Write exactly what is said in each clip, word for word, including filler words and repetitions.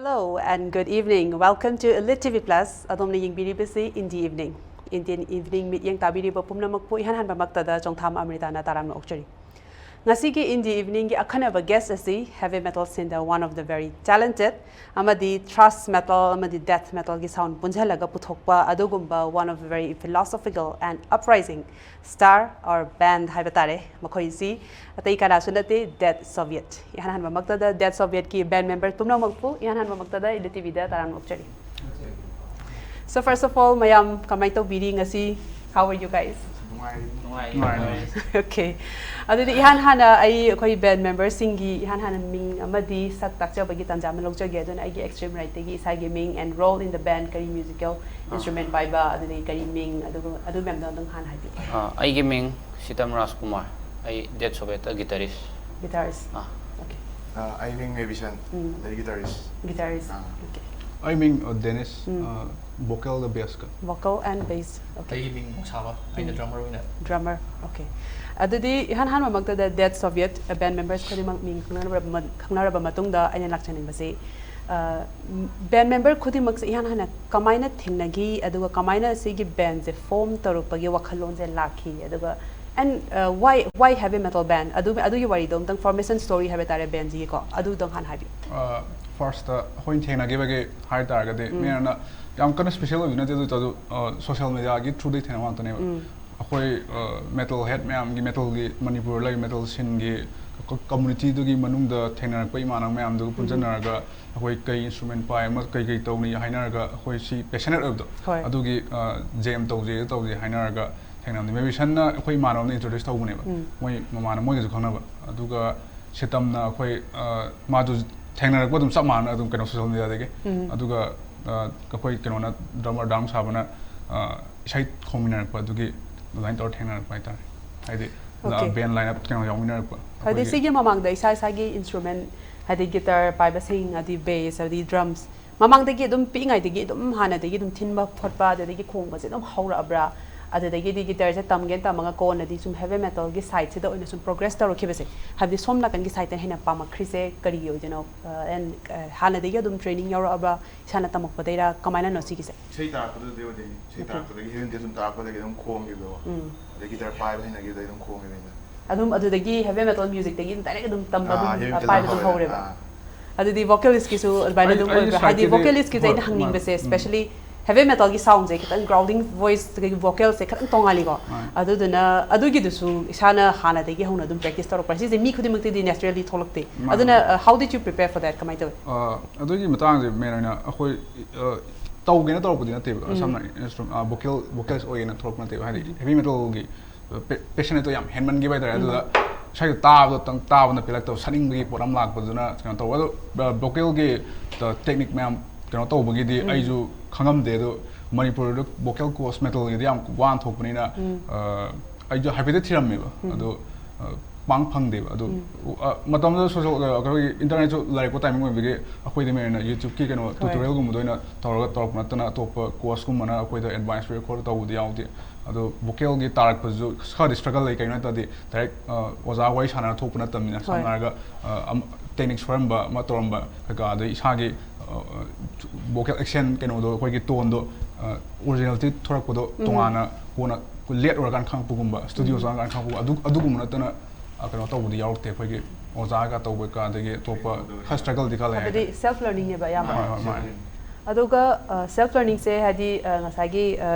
Hello and good evening. Welcome to Elite T V Plus. ꯑꯗꯣꯝꯅ ꯌꯦꯡꯕꯤꯔꯤꯕꯁꯤ Indie Evening. Indian Evening ꯃꯤꯠꯌꯦꯡ ꯇꯥꯕꯤꯔꯤꯕ ꯄꯨꯝꯅꯃꯛꯄꯨ ꯏꯍꯥꯟ ꯍꯥꯟꯕꯃꯛꯇꯗ ꯆꯣꯡꯊꯥꯝ ꯑꯃ꯭ꯔꯤꯇꯥꯅ ꯇꯔꯥꯝꯅ ꯑꯣꯛꯆꯔꯤ꯫ ꯉꯁꯤꯒꯤ Indie Eveningꯒꯤ ꯑꯈꯟꯅꯕ guest ꯑꯁꯤ heavy metal sceneꯗ one of the very talented ꯑꯃꯗꯤ thrash metal ꯑꯃꯗꯤ death metalꯒꯤ sound ꯄꯨꯟꯁꯤꯜꯂꯒ ꯄꯨꯊꯣꯛꯄ ꯑꯗꯨꯒꯨꯝꯕ one of the very philosophical and uprising star or band ꯍꯥꯏꯕ ꯇꯥꯔꯦ꯫ ꯃꯈꯣꯏꯁꯤ ꯑꯇꯩ ꯀꯅꯥꯁꯨ ꯅꯠꯇꯦ, Dead Soviet꯫ ꯏꯍꯥꯟ ꯍꯥꯟꯕꯃꯛꯇꯗ Dead Sovietꯀꯤ band member ꯄꯨꯝꯅꯃꯛꯄꯨ ꯏꯍꯥꯟ ꯍꯥꯟꯕꯃꯛꯇꯗ Elite T Vꯗ ꯇꯔꯥꯝꯅ ꯑꯣꯛꯆꯔꯤ꯫ So first of all, ꯃꯌꯥꯝ ꯀꯃꯥꯏꯅ ꯇꯧꯕꯤꯔꯤ ꯉꯁꯤ? How are you guys? ꯅꯨꯡꯉꯥꯏꯔꯤ꯫ ꯅꯨꯡꯉꯥꯏ ꯅꯨꯡꯉꯥꯏꯔꯤ꯫ Okay. ꯑꯗꯨꯗꯤ ꯏꯍꯥꯟ ꯍꯥꯟꯅ ꯑꯩ ꯑꯩꯈꯣꯏ band memberꯁꯤꯡꯒꯤ ꯏꯍꯥꯟ ꯍꯥꯟꯅ ꯃꯤꯡ ꯑꯃꯗꯤ ꯁꯛ ꯇꯥꯛꯆꯕꯒꯤ ꯇꯥꯟꯖꯥ ꯑꯃ ꯂꯧꯖꯒꯦ꯫ ꯑꯗꯨꯅ ꯑꯩꯒꯤ extreme rightꯇꯒꯤ ꯏꯁꯥꯒꯤ ꯃꯤꯡ and role in the band, ꯀꯔꯤ musical instrument ꯄꯥꯏꯕ, ꯑꯗꯨꯗꯒꯤ ꯀꯔꯤ ꯃꯤꯡ, ꯑꯗꯨꯒ ꯑꯗꯨ ꯃꯌꯥꯝꯗꯣ ꯑꯗꯨꯝ ꯍꯥꯟꯅ ꯍꯥꯏꯕꯤꯌꯨ꯫ ꯑꯥ, ꯑꯩꯒꯤ ꯃꯤꯡ ꯁꯤꯇꯝ ꯔꯥꯖꯀꯨꯃꯥꯔ꯫ ꯑꯩ Dead Sovietꯇ guitarist꯫ Guitarist. ꯑꯥ꯫ Okay. ꯑ, ꯑꯩ ꯃꯤꯡ ꯃꯦꯕꯤꯁꯟ ꯎꯝ꯫ ꯑꯩ guitarist꯫ Guitarist. ꯑꯥ꯫ Okay. ꯑꯩ ꯃꯤꯡ ꯑ, ꯗꯦꯅꯤꯁ ꯎꯝ꯫ ꯑ, vocalꯗ bassꯀ꯫ Vocal and bass. Okay. ꯑꯩꯒꯤ ꯃꯤꯡ ꯃꯣꯁꯥꯕ꯫ ꯑꯩꯅ ꯎꯝ꯫ drummer ꯑꯣꯏꯅ꯫ Drummer. Okay. ꯑꯗꯨꯗꯤ ꯏꯍꯥꯟ ꯍꯥꯟꯕꯃꯛꯇꯗ Dead Soviet band members ꯈꯨꯗꯤꯡꯃꯛ ꯃꯤꯡ ꯈꯪꯅꯔꯕ ꯈꯪꯅꯔꯕ ꯃꯇꯨꯡꯗ ꯑꯩꯅ ꯂꯥꯛꯆꯅꯤꯡꯕꯁꯤ, ꯑ, band member ꯈꯨꯗꯤꯡꯃꯛꯁꯦ ꯏꯍꯥꯟ ꯍꯥꯟꯅ ꯀꯃꯥꯏꯅ ꯊꯦꯡꯅꯈꯤ, ꯑꯗꯨꯒ ꯀꯃꯥꯏꯅ ꯁꯤꯒꯤ bandꯁꯦ form ꯇꯧꯔꯛꯄꯒꯤ ꯋꯥꯈꯜꯂꯣꯟꯁꯦ ꯂꯥꯛꯈꯤ, ꯑꯗꯨꯒ and, uh, why, why heavy metal band? ꯑꯗꯨ, ꯑꯗꯨꯒꯤ ꯋꯥꯔꯤꯗꯣ ꯑꯝꯇꯪ, formation story ꯍꯥꯏꯕ ꯇꯥꯔꯦ bandꯁꯤꯒꯤꯀꯣ, ꯑꯗꯨꯗꯣ ꯍꯥꯟꯅ ꯍꯥꯏꯕꯤꯌꯨ꯫ ꯑ, firstꯇ ꯑꯩꯈꯣꯏꯅ ꯊꯦꯡꯅꯈꯤꯕꯒꯤ ꯍꯥꯏ ꯇꯥꯔꯒꯗꯤ, ꯎꯝ꯫ ꯃꯤꯅ ꯌꯥꯝ ꯀꯟꯅ special ꯑꯣꯏꯕ ꯅꯠꯇꯦ, ꯑꯗꯨ ꯑꯣꯏꯇꯥꯔꯁꯨ, ꯑ, social mediaꯒꯤ throughꯗꯒꯤ ꯊꯦꯡꯅꯕ ꯉꯥꯛꯇꯅꯦꯕ꯫ ꯎꯝ꯫ ꯑꯩꯈꯣꯏ, ꯑ, metal head ꯃꯌꯥꯝꯒꯤ, metalꯒꯤ, ꯃꯅꯤꯄꯨꯔꯗ ꯂꯩꯕ metal sceneꯒꯤ ꯀ-, communityꯗꯨꯒꯤ ꯃꯅꯨꯡꯗ ꯊꯦꯡꯅꯔꯛꯄ ꯏꯃꯥꯟꯅꯕ ꯃꯌꯥꯝꯗꯨꯒ ꯄꯨꯟꯁꯤꯟꯅꯔꯒ, ꯑꯩꯈꯣꯏ ꯀꯩ instrument ꯄꯥꯏ, ꯑꯃ ꯀꯩ ꯀꯩ ꯇꯧꯅꯤ ꯍꯥꯏꯅꯔꯒ, ꯑꯩꯈꯣꯏ ꯁꯤ passionate ꯑꯣꯏꯕꯗꯣ, ꯍꯣꯏ꯫ ꯑꯗꯨꯒꯤ, ꯑ, jam ꯇꯧꯁꯦ, ꯑꯗꯨ ꯇꯧꯁꯦ ꯍꯥꯏꯅꯔꯒ ꯊꯦꯡꯅꯕꯅꯤ꯫ ꯃꯦꯕꯤꯁꯟꯅ ꯑꯩꯈꯣꯏ ꯏꯃꯥꯟꯅꯕꯅ introduce ꯇꯧꯕꯅꯦꯕ, ꯎꯝ꯫ ꯃꯣꯏ ꯃꯃꯥꯟꯅꯕ, ꯃꯣꯏꯒꯁꯨ ꯈꯪꯅꯕ꯫ ꯑꯗꯨꯒ ꯁꯤꯇꯝꯅ ꯑꯩꯈꯣꯏ, ꯑ, ꯃꯥꯗꯨ ꯊꯦꯡꯅꯔꯛꯄ ꯑꯗꯨꯝ ꯆꯞ ꯃꯥꯟꯅꯅ ꯑꯗꯨꯝ ꯀꯩꯅꯣ social mediaꯗꯒꯤ꯫ ꯎꯝ꯫ ꯑꯗꯨꯒ, ꯑ, ꯑꯩꯈꯣꯏ ꯀꯩꯅꯣꯅ, drummer ꯗꯥꯝ ꯁꯥꯕꯅ, ꯑ, ꯏꯁꯩ ꯈꯣꯡꯃꯤꯟꯅꯔꯛꯄ, ꯑꯗꯨꯒꯤ ꯑꯗꯨꯃꯥꯏꯅ ꯇꯧꯔ ꯊꯦꯡꯅꯔꯛꯄ ꯍꯥꯏꯇꯥꯔꯦ꯫ ꯍꯥꯏꯗꯤ, Okay. band lineup ꯀꯩꯅꯣ ꯌꯥꯎꯃꯤꯟꯅꯔꯛꯄ꯫ ꯍꯥꯏꯗꯤ ꯑꯩꯈꯣꯏꯒꯤ ꯁꯤꯒꯤ ꯃꯃꯥꯡꯗ ꯏꯁꯥ ꯏꯁꯥꯒꯤ instrument, ꯍꯥꯏꯗꯤ guitar ꯄꯥꯏꯕꯁꯤꯡ, ꯍꯥꯏꯗꯤ bass, ꯍꯥꯏꯗꯤ drums, ꯃꯃꯥꯡꯗꯒꯤ ꯑꯗꯨꯝ ꯄꯤꯛꯏꯉꯩꯗꯒꯤ ꯑꯗꯨꯝ ꯍꯥꯟꯅꯗꯒꯤ ꯑꯗꯨꯝ ꯊꯤꯟꯕ ꯈꯣꯠꯄ, ꯑꯗꯨꯗꯒꯤ ꯈꯣꯡꯕꯁꯦ ꯑꯗꯨꯝ ꯍꯧꯔꯛꯑꯕ꯭ꯔꯥ? ꯑꯗꯨꯗꯒꯤꯗꯤ ꯒꯤꯇꯔꯁꯦ ꯇꯝꯒꯦꯅ ꯇꯝꯃꯒ ꯀꯣꯟꯅꯗꯤ ꯁꯨꯝ ꯍꯦꯚꯤ ꯃꯦꯇꯜꯒꯤ ꯁꯥꯏꯠꯁꯤꯗ ꯑꯣꯏꯅ ꯁꯨꯝ ꯄ꯭ꯔꯣꯒ꯭ꯔꯦꯁ ꯇꯧꯔꯛꯈꯤꯕꯁꯦ, ꯍꯥꯏꯕꯗꯤ ꯁꯣꯝ ꯅꯥꯀꯟꯒꯤ ꯁꯥꯏꯠꯇꯅ ꯍꯦꯟꯅ ꯄꯥꯝꯃꯛꯈ꯭ꯔꯤꯁꯦ ꯀꯔꯤꯒꯤ ꯑꯣꯏꯗꯣꯏꯅꯣ? ꯑꯦꯟ ꯍꯥꯟꯅꯗꯒꯤ ꯑꯗꯨꯝ ꯇ꯭ꯔꯦꯅꯤꯡ ꯌꯥꯎꯔꯛꯑꯕ, ꯏꯁꯥꯅ ꯇꯝꯃꯛꯄꯗꯩꯔ, ꯀꯃꯥꯏꯅꯅꯣ ꯁꯤꯒꯤꯁꯦ? ꯏꯁꯩ ꯇꯥꯔꯛꯄꯗꯨꯗꯩ ꯑꯣꯏꯗꯣꯏꯅꯤ꯫ ꯏꯁꯩ Okay. ꯇꯥꯔꯛꯄꯗꯒꯤ ꯍꯦꯚꯤ ꯃꯦꯇꯜ ꯁꯨꯝ ꯇꯥꯔꯛꯄꯗꯒꯤ ꯑꯗꯨꯝ ꯈꯣꯡꯈꯤꯕꯗꯣ꯫ ꯎꯝ. ꯑꯗꯩ ꯒꯤꯇꯔ ꯄꯥꯏꯕ ꯍꯩꯅꯈꯤꯕꯗꯩ ꯑꯗꯨꯝ ꯈꯣꯡꯈꯤꯕꯅꯤꯅ꯫ ꯑꯗꯨꯝ ꯑꯗꯨꯗꯒꯤ ꯍꯦꯚꯤ ꯃꯦꯇꯜ ꯃ꯭ꯌꯨꯖꯤꯛꯇꯒꯤ ꯑꯗꯨꯝ ꯗꯥꯏꯔꯦꯛ ꯑꯗꯨꯝ ꯇꯝꯕ ꯑꯥ, ꯑꯗꯨꯝ ꯍꯦꯚꯤ ꯑ, ꯃꯦꯇꯜ ꯄꯥꯏꯕ ꯑꯗꯨꯝ ꯍꯧꯔꯦ꯫ ꯍꯧꯔꯦꯕ꯫ ꯑꯥ. ꯑꯗꯨꯗꯤ ꯚꯣꯀꯦꯂꯤꯁꯀꯤꯁꯨ ꯑꯗꯨꯃꯥꯏꯅ ꯑꯩ- ꯑꯗꯨꯝ ꯑꯩꯒꯤ ꯑꯣꯏꯕ꯭ꯔꯥ? ꯍꯥꯏꯗꯤ ꯁꯥꯏꯠꯇꯒꯤ- ꯚꯣꯀꯦꯂꯤꯁꯀꯤꯁꯦ ꯑꯩꯅ ꯍꯣꯏ, ꯍꯪꯅꯤꯡꯕꯁꯦ, ꯎꯝ. ꯁ꯭ꯄꯦꯁꯦꯂꯤ ꯍꯦꯚꯤ ꯃꯦꯇꯜꯒꯤ ꯁꯥꯎꯟꯁꯦ ꯈꯤꯇꯪ ꯒ꯭ꯔꯥꯎꯟꯗꯤꯡ ꯚꯣꯏꯁ, ꯑꯗꯒꯤ ꯚꯣꯀꯦꯜꯁꯦ ꯈꯤꯇꯪ ꯇꯣꯡꯉꯥꯜꯂꯤꯀꯣ꯫ ꯍꯣꯏ. ꯑꯗꯨꯗꯨꯅ ꯑꯗꯨꯒꯤꯗꯨꯁꯨ ꯏꯁꯥꯅ ꯍꯥꯟꯅꯗꯒꯤ ꯍꯧꯅ ꯑꯗꯨꯝ ꯄ꯭ꯔꯦꯛꯇꯤꯁ ꯇꯧꯔꯛꯄ꯭ꯔꯥ? ꯁꯤꯁꯦ ꯃꯤ ꯈꯨꯗꯤꯡꯃꯛꯇꯗꯤ ꯅꯦꯆꯔꯦꯜꯂꯤ ꯊꯣꯛꯂꯛꯇꯦ꯫ ꯃꯥꯅꯦ. ꯑꯗꯨꯅ, uh, how did you prepare for that? ꯀꯃꯥꯏꯅ ꯇꯧꯋꯤ? ꯑ, ꯑꯗꯨꯒꯤ ꯃꯇꯥꯡꯁꯦ ꯃꯦꯟ ꯑꯣꯏꯅ ꯑꯩꯈꯣꯏ ꯑ, ꯇꯧꯒꯦꯅ ꯇꯧꯔꯛꯄꯗꯤ ꯅꯠꯇꯦꯕ꯫ ꯎꯝ. ꯁꯝꯅ ꯏꯟꯁꯇ꯭ꯔꯨ- ꯑ, ꯚꯣꯀꯦꯜ ꯚꯣꯀꯦꯜꯁ ꯑꯣꯏꯒꯦꯅ ꯊꯣꯛꯂꯛꯄ ꯅꯠꯇꯦꯕ꯫ ꯍꯥꯏꯗꯤ ꯍꯦꯚꯤ ꯃꯦꯇꯜꯒꯤ ꯄꯦ- ꯄꯦꯁꯟ ꯑꯗꯣ ꯌꯥꯝ ꯍꯦꯟꯃꯟꯈꯤꯕ ꯍꯥꯏꯇꯥꯔꯦ꯫ ꯑꯗꯨꯗ ꯏꯁꯩꯗꯣ ꯇꯥꯕꯗꯣ ꯇꯪ ꯇꯥꯕꯅ ꯄꯦꯜꯂꯛꯇꯕ, ꯁꯛꯅꯤꯡꯕꯒꯤ ꯄꯣꯠ ꯑꯃ ꯂꯥꯛꯄꯗꯨꯅ ꯀꯩꯅꯣ ꯇꯧꯕ꯫ ꯑꯗꯣ ꯚꯣꯀꯦꯜꯒꯤ ꯇꯦꯛꯅꯤꯛ ꯃꯌꯥꯝ ꯀꯩꯅꯣ ꯇꯧꯕꯒꯤꯗꯤ ꯎꯝ. ꯑꯩꯁꯨ ꯈꯪꯉꯝꯗꯦ꯫ ꯑꯗꯣ ꯃꯅꯤꯄꯨꯔꯗ ꯚꯣꯀꯦꯜ ꯀꯣꯔꯁ ꯃꯦꯇꯜꯒꯤꯗꯤ ꯌꯥꯝ ꯋꯥꯅ ꯊꯣꯛꯄꯅꯤꯅ ꯎꯝ. ꯑ, ꯑꯩꯁꯨ ꯍꯥꯏꯐꯦꯠꯇꯤ ꯊꯤꯔꯝꯃꯦꯕ꯫ ꯎꯝ. ꯑꯗꯣ ꯑ, ꯄꯥꯡ ꯐꯪꯗꯦꯕ꯫ ꯑꯗꯨ ꯎꯝ. ꯑ, ꯃꯇꯝꯗꯨꯗ ꯁꯣꯁꯦꯜ ꯑ, ꯑꯩꯈꯣꯏꯒꯤ ꯏꯟꯇꯔꯅꯦꯠꯁꯨ ꯂꯩꯔꯛꯄ ꯇꯥꯏꯃꯤꯡ ꯑꯣꯏꯕꯒꯤ ꯑꯩꯈꯣꯏꯗꯤ ꯃꯦꯟ ꯑꯣꯏꯅ ꯌꯨꯇ꯭ꯌꯨꯕꯀꯤ ꯀꯩꯅꯣ ꯍꯣꯏ. ꯇ꯭ꯌꯨꯇꯣꯔꯤꯌꯦꯜꯒꯨꯝꯕꯗ ꯑꯣꯏꯅ ꯇꯧꯔꯒ ꯇꯧꯔꯛꯄ ꯅꯠꯇꯅ ꯑꯇꯣꯞꯄ ꯀꯣꯔꯁꯀꯨꯝꯕꯅ ꯑꯩꯈꯣꯏꯗ ꯑꯦꯗꯚꯥꯏꯁ ꯄꯤꯔ ꯈꯣꯠꯂ ꯇꯧꯕꯗꯤ ꯌꯥꯎꯗꯦ꯫ ꯑꯗꯣ ꯚꯣꯀꯦꯜꯒꯤ ꯇꯥꯔꯛꯄꯁꯤꯁꯨ ꯈꯔꯗꯤ ꯁ꯭ꯇ꯭ꯔꯒꯜ ꯂꯩ꯫ ꯀꯩꯒꯤꯅꯣ ꯍꯥꯏ ꯇꯥꯔꯗꯤ ꯗꯥꯏꯔꯦꯛ ꯑ, ꯑꯣꯖꯥ ꯋꯥꯔꯤ ꯁꯥꯟꯅꯔ ꯊꯣꯛꯄ ꯅꯠꯇꯕꯅꯤꯅ, ꯍꯣꯏ. ꯁꯝꯅ ꯍꯥꯏꯔꯒ ꯑ, ꯑꯝ- ꯇꯦꯛꯅꯤꯛ ꯁꯣꯏꯔꯝꯕ ꯑꯃ ꯇꯧꯔꯝꯕ ꯀꯩꯀꯥ, ꯑꯗꯩ ꯏꯁꯥꯒꯤ ꯚꯣꯀꯦꯜ ꯑꯦꯛꯁꯦꯟ ꯀꯩꯅꯣꯗꯣ, ꯑꯩꯈꯣꯏꯒꯤ ꯇꯣꯟꯗꯣ ꯑꯣꯔꯤꯖꯤꯅꯦꯜꯇꯤ ꯊꯣꯔꯛꯄꯗꯣ ꯎꯝ. ꯇꯣꯉꯥꯟꯅ ꯀꯣꯟꯅ ꯂꯦꯠ ꯑꯣꯏꯔꯀꯥꯟꯗ ꯈꯪꯉꯛꯄꯒꯨꯝꯕ, ꯁ꯭ꯇꯨꯗꯤꯑꯣ ꯎꯝ. ꯆꯪꯉꯀꯥꯟꯗ ꯈꯪꯉꯛꯄꯒꯨꯝꯕ, ꯑꯗꯨ ꯑꯗꯨꯒꯨꯝꯕ ꯅꯠꯇꯅ ꯑ, ꯀꯩꯅꯣ ꯇꯧꯕꯗꯤ ꯌꯥꯎꯔꯛꯇꯦ꯫ ꯑꯩꯈꯣꯏꯒꯤ ꯑꯣꯖꯥꯒ ꯇꯧꯕ ꯀꯩꯀꯥ, ꯑꯗꯒꯤ ꯑꯇꯣꯞꯄ ꯈꯔ ꯁ꯭ꯇ꯭ꯔꯒꯜꯗꯤ ꯈꯔ ꯂꯩ ꯍꯥꯏꯕꯗꯤ ꯍꯥꯏꯇꯥꯔꯦ꯫ ꯁꯦꯜꯐ ꯂꯔꯅꯤꯡꯅꯦꯕ ꯑꯌꯥꯝꯕ꯫ ꯍꯣꯏ, ꯍꯣꯏ, ꯃꯥꯅꯦ꯫ ꯑꯗꯨꯒ ꯁꯦꯜꯐ ꯂꯔꯅꯤꯡꯁꯦ ꯍꯥꯏꯗꯤ ꯑ, ꯉꯁꯥꯏꯒꯤ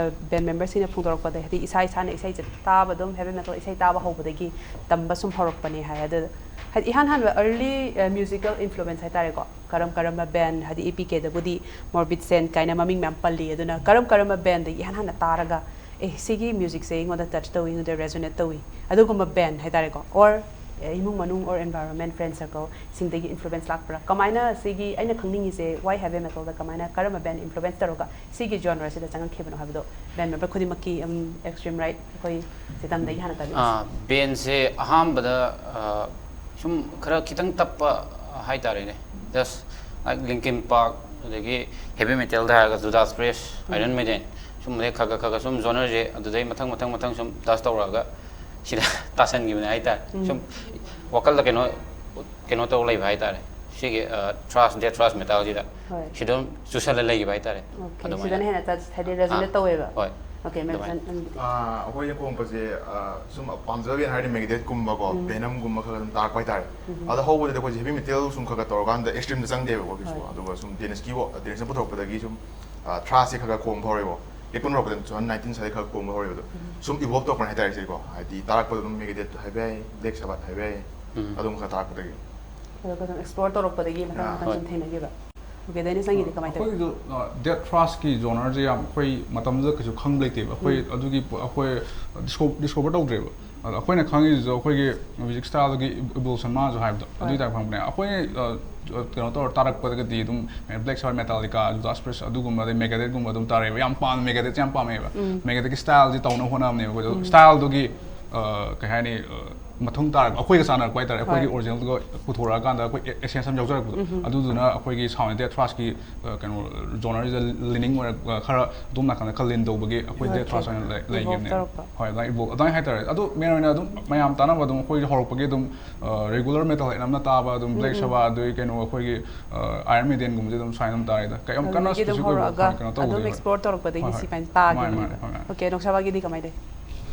ꯕꯦꯟ ꯃꯦꯝꯕꯔꯁꯤꯡꯅ ꯐꯣꯡꯗꯣꯔꯛꯄꯗ ꯍꯥꯏꯗꯤ ꯏꯁꯥ ꯏꯁꯥꯅ ꯏꯁꯩꯁꯦ ꯇꯥꯕ ꯑꯗꯨꯝ ꯍꯦꯚꯤ ꯃꯦꯇꯜ ꯏꯁꯩ ꯇꯥꯕ ꯍꯧꯕꯗꯒꯤ ꯇꯝꯕ ꯁꯨꯝ ꯍꯧꯔꯛꯄꯅꯦ ꯍꯥꯏ꯫ ꯑꯗꯨ ꯍꯥꯏꯗꯤ ꯏꯍꯥꯟ ꯍꯥꯟꯕ ꯑꯔꯂꯤ ꯃ꯭ꯌꯨꯖꯤꯀꯦꯜ ꯏꯟꯐ꯭ꯂꯨꯋꯦꯟꯁ ꯍꯥꯏꯇꯥꯔꯦꯀꯣ, ꯀꯔꯝ ꯀꯔꯝꯕ ꯕꯦꯟ, ꯍꯥꯏꯗꯤ ꯏ ꯄꯤ ꯀꯦꯗꯕꯨꯗꯤ ꯃꯣꯔꯕꯤꯠ ꯁꯦꯟ ꯀꯥꯏꯅ ꯃꯃꯤꯡ ꯃꯌꯥꯝ ꯄꯜꯂꯤ꯫ ꯑꯗꯨꯅ ꯀꯔꯝ ꯀꯔꯝꯕ ꯕꯦꯟꯗꯒꯤ ꯏꯍꯥꯟ ꯍꯥꯟꯅ ꯇꯥꯔꯒ ꯑꯦ ꯁꯤꯒꯤ ꯃ꯭ꯌꯨꯖꯤꯛꯁꯦ ꯑꯩꯉꯣꯟꯗ ꯇꯆ ꯇꯧꯏ, ꯑꯩꯉꯣꯟꯗ ꯔꯦꯖꯣꯅꯦꯠ ꯇꯧꯏ, ꯑꯗꯨꯒꯨꯝꯕ ꯕꯦꯟ ꯍꯥꯏꯇꯥꯔꯦꯀꯣ, ꯑꯣꯔ ꯏꯃꯨꯡ ꯃꯅꯨꯡ ꯑꯣꯔ ꯑꯦꯟꯚꯥꯏꯔꯣꯟꯃꯦꯟ, ꯐ꯭ꯔꯦꯟ ꯁꯔꯀꯜꯁꯤꯡꯗꯒꯤ ꯏꯟꯐ꯭ꯂꯨꯋꯦꯟꯁ ꯂꯥꯛꯄ꯭ꯔꯥ? ꯀꯃꯥꯏꯅ ꯁꯤꯒꯤ ꯑꯩꯅ ꯈꯪꯅꯤꯡꯉꯤꯁꯦ ꯋꯥꯏ ꯍꯦꯚꯤ ꯃꯦꯇꯜꯗ ꯀꯃꯥꯏꯅ ꯀꯔꯝꯕ ꯕꯦꯟ ꯏꯟꯐ꯭ꯂꯨꯋꯦꯟꯁ ꯇꯧꯔꯒ ꯁꯤꯒꯤ ꯖꯣꯟꯔꯁꯤꯗ ꯆꯪꯉꯛꯈꯤꯕꯅꯣ ꯍꯥꯏꯕꯗꯣ ꯕꯦꯟ ꯃꯦꯝꯕꯔ ꯈꯨꯗꯤꯡꯃꯛꯀꯤ ꯑꯦꯛꯁꯇ꯭ꯔꯤꯝ ꯔꯥꯏꯠ ꯑꯩꯈꯣꯏ ꯆꯦꯇꯟꯗꯒꯤ ꯍꯥꯟꯅ ꯇꯥꯕꯤꯔꯁꯤ꯫ ꯕꯦꯟꯁꯦ ꯑꯍꯥꯟꯕꯗ ꯑ, ꯁꯨꯝ ꯈꯔ ꯈꯤꯇꯪ ꯇꯞꯄ ꯍꯥꯏꯇꯥꯔꯦꯅꯦ, ꯖꯁ ꯂꯥꯏꯛ ꯂꯤꯡꯀꯤꯟ ꯄꯥꯔꯛ, ꯑꯗꯒꯤ ꯍꯦꯚꯤ ꯃꯦꯇꯦꯜꯗ ꯍꯥꯏꯔꯒ ꯖꯨꯗꯥꯁ ꯄ꯭ꯔꯦꯁ, ꯑꯥꯏꯔꯟ ꯃꯦꯗꯦꯟ, ꯁꯨꯝ ꯑꯗꯩ ꯈꯔ ꯈꯔ ꯈꯔ ꯈꯔ ꯁꯨꯝ ꯖꯣꯅꯔꯁꯦ ꯑꯗꯨꯗꯩ ꯃꯊꯪ ꯃꯊꯪ ꯃꯊꯪ ꯁꯨꯝ ꯇꯆ ꯇꯧꯔꯛꯑꯒ ꯁꯤꯗ ꯇꯥꯁꯟꯈꯤꯕꯅꯦ ꯍꯥꯏꯇꯥꯔꯦ꯫ ꯁꯨꯝ ꯋꯥꯈꯜꯗ ꯀꯩꯅꯣ ꯀꯩꯅꯣ ꯇꯧ ꯂꯩꯕ ꯍꯥꯏꯇꯥꯔꯦ꯫ ꯁꯤꯒꯤ ꯊ꯭ꯔꯥꯁ, ꯗꯦꯠ ꯊ꯭ꯔꯥꯁ ꯃꯦꯇꯥꯜꯁꯤꯗ ꯍꯣꯏ꯫ ꯁꯤꯗ ꯑꯗꯨꯝ ꯆꯨꯁꯜꯂ ꯂꯩꯈꯤꯕ ꯍꯥꯏꯇꯥꯔꯦ꯫ Okay, ꯑꯗꯨꯃꯥꯏꯅ꯫ ꯁꯤꯗꯅ ꯍꯦꯟꯅ ꯇꯆ ꯍꯥꯏꯗꯤ ꯔꯦꯖꯣꯅꯦꯠ ꯑꯥ, ꯇꯧꯋꯦꯕ꯫ ꯍꯣꯏ꯫ Okay, ꯃꯦꯝ, ꯑꯗꯨꯃꯥꯏꯅ꯫ ꯅꯪꯒꯤꯗꯤ? ꯑꯥ, ꯑꯩꯈꯣꯏꯅ ꯈꯣꯡꯕꯁꯦ, ꯑꯥ, ꯁꯨꯝ ꯄꯥꯝꯖꯕꯒꯤ ꯍꯥꯏꯔꯗꯤ ꯃꯦꯒꯗꯦꯠꯀꯨꯝꯕꯀꯣ, ꯚꯦꯅꯝꯒꯨꯝꯕ ꯈꯔ ꯑꯗꯨꯝ ꯇꯥꯔꯛꯄ ꯍꯥꯏꯇꯥꯔꯦ꯫ ꯑꯗꯣ ꯍꯧꯕꯗꯗꯤ ꯑꯩꯈꯣꯏꯁꯦ ꯍꯦꯚꯤ ꯃꯦꯇꯦꯜ ꯁꯨꯝ ꯈꯔ ꯈꯔ ꯇꯧꯔꯀꯥꯟꯗ ꯑꯦꯛꯁꯇ꯭ꯔꯤꯝꯗ ꯆꯪꯗꯦꯕꯀꯣ ꯀꯩꯁꯨ꯫ ꯍꯣꯏ꯫ ꯑꯗꯨꯒ ꯁꯨꯝ ꯗꯦꯅꯤꯁꯀꯤ ꯗꯦꯅꯤꯁꯅ ꯄꯨꯊꯣꯔꯛꯄꯗꯒꯤ ꯁꯨꯝ, ꯑꯥ, ꯊ꯭ꯔꯥꯁꯁꯦ ꯈꯔ ꯈꯔ ꯈꯣꯡꯕ ꯍꯧꯔꯦꯕꯣ꯫ ꯄꯤꯛꯄ ꯍꯧꯔꯛꯄꯗ two thousand nineteen ꯁ꯭ꯋꯥꯏꯗ ꯈꯔ ꯈꯣꯡꯕ ꯍꯧꯔꯦꯕ ꯑꯗꯣ꯫ ꯁꯨꯝ ꯏꯚꯣꯜꯕ ꯇꯧꯔꯛꯄꯅꯦ ꯍꯥꯏꯇꯥꯔꯦ ꯁꯤꯀꯣ꯫ ꯍꯥꯏꯗꯤ ꯇꯥꯔꯛꯄꯗ ꯑꯗꯨꯝ ꯃꯦꯒꯗꯦꯠ ꯍꯥꯏꯕ ꯌꯥꯏ, ꯕ꯭ꯂꯦꯛ ꯁꯕꯥꯠ ꯍꯥꯏꯕ ꯌꯥꯏ꯫ ꯑꯗꯨꯝ ꯈꯔ ꯇꯥꯔꯛꯄꯗꯒꯤ꯫ ꯑꯗꯨꯒ ꯑꯗꯨꯝ ꯑꯦꯛꯁꯄ꯭ꯂꯣꯔ ꯇꯧꯔꯛꯄꯗꯒꯤ ꯃꯊꯪ ꯑꯥ, ꯃꯊꯪ ꯍꯣꯏ꯫ ꯁꯨꯝ ꯊꯦꯡꯅꯈꯤꯕ꯫ Okay, ꯗꯦꯅꯤꯁ, ꯅꯪꯒꯤꯗꯤ ꯀꯃꯥꯏꯅ ꯇꯧꯋꯤ? ꯑꯩꯈꯣꯏꯒꯤꯁꯨ ꯗꯦꯠ ꯊ꯭ꯔꯥꯁꯀꯤ ꯖꯣꯅꯔꯁꯦ ꯌꯥꯝ ꯑꯩꯈꯣꯏ ꯃꯇꯝꯗꯨꯗ ꯀꯩꯁꯨ ꯈꯪꯕ ꯂꯩꯇꯦꯕ꯫ ꯑꯩꯈꯣꯏ ꯑꯗꯨꯒꯤ ꯄꯣ- ꯑꯩꯈꯣꯏ ꯗꯤꯁꯀꯣ- ꯗꯤꯁꯀꯣꯚꯔ ꯇꯧꯗ꯭ꯔꯦꯕ꯫ ꯑꯗꯣ ꯑꯩꯈꯣꯏꯅ ꯈꯪꯉꯤꯁꯤꯁꯨ ꯑꯩꯈꯣꯏꯒꯤ ꯃ꯭ꯌꯨꯖꯤꯛ ꯁ꯭ꯇꯥꯏꯜꯗꯨꯒꯤ ꯏꯚꯣꯂꯨꯁꯟ ꯃꯥꯁꯨ ꯍꯥꯏꯕꯗꯣ ꯑꯗꯨꯒꯤ ꯇꯥꯏꯞ ꯈꯪꯕꯅꯦ꯫ ꯑꯩꯈꯣꯏ ꯑ, ꯀꯩꯅꯣ ꯇꯧꯔ ꯇꯥꯔꯛꯄꯗꯒꯤꯗꯤ ꯑꯗꯨꯝ ꯕ꯭ꯂꯦꯛ ꯁꯕꯥꯠ, ꯃꯦꯇꯥꯂꯤꯀꯥ, ꯖꯨꯗꯥꯁ ꯄ꯭ꯔꯤꯁ ꯑꯗꯨꯒꯨꯝꯕ, ꯑꯗꯩ ꯃꯦꯒꯗꯦꯠꯀꯨꯝꯕ ꯑꯗꯨꯝ ꯇꯥꯔꯛꯑꯦꯕ꯫ ꯌꯥꯝ ꯄꯥꯝꯃꯦ, ꯃꯦꯒꯗꯦꯠꯁꯦ ꯌꯥꯝ ꯄꯥꯝꯃꯦꯕ꯫ ꯃꯦꯒꯗꯦꯠꯀꯤ ꯁ꯭ꯇꯥꯏꯜꯁꯦ ꯇꯧꯅꯕ ꯍꯣꯠꯅꯕꯅꯦꯕ ꯑꯩꯈꯣꯏꯗꯣ꯫ ꯁ꯭ꯇꯥꯏꯜꯗꯨꯒꯤ ꯑ, ꯀꯩ ꯍꯥꯏꯅꯤ, ꯑ, ꯃꯊꯧ ꯇꯥꯔꯛꯄ, ꯑꯩꯈꯣꯏꯒ ꯆꯥꯟꯅꯔꯛꯄ ꯍꯥꯏꯇꯥꯔꯦ꯫ ꯑꯩꯈꯣꯏꯒꯤ ꯍꯣꯏ꯫ ꯑꯣꯔꯤꯖꯤꯅꯦꯜꯗꯨꯒ ꯄꯨꯊꯣꯔꯛꯑꯀꯥꯟꯗ ꯑꯩꯈꯣꯏ ꯑꯦ- ꯑꯦꯁꯦꯟꯁ ꯑꯃ ꯌꯥꯎꯖꯔꯛꯄꯗꯣ꯫ ꯑꯗꯨꯗꯨꯅ ꯑꯩꯈꯣꯏꯒꯤ ꯁꯥꯎꯟ ꯗꯦꯠ ꯊ꯭ꯔꯥꯁꯀꯤ, ꯑ, ꯀꯩꯅꯣ, ꯖꯣꯅꯔꯁꯤꯗ ꯂꯤꯅꯤꯡ ꯑꯣꯏꯔꯛ- ꯑ, ꯈꯔ ꯑꯗꯣꯝ ꯅꯥꯀꯟꯗ ꯈꯔ ꯂꯤꯟ ꯇꯧꯕꯒꯤ ꯑꯩꯈꯣꯏ ꯗꯦꯠ Okay. ꯊ꯭ꯔꯥꯁ ꯑꯣꯏꯅ ꯂꯩ- Evolve ꯂꯩꯈꯤꯕꯅꯦꯕ꯫ ꯇꯧꯔꯛꯄ꯫ ꯍꯣꯏ, ꯑꯗꯨꯃꯥꯏꯅ ꯏꯕꯣ- ꯑꯗꯨꯃꯥꯏꯅ ꯍꯥꯏꯇꯥꯔꯦ꯫ ꯑꯗꯣ ꯃꯦꯟ ꯑꯣꯏꯅ ꯑꯗꯨꯝ ꯃꯌꯥꯝ ꯇꯥꯟꯅꯕ ꯑꯗꯨꯝ ꯑꯩꯈꯣꯏꯒꯤ ꯍꯧꯔꯛꯄꯒꯤ ꯑꯗꯨꯝ, ꯑ, ꯔꯤꯒꯨꯂꯔ ꯃꯦꯇꯜ ꯍꯦꯠ ꯑꯃꯅ ꯇꯥꯕ ꯑꯗꯨꯝ ꯕ꯭ꯂꯦꯛ ꯁꯕꯥꯠ, ꯑꯗꯨꯒꯤ ꯀꯩꯅꯣ ꯑꯩꯈꯣꯏꯒꯤ, ꯑ, ꯑꯥꯏꯔꯟ ꯃꯦꯗꯦꯟꯒꯨꯝꯕꯁꯦ ꯑꯗꯨꯝ ꯁꯨꯃꯥꯏꯅ ꯑꯗꯨꯝ ꯇꯥꯔꯦꯗ꯫ ꯀꯩꯝ ꯀꯟꯅ ꯑꯗꯨꯗꯒꯤ ꯑꯗꯨꯝ ꯁ꯭ꯄꯦꯁꯤꯐꯤꯛ ꯑꯣꯏꯕ ꯍꯧꯔꯛꯑꯒ ꯀꯩꯅꯣ ꯇꯧꯗꯦ꯫ ꯑꯗꯨꯝ ꯑꯦꯛꯁꯄ꯭ꯂꯣꯔ ꯇꯧꯔꯛꯄꯗꯒꯤ ꯍꯣꯏ, ꯍꯣꯏ꯫ ꯁꯨꯃꯥꯏꯅ ꯇꯥꯈꯤꯕꯅꯦꯕ꯫ ꯃꯥꯅꯦ, ꯃꯥꯅꯦ꯫ Okay, ꯅꯣꯛꯁꯥꯕꯥꯒꯤꯗꯤ ꯀꯃꯥꯏꯅ ꯇꯧꯋꯤ?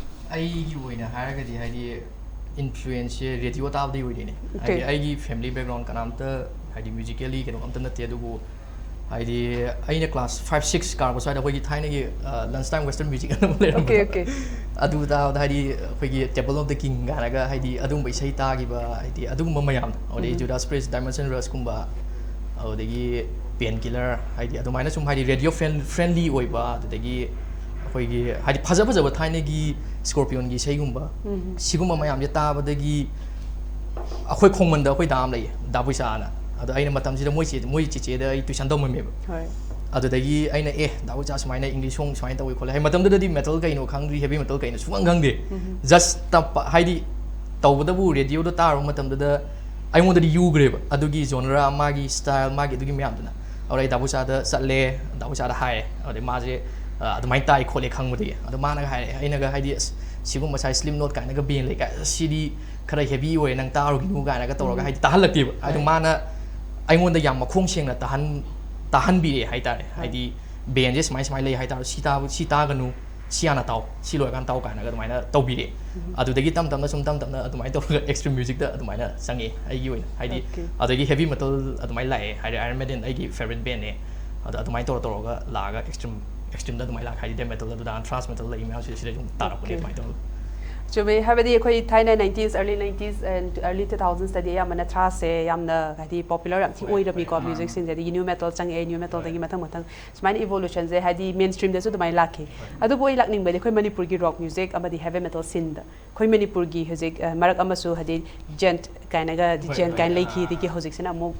ꯑꯩꯒꯤ ꯑꯣꯏꯅ ꯍꯥꯏꯔꯒꯗꯤ ꯍꯥꯏꯗꯤ ꯏꯟꯐ꯭ꯂꯨꯌꯦꯟꯁꯁꯦ ꯔꯦꯗꯤꯑꯣ ꯇꯥꯕꯗꯒꯤ ꯑꯣꯏꯗꯣꯏꯅꯦ꯫ Okay. ꯍꯥꯏꯗꯤ ꯑꯩꯒꯤ ꯐꯦꯃꯤꯂꯤ ꯕꯦꯛꯒ꯭ꯔꯥꯎꯟ ꯀꯅꯥꯝꯇ ꯍꯥꯏꯗꯤ ꯃ꯭ꯌꯨꯖꯤꯀꯦꯜꯂꯤ ꯀꯩꯅꯣ ꯑꯝꯇ ꯅꯠꯇꯦ, ꯑꯗꯨꯕꯨ ꯍꯥꯏꯗꯤ ꯑꯩꯅ ꯀ꯭ꯂꯥꯁ ꯐꯥꯏꯚ ꯁꯤꯛꯁ ꯀꯥꯔꯛꯄ ꯁ꯭ꯋꯥꯏꯗ ꯑꯩꯈꯣꯏꯒꯤ ꯊꯥꯏꯅꯒꯤ ꯂꯟꯁ ꯇꯥꯏꯝ ꯋꯦꯁꯇꯔꯟ ꯃ꯭ꯌꯨꯖꯤꯛ ꯑꯅ ꯑꯃ ꯂꯩꯔꯝꯕꯗꯣ꯫ Okay, okay. ꯑꯗꯨ ꯇꯥꯕꯗ ꯍꯥꯏꯗꯤ ꯑꯩꯈꯣꯏꯒꯤ ꯇꯦꯝꯄꯜ ꯑꯣꯐ ꯗ ꯀꯤꯡ ꯀꯥꯏꯅꯒ ꯍꯥꯏꯗꯤ ꯑꯗꯨꯒꯨꯝꯕ ꯏꯁꯩ ꯇꯥꯈꯤꯕ, ꯍꯥꯏꯗꯤ ꯑꯗꯨꯒꯨꯝꯕ ꯃꯌꯥꯝꯗꯣ, ꯑꯗꯩ ꯖꯨꯗꯥꯁ ꯄ꯭ꯔꯤꯁ, ꯗꯥꯏꯃꯟꯁ ꯑꯦꯟ ꯔꯁꯀꯨꯝꯕ, ꯑꯗꯨꯗꯒꯤ ꯄꯦꯟ ꯀꯤꯂꯔ, ꯍꯥꯏꯗꯤ ꯑꯗꯨꯃꯥꯏꯅ ꯁꯨꯝ ꯍꯥꯏꯗꯤ ꯔꯦꯗꯤꯑꯣ ꯐ꯭ꯔꯦꯟ ꯐ꯭ꯔꯦꯟꯂꯤ ꯑꯣꯏꯕ, ꯑꯗꯨꯗꯒꯤ ꯑꯩꯈꯣꯏꯒꯤ ꯍꯥꯏꯗꯤ ꯐꯖ ꯐꯖꯕ ꯊꯥꯏꯅꯒꯤ ꯁ꯭ꯀꯣꯔꯄꯤꯌꯣꯟꯒꯤ ꯏꯁꯩꯒꯨꯝꯕ, ꯁꯤꯒꯨꯝꯕ ꯃꯌꯥꯝꯁꯦ ꯇꯥꯕꯗꯒꯤ ꯑꯩꯈꯣꯏ ꯈꯣꯡꯃꯟꯗ ꯑꯩꯈꯣꯏ ꯗꯥ ꯑꯃ ꯂꯩꯌꯦ, ꯗꯥ ꯕꯨꯏꯁꯥꯅ꯫ ꯑꯗꯣ ꯑꯩꯅ ꯃꯇꯝꯁꯤꯗ ꯃꯣꯏ ꯆꯦ- ꯃꯣꯏ ꯆꯦꯆꯦꯗ ꯑꯩ ꯇ꯭ꯋꯤꯁꯟ ꯇꯧꯃꯝꯃꯦꯕ꯫ ꯍꯣꯏ꯫ ꯑꯗꯨꯗꯒꯤ ꯑꯩꯅ, "ꯑꯦ, ꯗꯥ ꯕꯨꯏꯁꯥ ꯁꯨꯃꯥꯏꯅ ꯏꯪꯂꯤꯁ ꯁꯣꯡ ꯁꯨꯃꯥꯏꯅ ꯇꯧꯋꯤ ꯈꯣꯠꯂꯦ", ꯍꯥꯏꯗꯤ ꯃꯇꯝꯗꯨꯗꯗꯤ ꯃꯦꯇꯜ ꯀꯩꯅꯣ ꯈꯪꯗ꯭ꯔꯤ, ꯍꯦꯚꯤ ꯃꯦꯇꯜ ꯀꯩꯅꯣ ꯁꯨꯡꯈꯪ ꯈꯪꯗꯦ꯫ ꯖꯁ ꯇꯞꯄ ꯍꯥꯏꯗꯤ ꯇꯧꯕꯇꯕꯨ ꯔꯦꯗꯤꯑꯣꯗ ꯇꯥꯔꯨꯕ ꯃꯇꯝꯗꯨꯗ ꯑꯩꯉꯣꯟꯗꯗꯤ ꯌꯨꯈ꯭ꯔꯦꯕ ꯑꯗꯨꯒꯤ ꯖꯣꯅꯔꯥ, ꯃꯥꯒꯤ ꯁ꯭ꯇꯥꯏꯜ, ꯃꯥꯒꯤ ꯑꯗꯨꯒꯤ ꯃꯌꯥꯝꯗꯨꯅ꯫ ꯑꯗꯨꯗ ꯑꯩ ꯗꯥ ꯕꯨꯏꯁꯥꯗ ꯆꯠꯂꯦ, ꯗꯥ ꯕꯨꯏꯁꯥꯗ ꯍꯥꯏꯌꯦ꯫ ꯑꯗꯨꯗꯩ ꯃꯥꯁꯦ ꯑ, ꯑꯗꯨꯃꯥꯏꯅ ꯇꯥꯏ ꯈꯣꯠꯂꯦ ꯈꯪꯕꯗꯒꯤ꯫ ꯑꯗꯣ ꯃꯥꯅꯒ ꯍꯥꯏꯔꯦ, ꯑꯩꯅꯒ ꯍꯥꯏꯗꯤ, "ꯑꯁ, ꯁꯤꯒꯨꯝꯕ ꯁꯥꯏ Slipknot ꯀꯥꯏꯅꯒ band ꯂꯩ ꯀꯥꯏ, ꯑꯁ, ꯁꯤꯗꯤ ꯈꯔ heavy ꯑꯣꯏꯔꯦ, ꯅꯪ ꯇꯥꯔꯨꯒꯤꯅꯨ" ꯀꯥꯏꯅꯒ ꯇꯧꯔꯒ ꯍꯥꯏꯗꯤ ꯇꯥꯍꯜꯂꯛꯇꯦꯕ꯫ ꯑꯗꯣ ꯃꯥꯅ ꯑꯩꯉꯣꯟꯗ ꯌꯥꯝ ꯃꯈꯣꯡ ꯁꯦꯡꯅ ꯇꯥꯍꯟ-, ꯇꯥꯍꯟꯕꯤꯔꯛꯑꯦ ꯍꯥꯏꯇꯥꯔꯦ꯫ ꯍꯥꯏꯗꯤ bandꯁꯦ ꯁꯨꯃꯥꯏ ꯁꯨꯃꯥꯏ ꯂꯩ ꯍꯥꯏꯇꯥꯔꯦ, ꯁꯤ ꯇꯥꯕ-, ꯁꯤ ꯇꯥꯒꯅꯨ, ꯁꯤ ꯍꯥꯟꯅ ꯇꯥꯎ, ꯁꯤ ꯂꯣꯏꯔꯀꯥꯟꯗ ꯇꯥꯎ ꯀꯥꯏꯅꯒ ꯑꯗꯨꯃꯥꯏꯅ ꯇꯧꯕꯤꯔꯛꯑꯦ꯫ ꯑꯗꯨꯗꯒꯤ ꯇꯞ ꯇꯞꯅ ꯁꯨꯝ ꯇꯞ ꯇꯞꯅ ꯑꯗꯨꯃꯥꯏꯅ ꯇꯧꯔꯒ extreme musicꯇ ꯑꯗꯨꯃꯥꯏꯅ ꯆꯪꯉꯛꯑꯦ ꯑꯩꯒꯤ ꯑꯣꯏꯅ꯫ ꯍꯥꯏꯗꯤ ꯑꯗꯒꯤ heavy metal ꯑꯗꯨꯃꯥꯏꯅ ꯂꯥꯛꯑꯦ꯫ ꯍꯥꯏꯗꯤ Iron Maiden ꯑꯩꯒꯤ favourite bandꯅꯦ꯫ ꯑꯗꯣ ꯑꯗꯨꯃꯥꯏꯅ ꯇꯧꯔ ꯇꯧꯔꯒ ꯂꯥꯛꯑꯒ extreme, extremeꯗ ꯑꯗꯨꯃꯥꯏꯅ ꯂꯥꯛꯑꯦ꯫ ꯍꯥꯏꯗꯤ death metal ꯑꯗꯨꯗ thrash metal ꯂꯩ ꯃꯌꯥꯝꯁꯦ ꯁꯤꯗ ꯑꯗꯨꯝ ꯇꯥꯔꯛꯄꯅꯦ꯫ ꯑꯗꯨꯃꯥꯏꯅ ꯇꯧꯔꯒ꯫ ꯆꯨꯝꯃꯦ꯫ ꯍꯥꯏꯕꯗꯤ ꯑꯩꯈꯣꯏ ꯊꯥꯏꯅ nineties, early nineties and early two thousandsꯇꯗꯤ ꯑꯌꯥꯝꯕꯅ thrashꯁꯦ ꯌꯥꯝꯅ ꯍꯥꯏꯗꯤ popular ꯌꯥꯝ ꯊꯤ ꯑꯣꯏꯔꯝꯃꯤꯀꯣ꯫ Musicꯁꯤꯡꯁꯦ ꯑꯗꯒꯤ new metal ꯆꯪꯉꯛꯑꯦ, new metalꯗꯒꯤ ꯃꯊꯪ ꯃꯊꯪ ꯁꯨꯃꯥꯏꯅ evolutionꯁꯦ ꯍꯥꯏꯗꯤ mainstreamꯗꯁꯨ ꯑꯗꯨꯃꯥꯏꯅ ꯂꯥꯛꯈꯤ꯫ ꯑꯗꯨꯕꯨ ꯑꯩ ꯂꯥꯛꯅꯤꯡꯕꯗꯤ ꯑꯩꯈꯣꯏ ꯃꯅꯤꯄꯨꯔꯒꯤ rock music ꯑꯃꯗꯤ heavy metal sceneꯗ ꯑꯩꯈꯣꯏ ꯃꯅꯤꯄꯨꯔꯒꯤ ꯍꯧꯖꯤꯛ ꯃꯔꯛ ꯑꯃꯁꯨ ꯍꯥꯏꯗꯤ ꯖꯦꯟꯠ ꯀꯥꯏꯅꯒ ꯖꯦꯟ ꯀꯥꯏꯅ ꯂꯩꯈꯤ꯫ ꯑꯗꯒꯤ ꯍꯧꯖꯤꯛꯁꯤꯅ ꯑꯃꯨꯛ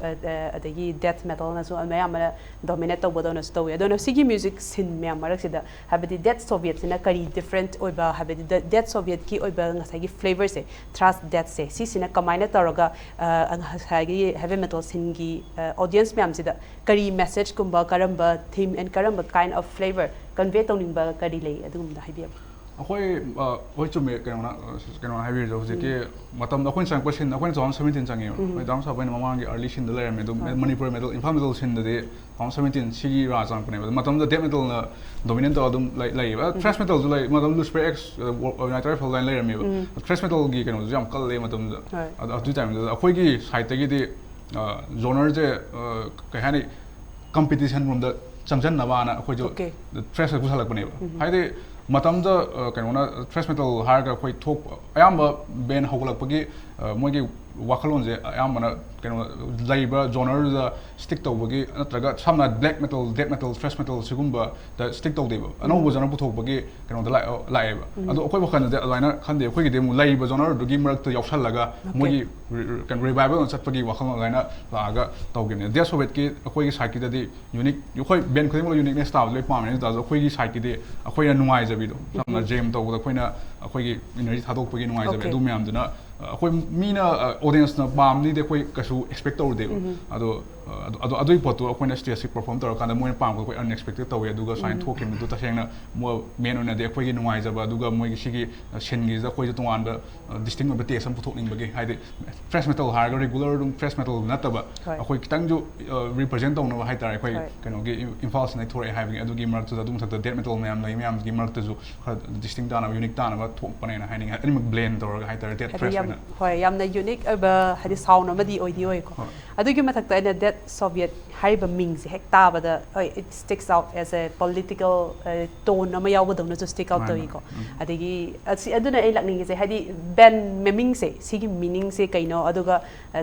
ꯑꯗꯒꯤ death metalꯅꯁꯨ ꯑꯌꯥꯝꯕꯅ dominate ꯇꯧꯕꯗꯧꯅꯁꯨ ꯇꯧꯋꯤ꯫ ꯑꯗꯨꯅ ꯁꯤꯒꯤ music scene ꯃꯌꯥꯝ ꯃꯔꯛꯁꯤꯗ ꯍꯥꯏꯕꯗꯤ death Sovietꯁꯤꯅ ꯀꯔꯤ different ꯑꯣꯏꯕ, ꯍꯥꯏꯕꯗꯤ death Sovietꯀꯤ ꯑꯣꯏꯕ ꯉꯁꯥꯏꯒꯤ flavorꯁꯦ, thrash deathꯁꯦ, ꯁꯤꯁꯤꯅ ꯀꯃꯥꯏꯅ ꯇꯧꯔꯒ ꯉꯁꯥꯏꯒꯤ heavy metal sceneꯒꯤ audience ꯃꯌꯥꯝꯁꯤꯗ ꯀꯔꯤ messageꯀꯨꯝꯕ, ꯀꯔꯝꯕ theme and ꯀꯔꯝꯕ kind of flavor convey ꯇꯧꯅꯤꯡꯕ ꯀꯔꯤ ꯂꯩ, ꯑꯗꯨꯒꯨꯝꯕꯗ ꯍꯥꯏꯕꯤꯌꯨ꯫ ꯑꯩꯈꯣꯏ, ꯍꯣꯏ, ꯆꯨꯝꯃꯦ꯫ ꯀꯩꯅꯣꯅ, ꯀꯩꯅꯣꯅ ꯍꯥꯏꯕꯤꯔꯤꯗꯣ ꯍꯧꯖꯤꯛꯀꯤ ꯃꯇꯝꯗ ꯑꯩꯈꯣꯏꯅ ꯆꯪꯉꯛꯄ scene, ꯑꯩꯈꯣꯏꯅ two thousand seventeen ꯆꯪꯉꯦꯕ꯫ ꯑꯩꯈꯣꯏ ꯗꯥꯝ ꯁꯥꯕꯩꯅ ꯃꯃꯥꯡꯒꯤ early sceneꯗ ꯂꯩꯔꯝꯃꯦ꯫ ꯑꯗꯨꯝ Manipur metal, Imphal metal sceneꯗꯗꯤ two thousand seventeen ꯁꯤꯒꯤ ꯔꯥ ꯆꯪꯉꯛꯄꯅꯦꯕ꯫ ꯑꯗꯨ ꯃꯇꯝꯗ death metalꯅ dominate ꯇꯧꯔ ꯑꯗꯨꯝ ꯂꯩ-, ꯂꯩꯌꯦꯕ꯫ Thrash metalꯁꯨ ꯂꯩ, ꯃꯇꯝꯗ Lucifer X, United Rifle ꯂꯥꯏꯅ ꯂꯩꯔꯝꯃꯦꯕ꯫ Thrash metalꯒꯤ ꯀꯩꯅꯣꯗꯨꯁꯨ ꯌꯥꯝ ꯀꯜꯂꯦ ꯃꯇꯝꯗꯨꯗ꯫ ꯑꯗꯨ, ꯑꯗꯨ timeꯗꯨꯗ ꯑꯩꯈꯣꯏꯒꯤ sideꯇꯒꯤꯗꯤ genreꯁꯦ, ꯀꯩ ꯍꯥꯏꯅꯤ, competition ꯔꯣꯝꯗ ꯆꯪꯁꯟꯅꯕꯅ ꯑꯩꯈꯣꯏꯁꯨ thrashꯇ ꯄꯨꯁꯜꯂꯛꯄꯅꯦꯕ꯫ ꯍꯥꯏꯗꯤ ꯃꯇꯝꯗ, ꯀꯩꯅꯣꯅ, thrash metal ꯍꯥꯏꯔꯒ ꯑꯩꯈꯣꯏ ꯊꯣꯛꯄ ꯑꯌꯥꯝꯕ band ꯍꯧꯒꯠꯂꯛꯄꯒꯤ ꯃꯣꯏꯒꯤ ꯋꯥꯈꯜꯂꯣꯟꯁꯦ ꯑꯌꯥꯝꯕꯅ ꯀꯩꯅꯣ ꯂꯩꯔꯤꯕ genreꯗꯨꯗ stick ꯇꯧꯕꯒꯤ, ꯅꯠꯇ꯭ꯔꯒ ꯁꯝꯅ black metal, death metal, thrash metal ꯁꯤꯒꯨꯝꯕꯗ stick ꯇꯧꯗꯦꯕ꯫ ꯑꯅꯧꯕ genre ꯄꯨꯊꯣꯛꯄꯒꯤ ꯀꯩꯅꯣꯗ ꯂꯥꯛ-, ꯂꯥꯛꯑꯦꯕ꯫ ꯑꯗꯣ ꯑꯩꯈꯣꯏ ꯋꯥꯈꯜꯗꯗꯤ ꯑꯗꯨꯃꯥꯏꯅ ꯈꯟꯗꯦ꯫ ꯑꯩꯈꯣꯏꯒꯤꯗꯤ ꯑꯃꯨꯛ ꯂꯩꯔꯤꯕ genreꯗꯨꯒꯤ ꯃꯔꯛꯇ ꯌꯥꯎꯁꯜꯂꯒ ꯃꯣꯏꯒꯤ ꯀꯩꯅꯣ revival ꯑꯣꯏꯅ ꯆꯠꯄꯒꯤ ꯋꯥꯈꯜꯂꯣꯟ ꯑꯗꯨꯃꯥꯏꯅ ꯂꯥꯛꯑꯒ ꯇꯧꯈꯤꯕꯅꯦ꯫ Death Sovietꯀꯤ ꯑꯩꯈꯣꯏꯒꯤ sideꯀꯤꯗꯗꯤ unique, ꯑꯩꯈꯣꯏ band ꯈꯨꯗꯤꯡꯃꯛ uniqueness ꯇꯥꯕꯗꯤ ꯂꯣꯏ ꯄꯥꯝꯃꯦ꯫ ꯑꯗꯨ ꯑꯣꯏꯇꯥꯔꯁꯨ ꯑꯩꯈꯣꯏꯒꯤ sideꯀꯤꯗꯤ ꯑꯩꯈꯣꯏꯅ ꯅꯨꯡꯉꯥꯏꯖꯕꯤꯗꯣ, ꯁꯝꯅ jam ꯇꯧꯕꯗ ꯑꯩꯈꯣꯏꯅ ꯑꯩꯈꯣꯏꯒꯤ energy ꯊꯥꯗꯣꯛꯄꯒꯤ ꯅꯨꯡꯉꯥꯏꯖꯕꯤ, ꯑꯗꯨ ꯃꯌꯥꯝꯗꯨꯅ, ꯑꯩꯈꯣꯏ ꯃꯤꯅ, audienceꯅ ꯄꯥꯝꯅꯤꯗꯤ ꯑꯩꯈꯣꯏ ꯀꯩꯁꯨ expect ꯇꯧꯔꯨꯗꯦꯕ꯫ ꯑꯗꯣ ꯑꯗꯨ ꯑꯗꯨ ꯑꯗꯨꯒꯤ ꯄꯣꯠꯇꯣ ꯑꯩꯈꯣꯏꯅ ꯁ꯭ꯇꯦꯖꯁꯤ ꯄꯔꯐꯣꯔꯝ ꯇꯧꯔꯀꯥꯟꯗ ꯃꯣꯏꯅ ꯄꯥꯝꯕꯗꯣ ꯑꯩꯈꯣꯏ ꯑꯟꯑꯦꯛꯁꯄꯦꯛꯇꯦꯗ ꯇꯧꯋꯦ꯫ ꯑꯗꯨꯒ ꯁꯨꯃꯥꯏꯅ ꯊꯣꯛꯈꯤꯕꯅꯤ꯫ ꯑꯗꯨ ꯇꯁꯦꯡꯅ ꯃꯣꯏ ꯃꯦꯟ ꯑꯣꯏꯅꯗꯤ ꯑꯩꯈꯣꯏꯒꯤ ꯅꯨꯡꯉꯥꯏꯖꯕ, ꯑꯗꯨꯒ ꯃꯣꯏꯒꯤ ꯁꯤꯒꯤ ꯁꯤꯟꯒꯤꯁꯤꯗ ꯑꯩꯈꯣꯏꯁꯨ ꯇꯣꯉꯥꯟꯕ ꯗꯤꯁꯇꯤꯡ ꯑꯣꯏꯕ ꯇꯦꯁ ꯑꯃ ꯄꯨꯊꯣꯛꯅꯤꯡꯕꯒꯤ, ꯍꯥꯏꯗꯤ ꯊ꯭ꯔꯦꯁ ꯃꯦꯇꯜ ꯍꯥꯏꯔꯒ ꯔꯤꯒꯨꯂꯔ ꯑꯗꯨꯝ ꯊ꯭ꯔꯦꯁ ꯃꯦꯇꯜ ꯅꯠꯇꯕ, ꯍꯣꯏ꯫ ꯑꯩꯈꯣꯏ ꯈꯤꯇꯪꯁꯨ ꯔꯤꯄ꯭ꯔꯖꯦꯟ ꯇꯧꯅꯕ ꯍꯥꯏꯇꯥꯔꯦ꯫ ꯑꯩꯈꯣꯏ ꯍꯣꯏ꯫ ꯀꯩꯅꯣꯒꯤ ꯏꯝꯐꯥꯜꯁꯤꯅ ꯊꯣꯔꯛꯑꯦ ꯍꯥꯏꯕꯒꯤ, ꯑꯗꯨꯒꯤ ꯃꯔꯛꯇꯨꯗ ꯑꯗꯨ ꯃꯊꯛꯇ ꯗꯦꯠ ꯃꯦꯇꯜ ꯃꯌꯥꯝ ꯂꯩ ꯃꯌꯥꯝꯁꯤꯒꯤ ꯃꯔꯛꯇꯁꯨ ꯈꯔ ꯗꯤꯁꯇꯤꯡ ꯇꯥꯅꯕ, ꯌꯨꯅꯤꯛ ꯇꯥꯅꯕ ꯊꯣꯛꯄꯅꯦꯅ ꯍꯥꯏꯅꯤꯡꯉꯦ꯫ ꯑꯅꯤꯃꯛ ꯕ꯭ꯂꯦꯟ ꯇꯧꯔꯒ ꯍꯥꯏꯇꯥꯔꯦ, ꯗꯦꯠ ꯍꯥꯏꯗꯤ ꯊ꯭ꯔꯦꯁ ꯌꯥꯝ ꯑꯣꯏꯅ꯫ ꯍꯣꯏ, ꯌꯥꯝꯅ ꯌꯨꯅꯤꯛ ꯑꯣꯏꯕ ꯍꯥꯏꯗꯤ ꯁꯥꯎꯟ ꯑꯃꯗꯤ ꯑꯣꯏꯗꯤ ꯑꯣꯏꯀꯣ꯫ ꯍꯣꯏ꯫ ꯑꯗꯨꯒꯤ ꯃꯊꯛꯇ ꯑꯩꯅ ꯗꯦꯠ ꯁꯣꯚꯤꯌꯦꯠ ꯍꯥꯏꯔꯤꯕ ꯃꯤꯡꯁꯦ ꯍꯦꯛ ꯇꯥꯕꯗ, ꯍꯣꯏ, it sticks out as a political tone ꯑꯃ ꯌꯥꯎꯕꯗꯧꯅꯁꯨ stick out ꯃꯥꯅꯦ, ꯇꯧꯏꯀꯣ꯫ ꯃꯥꯅꯦ꯫ ꯎꯝ꯫ ꯑꯗꯒꯤ ꯑꯁꯤ ꯑꯗꯨꯅ ꯑꯩ ꯂꯥꯛꯅꯤꯡꯉꯤꯁꯦ, ꯍꯥꯏꯗꯤ ꯕꯦꯟ ꯃꯃꯤꯡꯁꯦ, ꯁꯤꯒꯤ ꯃꯤꯅꯤꯡꯁꯦ ꯀꯩꯅꯣ, ꯑꯗꯨꯒ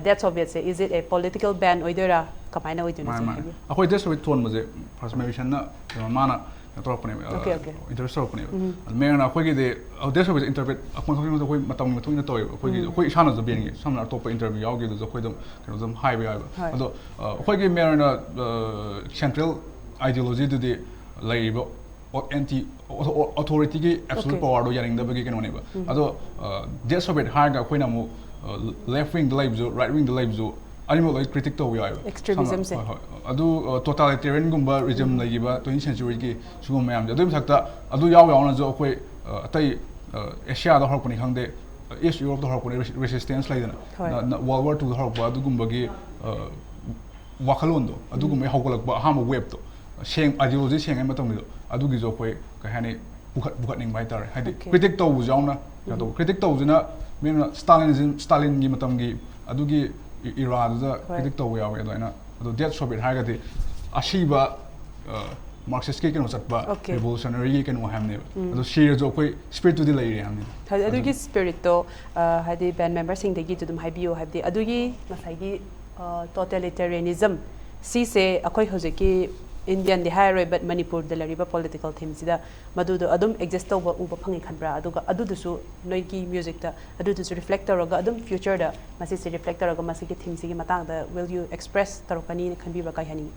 date ꯁꯣꯚꯤꯌꯦꯠꯁꯦ, is it a political band ꯑꯣꯏꯗꯣꯏꯔꯥ, ꯀꯃꯥꯏꯅ ꯑꯣꯏꯗꯣꯏꯅꯣ ꯃꯥꯅꯦ, ꯁꯤ ꯃꯥꯅꯦ꯫ ꯍꯥꯏꯕꯤꯌꯨ꯫ ꯑꯩꯈꯣꯏ ꯗꯦꯠ ꯁꯣꯚꯤꯌꯦꯠ ꯊꯣꯟꯕꯁꯦ ꯐꯥꯔꯁ ꯃꯦꯕꯤꯁꯟꯅ ꯀꯩꯅꯣ, ꯃꯥꯅ ꯀꯩꯅꯣ ꯇꯧꯔꯛꯄꯅꯦꯕ, Okay, okay. ꯏꯟꯇ꯭ꯔꯣꯗ꯭ꯌꯨꯁ ꯇꯧꯔꯛꯄꯅꯦꯕ꯫ ꯎꯝ꯫ ꯑꯗꯨ ꯃꯦꯟ ꯑꯣꯏꯅ ꯑꯩꯈꯣꯏꯒꯤꯗꯤ ꯗꯦꯠ ꯁꯣꯚꯤꯌꯦꯠ ꯏꯟꯇꯔꯄ꯭ꯔꯦꯠ ꯑꯩꯈꯣꯏ ꯃꯇꯝꯒꯤ ꯃꯇꯨꯡ ꯏꯟꯅ ꯇꯧꯋꯦꯕ꯫ ꯑꯩꯈꯣꯏꯒꯤ ꯎꯝ꯫ ꯑꯩꯈꯣꯏ ꯏꯁꯥꯅꯁꯨ ꯕꯦꯟꯒꯤ ꯁꯝꯅ ꯑꯇꯣꯞꯄ ꯏꯟꯇꯔꯚ꯭ꯌꯨ ꯌꯥꯎꯈꯤꯕꯗꯁꯨ ꯑꯩꯈꯣꯏ ꯑꯗꯨꯝ ꯀꯩꯅꯣ ꯑꯗꯨꯝ ꯍꯥꯏꯕ ꯌꯥꯎꯋꯦꯕ꯫ ꯍꯣꯏ꯫ ꯑꯗꯣ ꯑ, ꯑꯩꯈꯣꯏꯒꯤ ꯃꯦꯟ ꯑꯣꯏꯅ ꯁꯦꯟꯇ꯭ꯔꯦꯜ ꯑꯥꯏꯗꯤꯌꯣꯂꯣꯖꯤꯗꯨꯗꯤ ꯂꯩꯔꯤꯕ ꯑꯦꯟꯇꯤ ꯑꯣꯊꯣꯔꯤꯇꯤꯒꯤ ꯑꯦꯕꯁꯣꯂꯨꯠ Okay. ꯄꯋꯥꯔꯗꯣ ꯌꯥꯅꯤꯡꯗꯕꯒꯤ ꯀꯩꯅꯣꯅꯦꯕ꯫ ꯎꯝ꯫ ꯑꯗꯣ ꯗꯦꯠ ꯁꯣꯚꯤꯌꯦꯠ ꯍꯥꯏꯔꯒ ꯑꯩꯈꯣꯏꯅ ꯑꯃꯨꯛ ꯂꯦꯐ ꯋꯤꯡꯗ ꯂꯩꯕꯁꯨ, ꯔꯥꯏꯠ ꯋꯤꯡꯗ ꯂꯩꯕꯁꯨ, ꯑꯅꯤꯃꯛ ꯂꯣꯏ ꯀ꯭ꯔꯤꯇꯤꯛ ꯇꯧꯕ ꯌꯥꯎꯋꯦꯕ꯫ Extremismꯁꯦ꯫ ꯁꯝꯅ-, ꯍꯣꯏ, ꯍꯣꯏ꯫ ꯑꯗꯨ ꯇꯣꯇꯥꯂꯤꯇꯦꯔꯤꯌꯟꯒꯨꯝꯕ ꯔꯤꯖꯝ ꯂꯩꯈꯤꯕ ꯇ꯭ꯋꯦꯟꯇꯤ ꯁꯦꯟꯆꯨꯔꯤꯒꯤ ꯁꯤꯒꯨꯝꯕ ꯃꯌꯥꯝꯁꯦ꯫ ꯑꯗꯨꯒꯤ ꯃꯊꯛꯇ ꯑꯗꯨ ꯌꯥꯎ ꯌꯥꯎꯅꯁꯨ ꯑꯩꯈꯣꯏ ꯑ, ꯑꯇꯩ ꯑ, ꯑꯦꯁꯤꯌꯥꯗ ꯍꯧꯔꯛꯄꯅꯤ ꯈꯪꯗꯦ, ꯏꯁ ꯌꯨꯔꯣꯞꯇ ꯍꯧꯔꯛꯄꯅꯤ, ꯔꯦꯁꯤꯁꯇꯦꯟꯁ ꯂꯩꯗꯅ, ꯍꯣꯏ꯫ ꯋꯥꯔꯜ ꯋꯥꯔ ꯇꯨꯗ ꯍꯧꯔꯛꯄ ꯑꯗꯨꯒꯨꯝꯕꯒꯤ ꯑ, ꯋꯥꯈꯜꯂꯣꯟꯗꯣ, ꯑꯗꯨꯒꯨꯝꯕꯒꯤ ꯍꯧꯒꯠꯂꯛꯄ ꯑꯍꯥꯟꯕ ꯋꯦꯞꯇꯣ, ꯁꯦꯡ ꯑꯥꯏꯗꯤꯌꯣꯂꯣꯖꯤ ꯁꯦꯡꯉꯩ ꯃꯇꯝꯒꯤꯗꯣ, ꯑꯗꯨꯒꯤꯁꯨ ꯑꯩꯈꯣꯏ ꯀꯩ ꯍꯥꯏꯅꯤ, ꯄꯨꯈꯠ ꯄꯨꯈꯠꯅꯤꯡꯕ ꯍꯥꯏꯇꯥꯔꯦ꯫ ꯍꯥꯏꯗꯤ Okay. ꯀ꯭ꯔꯤꯇꯤꯛ ꯇꯧꯕꯁꯨ ꯌꯥꯎꯅ ꯀꯩꯅꯣ ꯇꯧꯕ꯫ ꯀ꯭ꯔꯤꯇꯤꯛ ꯇꯧꯕꯁꯤꯅ ꯃꯦꯟ ꯑꯣꯏꯅ ꯁ꯭ꯇꯥꯂꯤꯟ ꯁ꯭ꯇꯥꯂꯤꯟꯒꯤ ꯃꯇꯝꯒꯤ ꯑꯗꯨꯒꯤ ꯏꯔꯥꯗꯨꯗ ꯍꯣꯏ꯫ ꯀ꯭ꯔꯤꯇꯤꯛ ꯇꯧꯕ ꯌꯥꯎꯋꯦ꯫ ꯑꯗꯨꯃꯥꯏꯅ ꯑꯗꯣ ꯗꯦꯠ ꯁꯣꯚꯤꯌꯦꯠ ꯍꯥꯏꯔꯒꯗꯤ ꯑꯁꯤꯕ ꯃꯥꯔꯛꯁꯤꯁꯀꯤ ꯀꯩꯅꯣ ꯆꯠꯄ, Okay. ꯔꯤꯚꯣꯂꯨꯁꯅꯔꯤꯒꯤ ꯀꯩꯅꯣ ꯍꯥꯏꯕꯅꯦꯕ꯫ ꯑꯗꯣ ꯁꯤꯔꯁꯨ ꯑꯩꯈꯣꯏ ꯁ꯭ꯄꯤꯔꯤꯠꯇꯨꯗꯤ ꯂꯩꯔꯤ ꯍꯥꯏꯕꯅꯤꯗ꯫ ꯍꯥꯏꯗꯤ ꯑꯗꯨꯒꯤ ꯑꯗꯨꯅ- ꯁ꯭ꯄꯤꯔꯤꯠꯇꯣ, ꯑ, ꯍꯥꯏꯗꯤ ꯕꯦꯟ ꯃꯦꯝꯕꯔꯁꯤꯡꯗꯒꯤꯁꯨ ꯑꯗꯨꯝ ꯍꯥꯏꯕꯤꯌꯨ, ꯍꯥꯏꯕꯗꯤ ꯑꯗꯨꯒꯤ ꯉꯁꯥꯏꯒꯤ ꯇꯣꯇꯦꯂꯤꯇꯦꯔꯤꯌꯅꯤꯖꯝ ꯁꯤꯁꯦ ꯑꯩꯈꯣꯏ ꯍꯧꯖꯤꯛꯀꯤ ꯏꯟꯗꯤꯌꯟꯗꯤ ꯍꯥꯏꯔꯔꯣꯏ, but ꯃꯅꯤꯄꯨꯔꯗ ꯂꯩꯔꯤꯕ ꯄꯣꯂꯤꯇꯤꯀꯦꯜ ꯊꯤꯝꯁꯤꯗ ꯃꯗꯨꯗꯣ ꯑꯗꯨꯝ ꯑꯦꯛꯖꯤꯁ ꯇꯧꯕ ꯎꯕ ꯐꯪꯉꯤ ꯈꯟꯕ꯭ꯔꯥ? ꯑꯗꯨꯒ ꯑꯗꯨꯗꯨꯁꯨ ꯅꯣꯏꯒꯤ ꯃ꯭ꯌꯨꯖꯤꯛꯇ ꯑꯗꯨꯗꯨꯁꯨ ꯔꯤꯐ꯭ꯂꯦꯛ ꯇꯧꯔꯒ, ꯑꯗꯨꯝ ꯐ꯭ꯌꯨꯆꯔꯗ ꯃꯁꯤꯁꯦ ꯔꯤꯐ꯭ꯂꯦꯛ ꯇꯧꯔꯒ ꯃꯁꯤꯒꯤ ꯊꯤꯝꯁꯤꯒꯤ ꯃꯇꯥꯡꯗ will you express ꯇꯧꯔꯛꯀꯅꯤꯅ ꯈꯟꯕꯤꯕ꯭ꯔꯥ? ꯀꯩ ꯍꯥꯏꯅꯤꯡꯉꯤ?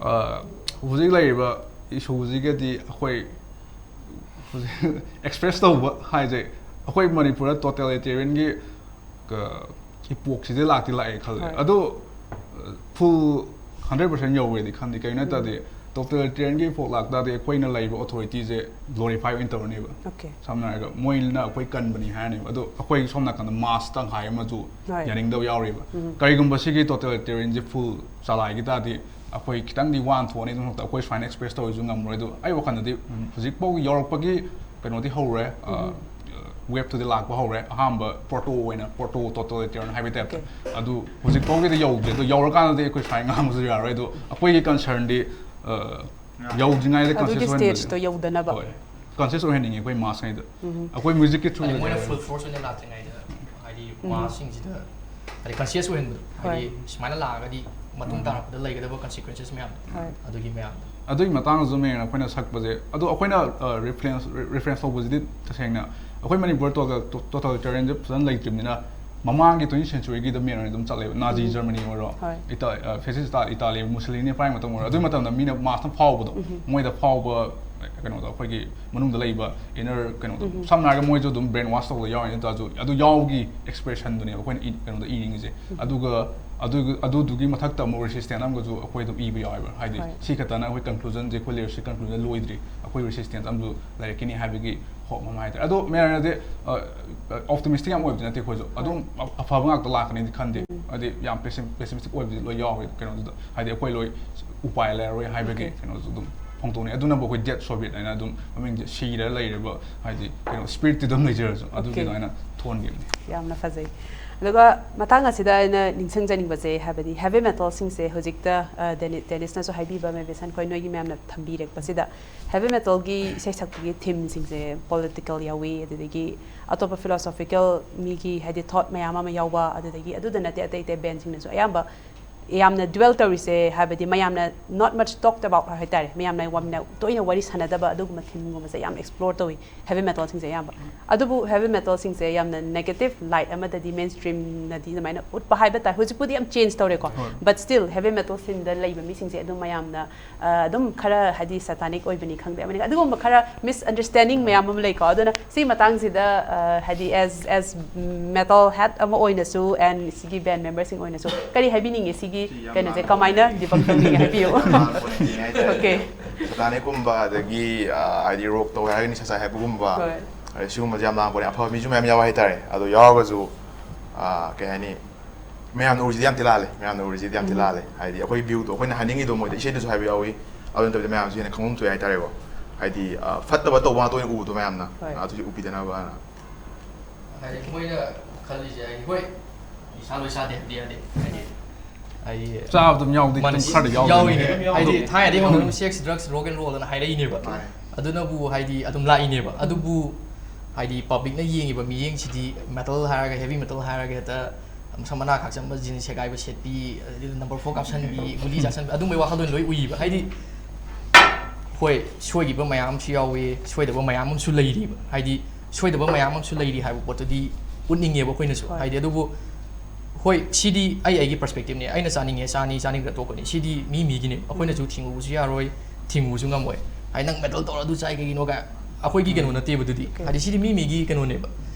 ꯑ, ꯍꯧꯖꯤꯛ ꯂꯩꯔꯤꯕ ꯏꯁꯨꯁꯤꯒꯗꯤ ꯑꯩꯈꯣꯏ ꯍꯧꯖꯤꯛ ꯑꯦꯛꯁꯄ꯭ꯔꯦꯁ ꯇꯧꯕ ꯍꯥꯏꯁꯦ, ꯑꯩꯈꯣꯏ ꯃꯅꯤꯄꯨꯔꯗ ꯇꯣꯇꯦꯂꯤꯇꯦꯔꯤꯌꯟꯒꯤ ꯏꯄꯣꯛꯁꯤꯗꯤ ꯂꯥꯛꯇꯤ ꯂꯥꯛꯑꯦ ꯈꯜꯂꯦ꯫ ꯍꯣꯏ꯫ ꯑꯗꯣ Full hundred percent ꯌꯧꯋꯦꯗꯤ ꯈꯟꯗꯦ꯫ ꯀꯩꯒꯤꯅꯣ ꯍꯥꯏ ꯇꯥꯔꯗꯤ, totalitarianꯒꯤ ꯐꯣꯛ ꯂꯥꯛꯇꯥꯔꯗꯤ ꯑꯩꯈꯣꯏꯅ ꯂꯩꯔꯤꯕ authorityꯁꯦ glorify ꯑꯣꯏꯅ ꯇꯧꯔꯅꯦꯕ꯫ Okay. ꯁꯝꯅ ꯍꯥꯏꯔꯒ ꯃꯣꯏꯅ ꯑꯩꯈꯣꯏ ꯀꯟꯕꯅꯤ ꯍꯥꯏꯔꯅꯦꯕ, ꯑꯗꯣ ꯑꯩꯈꯣꯏ ꯁꯣꯝ ꯅꯥꯀꯟꯗ mass ꯇꯪꯈꯥꯏ ꯑꯃꯁꯨ ꯍꯣꯏ. ꯌꯥꯅꯤꯡꯗꯕ ꯌꯥꯎꯔꯤꯕ꯫ ꯎꯝ. ꯀꯔꯤꯒꯨꯝꯕ ꯁꯤꯒꯤ totalitarianꯁꯦ full ꯆꯂꯥꯏꯈꯤ ꯇꯥꯔꯗꯤ ꯑꯩꯈꯣꯏ ꯈꯤꯇꯪꯗꯤ ꯋꯥꯅ ꯊꯣꯛꯑꯅꯤ꯫ ꯑꯗꯨ ꯃꯊꯛꯇ ꯑꯩꯈꯣꯏ ꯁꯨꯃꯥꯏꯅ express ꯇꯧꯕꯁꯨ ꯉꯝꯃꯔꯣꯏ꯫ ꯑꯗꯣ ꯑꯩ ꯋꯥꯈꯜꯗꯗꯤ, ꯎꯝ, ꯍꯧꯖꯤꯛꯐꯥꯎ ꯌꯧꯔꯛꯄꯒꯤ ꯀꯩꯅꯣꯗꯤ ꯍꯧꯔꯦ, ꯎꯝ. wave ꯇꯨꯗꯤ ꯂꯥꯛꯄ ꯍꯧꯔꯦ꯫ ꯑꯍꯥꯟꯕ proto ꯑꯣꯏꯅ, proto totalitarian ꯍꯥꯏꯕ type ꯇ꯫ Okay. ꯑꯗꯨ ꯍꯧꯖꯤꯛꯐꯥꯎꯒꯤꯗꯤ ꯌꯧꯗ꯭ꯔꯤ꯫ ꯑꯗꯣ ꯌꯧꯔꯀꯥꯟꯗꯗꯤ ꯑꯩꯈꯣꯏ ꯁꯨꯃꯥꯏꯅ ꯉꯥꯡꯕꯁꯨ ꯌꯥꯔꯣꯏ꯫ ꯑꯗꯣ ꯑꯩꯈꯣꯏꯒꯤ concernꯗꯤ, ꯑ, ꯌꯧꯗ꯭ꯔꯤꯉꯩꯗ ꯑꯗꯨꯒꯤ conscious ꯑꯣꯏꯍꯟꯕꯁꯦ꯫ stageꯇꯣ ꯌꯧꯗꯅꯕ꯫ ꯍꯣꯏ, conscious ꯑꯣꯏꯍꯟꯅꯤꯡꯉꯤ ꯑꯩꯈꯣꯏ mass ꯉꯩꯗ꯫ ꯎꯝ. ꯑꯩꯈꯣꯏ musicꯀꯤ through ꯍꯥꯏꯗꯤ ꯃꯣꯏꯅ ꯎꯝ. full force ꯑꯣꯏꯅ ꯂꯥꯛꯇ꯭ꯔꯤꯉꯩꯗ ꯍꯥꯏꯗꯤ ꯎꯝ. massꯁꯤꯡꯁꯤꯗ ꯍꯥꯏꯗꯤ conscious ꯑꯣꯏꯍꯟꯕꯗꯣ, ꯍꯣꯏ. ꯍꯥꯏꯗꯤ ꯁꯨꯃꯥꯏꯅ ꯂꯥꯛꯑꯒꯗꯤ ꯃꯇꯨꯡ ꯎꯝ. ꯇꯥꯔꯛꯄꯗ ꯂꯩꯒꯗꯕ consequences ꯃꯌꯥꯝꯗꯣ, ꯍꯣꯏ. ꯑꯗꯨꯒꯤ ꯃꯌꯥꯝꯗꯣ꯫ ꯑꯗꯨꯒꯤ ꯃꯇꯥꯡꯗꯁꯨ ꯃꯦꯡꯅ ꯑꯩꯈꯣꯏꯅ ꯁꯛꯄꯁꯦ, ꯑꯗꯣ ꯑꯩꯈꯣꯏꯅ reference reference ꯂꯧꯕꯁꯤꯗꯤ ꯇꯁꯦꯡꯅ ꯑꯩꯈꯣꯏ ꯃꯅꯤꯄꯨꯔ totalitarianꯁꯦ ꯐꯖꯅ ꯂꯩꯇ꯭ꯔꯤꯕꯅꯤꯅ, ꯃꯃꯥꯡꯒꯤ twentieth centuryꯒꯤꯗ ꯃꯦꯟ ꯑꯣꯏꯅ ꯑꯗꯨꯝ ꯆꯠꯂꯦꯕ꯫ ꯅꯥꯖꯤ ꯎꯝ. ꯖꯔꯃꯅꯤ ꯑꯣꯏꯔꯣ, ꯍꯣꯏ. ꯏꯇꯥ-, fascist ꯏꯇꯥ-, ꯏꯇꯥꯂꯤ, ꯃꯨꯁꯣꯂꯤꯅꯤ ꯄꯥꯏ ꯃꯇꯝ ꯑꯣꯏꯔꯣ, ꯑꯗꯨꯒꯤ ꯃꯇꯝꯗ ꯃꯤꯅ massꯇ ꯐꯥꯎꯕꯗꯣ, ꯎꯝ. ꯃꯣꯏꯗ ꯐꯥꯎꯕ ꯀꯩꯅꯣꯗꯣ, ꯑꯩꯈꯣꯏꯒꯤ ꯃꯅꯨꯡꯗ ꯂꯩꯕ inner ꯀꯩꯅꯣꯗꯣ, ꯎꯝ. ꯁꯝꯅ ꯍꯥꯏꯔꯒ ꯃꯣꯏꯁꯨ ꯑꯗꯨꯝ brainwash ꯇꯧꯕꯗ ꯌꯥꯎꯔꯤꯅꯤ꯫ ꯑꯗꯨ ꯑꯣꯏꯇꯥꯔꯁꯨ ꯑꯗꯨ ꯌꯥꯎꯒꯤ expressionꯗꯨꯅꯦꯕ ꯑꯩꯈꯣꯏꯅ ꯏ-, ꯀꯩꯅꯣꯗ ꯏꯅꯤꯡꯉꯤꯁꯦ꯫ ꯎꯝ. ꯑꯗꯨꯒ ꯑꯗꯨ-, ꯑꯗꯨꯗꯨꯒꯤ ꯃꯊꯛꯇ ꯑꯃꯨꯛ resistance ꯑꯃꯒꯁꯨ ꯑꯩꯈꯣꯏ ꯑꯗꯨꯝ ꯏꯕ ꯌꯥꯎꯋꯦꯕ꯫ ꯍꯥꯏꯗꯤ ꯍꯣꯏ. ꯁꯤ ꯈꯛꯇꯅ ꯑꯩꯈꯣꯏ conclusionꯁꯦ, ꯑꯩꯈꯣꯏ lyricsꯀꯤ conclusion ꯂꯣꯏꯗ꯭ꯔꯤ, ꯑꯩꯈꯣꯏ resistance ꯑꯃꯁꯨ ꯂꯩꯔꯛꯈꯤꯅꯤ ꯍꯥꯏꯕꯒꯤ hope ꯑꯃ ꯍꯥꯏꯇꯥꯔꯦ꯫ ꯑꯗꯣ ꯃꯌꯥꯝꯅꯗꯤ, ꯑ, optimistic ꯌꯥꯝ ꯑꯣꯏꯕꯗꯤ ꯅꯠꯇꯦ ꯑꯩꯈꯣꯏꯁꯨ꯫ ꯑꯗꯨꯝ ꯑ-, ꯑꯐꯕ ꯉꯥꯛꯇ ꯂꯥꯛꯀꯅꯤꯗꯤ ꯈꯟꯗꯦ꯫ ꯎꯝ. ꯍꯥꯏꯗꯤ ꯌꯥꯝ pessim-, pessimistic ꯑꯣꯏꯕꯗꯤ ꯂꯣꯏ ꯌꯥꯎꯋꯦ ꯀꯩꯅꯣꯗꯨꯗ꯫ ꯍꯥꯏꯗꯤ ꯑꯩꯈꯣꯏ ꯂꯣꯏ ꯎꯄꯥꯏ ꯂꯩꯔꯔꯣꯏ ꯍꯥꯏꯕꯒꯤ Okay. ꯀꯩꯅꯣꯁꯨ ꯑꯗꯨꯝ ꯐꯣꯡꯗꯣꯛꯅꯩ꯫ ꯑꯗꯨꯅꯕꯨ ꯑꯩꯈꯣꯏ Dead Soviet ꯍꯥꯏꯅ ꯑꯗꯨꯝ ꯃꯃꯤꯡꯁꯦ ꯁꯤꯔ ꯂꯩꯔꯤꯕ, ꯍꯥꯏꯗꯤ ꯀꯩꯅꯣ, spiritꯇꯤ ꯑꯗꯨꯝ ꯂꯩꯖꯔꯁꯨ, ꯑꯗꯨꯒꯤ Okay. ꯑꯗꯨꯃꯥꯏꯅ ꯊꯣꯟꯈꯤꯕꯅꯤ꯫ ꯌꯥꯝꯅ ꯐꯖꯩ꯫ ꯑꯗꯨꯒ ꯃꯇꯥꯡ ꯑꯁꯤꯗ ꯑꯩꯅ ꯅꯤꯡꯁꯤꯡꯖꯅꯤꯡꯕꯁꯦ, ꯍꯥꯏꯕꯗꯤ heavy metalꯁꯤꯡꯁꯦ ꯍꯧꯖꯤꯛꯇ, ꯑ, ꯗꯦꯅꯤ-, ꯗꯦꯅꯤꯁꯅꯁꯨ ꯍꯥꯏꯕꯤꯕ, ꯃꯦꯕꯤꯁꯟ ꯈꯣꯏ ꯅꯣꯏꯒꯤ ꯃꯌꯥꯝꯅ ꯊꯝꯕꯤꯔꯛꯄꯁꯤꯗ, heavy metalꯒꯤ ꯏꯁꯩ ꯁꯛꯄꯒꯤ themeꯁꯤꯡꯁꯦ political ꯌꯥꯎꯏ, ꯑꯗꯨꯗꯒꯤ ꯑꯇꯣꯞꯄ philosophical ꯃꯤꯒꯤ ꯍꯥꯏꯗꯤ thought ꯃꯌꯥꯝ ꯑꯃ ꯌꯥꯎꯕ, ꯑꯗꯨꯗꯒꯤ ꯑꯗꯨꯗ ꯅꯠꯇꯦ ꯑꯇꯩ ꯑꯇꯩ bandꯁꯤꯡꯅꯁꯨ ꯑꯌꯥꯝꯕ ꯌꯥꯝꯅ dwell ꯇꯧꯔꯤꯁꯦ, ꯍꯥꯏꯕꯗꯤ ꯃꯌꯥꯝꯅ not much talked about ꯍꯥꯏꯇꯥꯔꯦ, ꯃꯌꯥꯝꯅ ꯌꯥꯝꯅ ꯇꯣꯏꯅ ꯋꯥꯔꯤ ꯁꯥꯟꯅꯗꯕ ꯑꯗꯨꯒꯨꯝꯕ themeꯒꯨꯝꯕꯁꯦ ꯌꯥꯝ explore ꯇꯧꯏ heavy metalꯁꯤꯡꯁꯦ ꯑꯌꯥꯝꯕ꯫ ꯑꯗꯨꯕꯨ heavy metalꯁꯤꯡꯁꯦ ꯌꯥꯝꯅ negative light ꯑꯃꯗꯗꯤ mainstreamꯅꯗꯤ ꯑꯗꯨꯃꯥꯏꯅ ꯎꯠꯄ ꯍꯥꯏꯕ ꯇꯥꯔꯦ꯫ ꯍꯧꯖꯤꯛꯄꯨꯗꯤ ꯌꯥꯝ change ꯇꯧꯔꯦꯀꯣ, ꯍꯣꯏ. But still heavy metal sceneꯗ ꯂꯩꯕ ꯃꯤꯁꯤꯡꯁꯦ ꯑꯗꯨꯝ ꯃꯌꯥꯝꯅ, ꯑ, ꯑꯗꯨꯝ ꯈꯔ ꯍꯥꯏꯗꯤ satanic ꯑꯣꯏꯕꯅꯤ ꯈꯪꯗꯦ, ꯑꯃꯅꯤ, ꯑꯗꯨꯒꯨꯝꯕ ꯈꯔ misunderstanding ꯃꯌꯥꯝ ꯑꯃ ꯂꯩꯀꯣ꯫ ꯑꯗꯨꯅ ꯁꯤ ꯃꯇꯥꯡꯁꯤꯗ, ꯑ, ꯍꯥꯏꯗꯤ as, as metal head ꯑꯃ ꯑꯣꯏꯅꯁꯨ and ꯁꯤꯒꯤ band memberꯁꯤꯡ ꯑꯣꯏꯅꯁꯨ ꯀꯔꯤ ꯍꯥꯏꯕꯤꯅꯤꯡꯉꯤ ꯁꯤꯒꯤ ꯀꯩꯅꯣꯁꯦ ꯀꯃꯥꯏꯅ debunk ꯇꯧꯅꯤꯡꯉꯦ ꯍꯥꯏꯕꯤꯌꯨ꯫ Okay. ꯁꯇꯥꯅꯤꯛꯀꯨꯝꯕ, ꯑꯗꯒꯤ ꯑ, ꯍꯥꯏꯗꯤ ꯔꯣꯛ ꯇꯧꯋꯦ ꯍꯥꯏꯔꯒꯅ ꯅꯤꯁꯥ ꯆꯥꯏ ꯍꯥꯏꯕꯒꯨꯝꯕ, ꯍꯣꯏ꯫ ꯑꯗꯩ ꯁꯤꯒꯨꯝꯕꯁꯦ ꯌꯥꯝ ꯂꯥꯡꯕꯅꯦ꯫ ꯑꯐꯕ ꯃꯤꯁꯨ ꯃꯌꯥꯝ ꯌꯥꯎꯋꯦ ꯍꯥꯏꯇꯥꯔꯦ꯫ ꯑꯗꯣ ꯌꯥꯎꯔꯒꯁꯨ ꯑ, ꯀꯩ ꯍꯥꯏꯅꯤ, ꯃꯌꯥꯝꯅ ꯎꯔꯤꯁꯤꯗꯤ ꯌꯥꯝ ꯊꯤ ꯂꯥꯜꯂꯦ꯫ ꯃꯌꯥꯝꯅ ꯎꯔꯤꯁꯤꯗꯤ ꯌꯥꯝ ꯊꯤ ꯂꯥꯜꯂꯦ꯫ ꯍꯥꯏꯗꯤ ꯑꯩꯈꯣꯏ ꯚ꯭ꯌꯨꯗꯣ ꯑꯩꯈꯣꯏꯅ ꯍꯥꯏꯅꯤꯡꯉꯤꯗꯣ ꯃꯣꯏꯗ ꯏꯁꯩꯗꯁꯨ ꯍꯥꯏꯕ ꯌꯥꯎꯏ꯫ ꯑꯗꯨ ꯅꯠꯇꯕꯤꯗ ꯃꯌꯥꯝꯁꯨ ꯍꯦꯟꯅ ꯈꯪꯐꯝ ꯊꯣꯛꯑꯦ ꯍꯥꯏꯇꯥꯔꯦꯀꯣ꯫ ꯍꯥꯏꯗꯤ ꯑ, ꯐꯠꯇꯕ ꯇꯧꯕ ꯉꯥꯛꯇ ꯑꯣꯏꯅ ꯎꯕꯗꯣ ꯃꯌꯥꯝꯅ꯫ ꯍꯣꯏ꯫ ꯑꯗꯨꯁꯨ ꯎꯕꯤꯗꯅꯕꯅ꯫ ꯍꯥꯏꯗꯤ ꯃꯣꯏꯅ ꯈꯜꯂꯤꯁꯦ ꯍꯥꯏꯗꯤ ꯍꯣꯏ, ꯅꯤꯁꯥ ꯂꯣꯏ ꯆꯥꯗꯦ ꯍꯥꯏꯕꯗꯤ ꯌꯥꯗꯦ꯫ ꯍꯥꯏꯗꯤ ꯍꯥꯏꯗꯤ ꯆꯥꯕ ꯑꯗꯨꯝ ꯌꯥꯎꯗꯤ ꯃꯥꯅꯦ, ꯑꯗꯨꯝ ꯈꯔꯗꯤ ꯌꯥꯎꯗꯤ ꯌꯥꯎꯔꯤꯅꯦ꯫ ꯂꯩ꯫ ꯍꯥꯏꯗꯤ ꯑꯗꯣ ꯊꯥꯏꯅꯗꯤ ꯍꯧꯅ ꯑꯗꯨꯝ sex, drugs, rock and roll ꯑꯅ ꯍꯥꯏꯔꯛꯏꯅꯦꯕ꯫ ꯃꯥꯅꯦ꯫ ꯑꯗꯨꯅꯕꯨ ꯍꯥꯏꯗꯤ ꯑꯗꯨꯝ ꯂꯥꯛꯏꯅꯦꯕ꯫ ꯑꯗꯨꯕꯨ ꯍꯥꯏꯗꯤ publicꯅ ꯌꯦꯡꯉꯤꯕ ꯃꯤꯠꯌꯦꯡꯁꯤꯗꯤ metal ꯍꯥꯏꯔꯒ, heavy metal ꯍꯥꯏꯔꯒ ꯍꯦꯛꯇ ꯃꯁꯝ ꯃꯅꯥ ꯈꯥꯛꯆꯟꯕ, jeans ꯁꯦꯒꯥꯏꯕ ꯁꯦꯠꯄꯤ, ꯑꯗꯩꯗꯤ number four ꯀꯥꯞꯁꯟꯕꯤ, ꯒꯨꯂꯤ ꯆꯥꯁꯟꯕꯤ, ꯑꯗꯨꯝꯕꯩ ꯋꯥꯈꯜꯂꯣꯟ ꯂꯣꯏ ꯎꯏꯕ꯫ ꯍꯥꯏꯗꯤ ꯍꯣꯏ, ꯁꯣꯏꯈꯤꯕ ꯃꯌꯥꯝ ꯑꯃꯁꯨ ꯌꯥꯎꯋꯤ, ꯁꯣꯏꯗꯕ ꯃꯌꯥꯝ ꯑꯃꯁꯨ ꯂꯩꯔꯤꯕ꯫ ꯍꯥꯏꯗꯤ ꯁꯣꯏꯗꯕ ꯃꯌꯥꯝ ꯑꯃꯁꯨ ꯂꯩꯔꯤ ꯍꯥꯏꯕ ꯄꯣꯠꯇꯨꯗꯤ ꯎꯠꯅꯤꯡꯉꯦꯕ ꯑꯩꯈꯣꯏꯅꯁꯨ꯫ ꯍꯣꯏ꯫ ꯍꯥꯏꯗꯤ ꯑꯗꯨꯕꯨ ꯍꯣꯏ, ꯁꯤꯗꯤ ꯑꯩ ꯑꯩꯒꯤ perspectiveꯅꯦ, ꯑꯩꯅ ꯆꯥꯅꯤꯡꯉꯦ ꯆꯥꯅꯤ, ꯆꯥꯅꯤꯡꯗ꯭ꯔ ꯇꯣꯛꯀꯅꯤ꯫ ꯁꯤꯗꯤ ꯃꯤ ꯃꯤꯒꯤꯅꯦ, ꯑꯩꯈꯣꯏꯅꯁꯨ ꯊꯤꯡꯉꯨꯕꯁꯨ ꯌꯥꯔꯣꯏ, ꯊꯤꯡꯉꯨꯕꯁꯨ ꯉꯝꯃꯣꯏ꯫ ꯍꯥꯏꯗꯤ ꯅꯪ metal ꯇꯧꯔ ꯑꯗꯨ ꯆꯥꯏ ꯀꯩꯒꯤꯅꯣ ꯀꯥꯏ, ꯑꯩꯈꯣꯏꯒꯤ ꯀꯩꯅꯣ ꯅꯠꯇꯦꯕ ꯑꯗꯨꯗꯤ꯫ Okay. ꯍꯥꯏꯗꯤ ꯁꯤꯗꯤ ꯃꯤ ꯃꯤꯒꯤ ꯀꯩꯅꯣꯅꯦꯕ꯫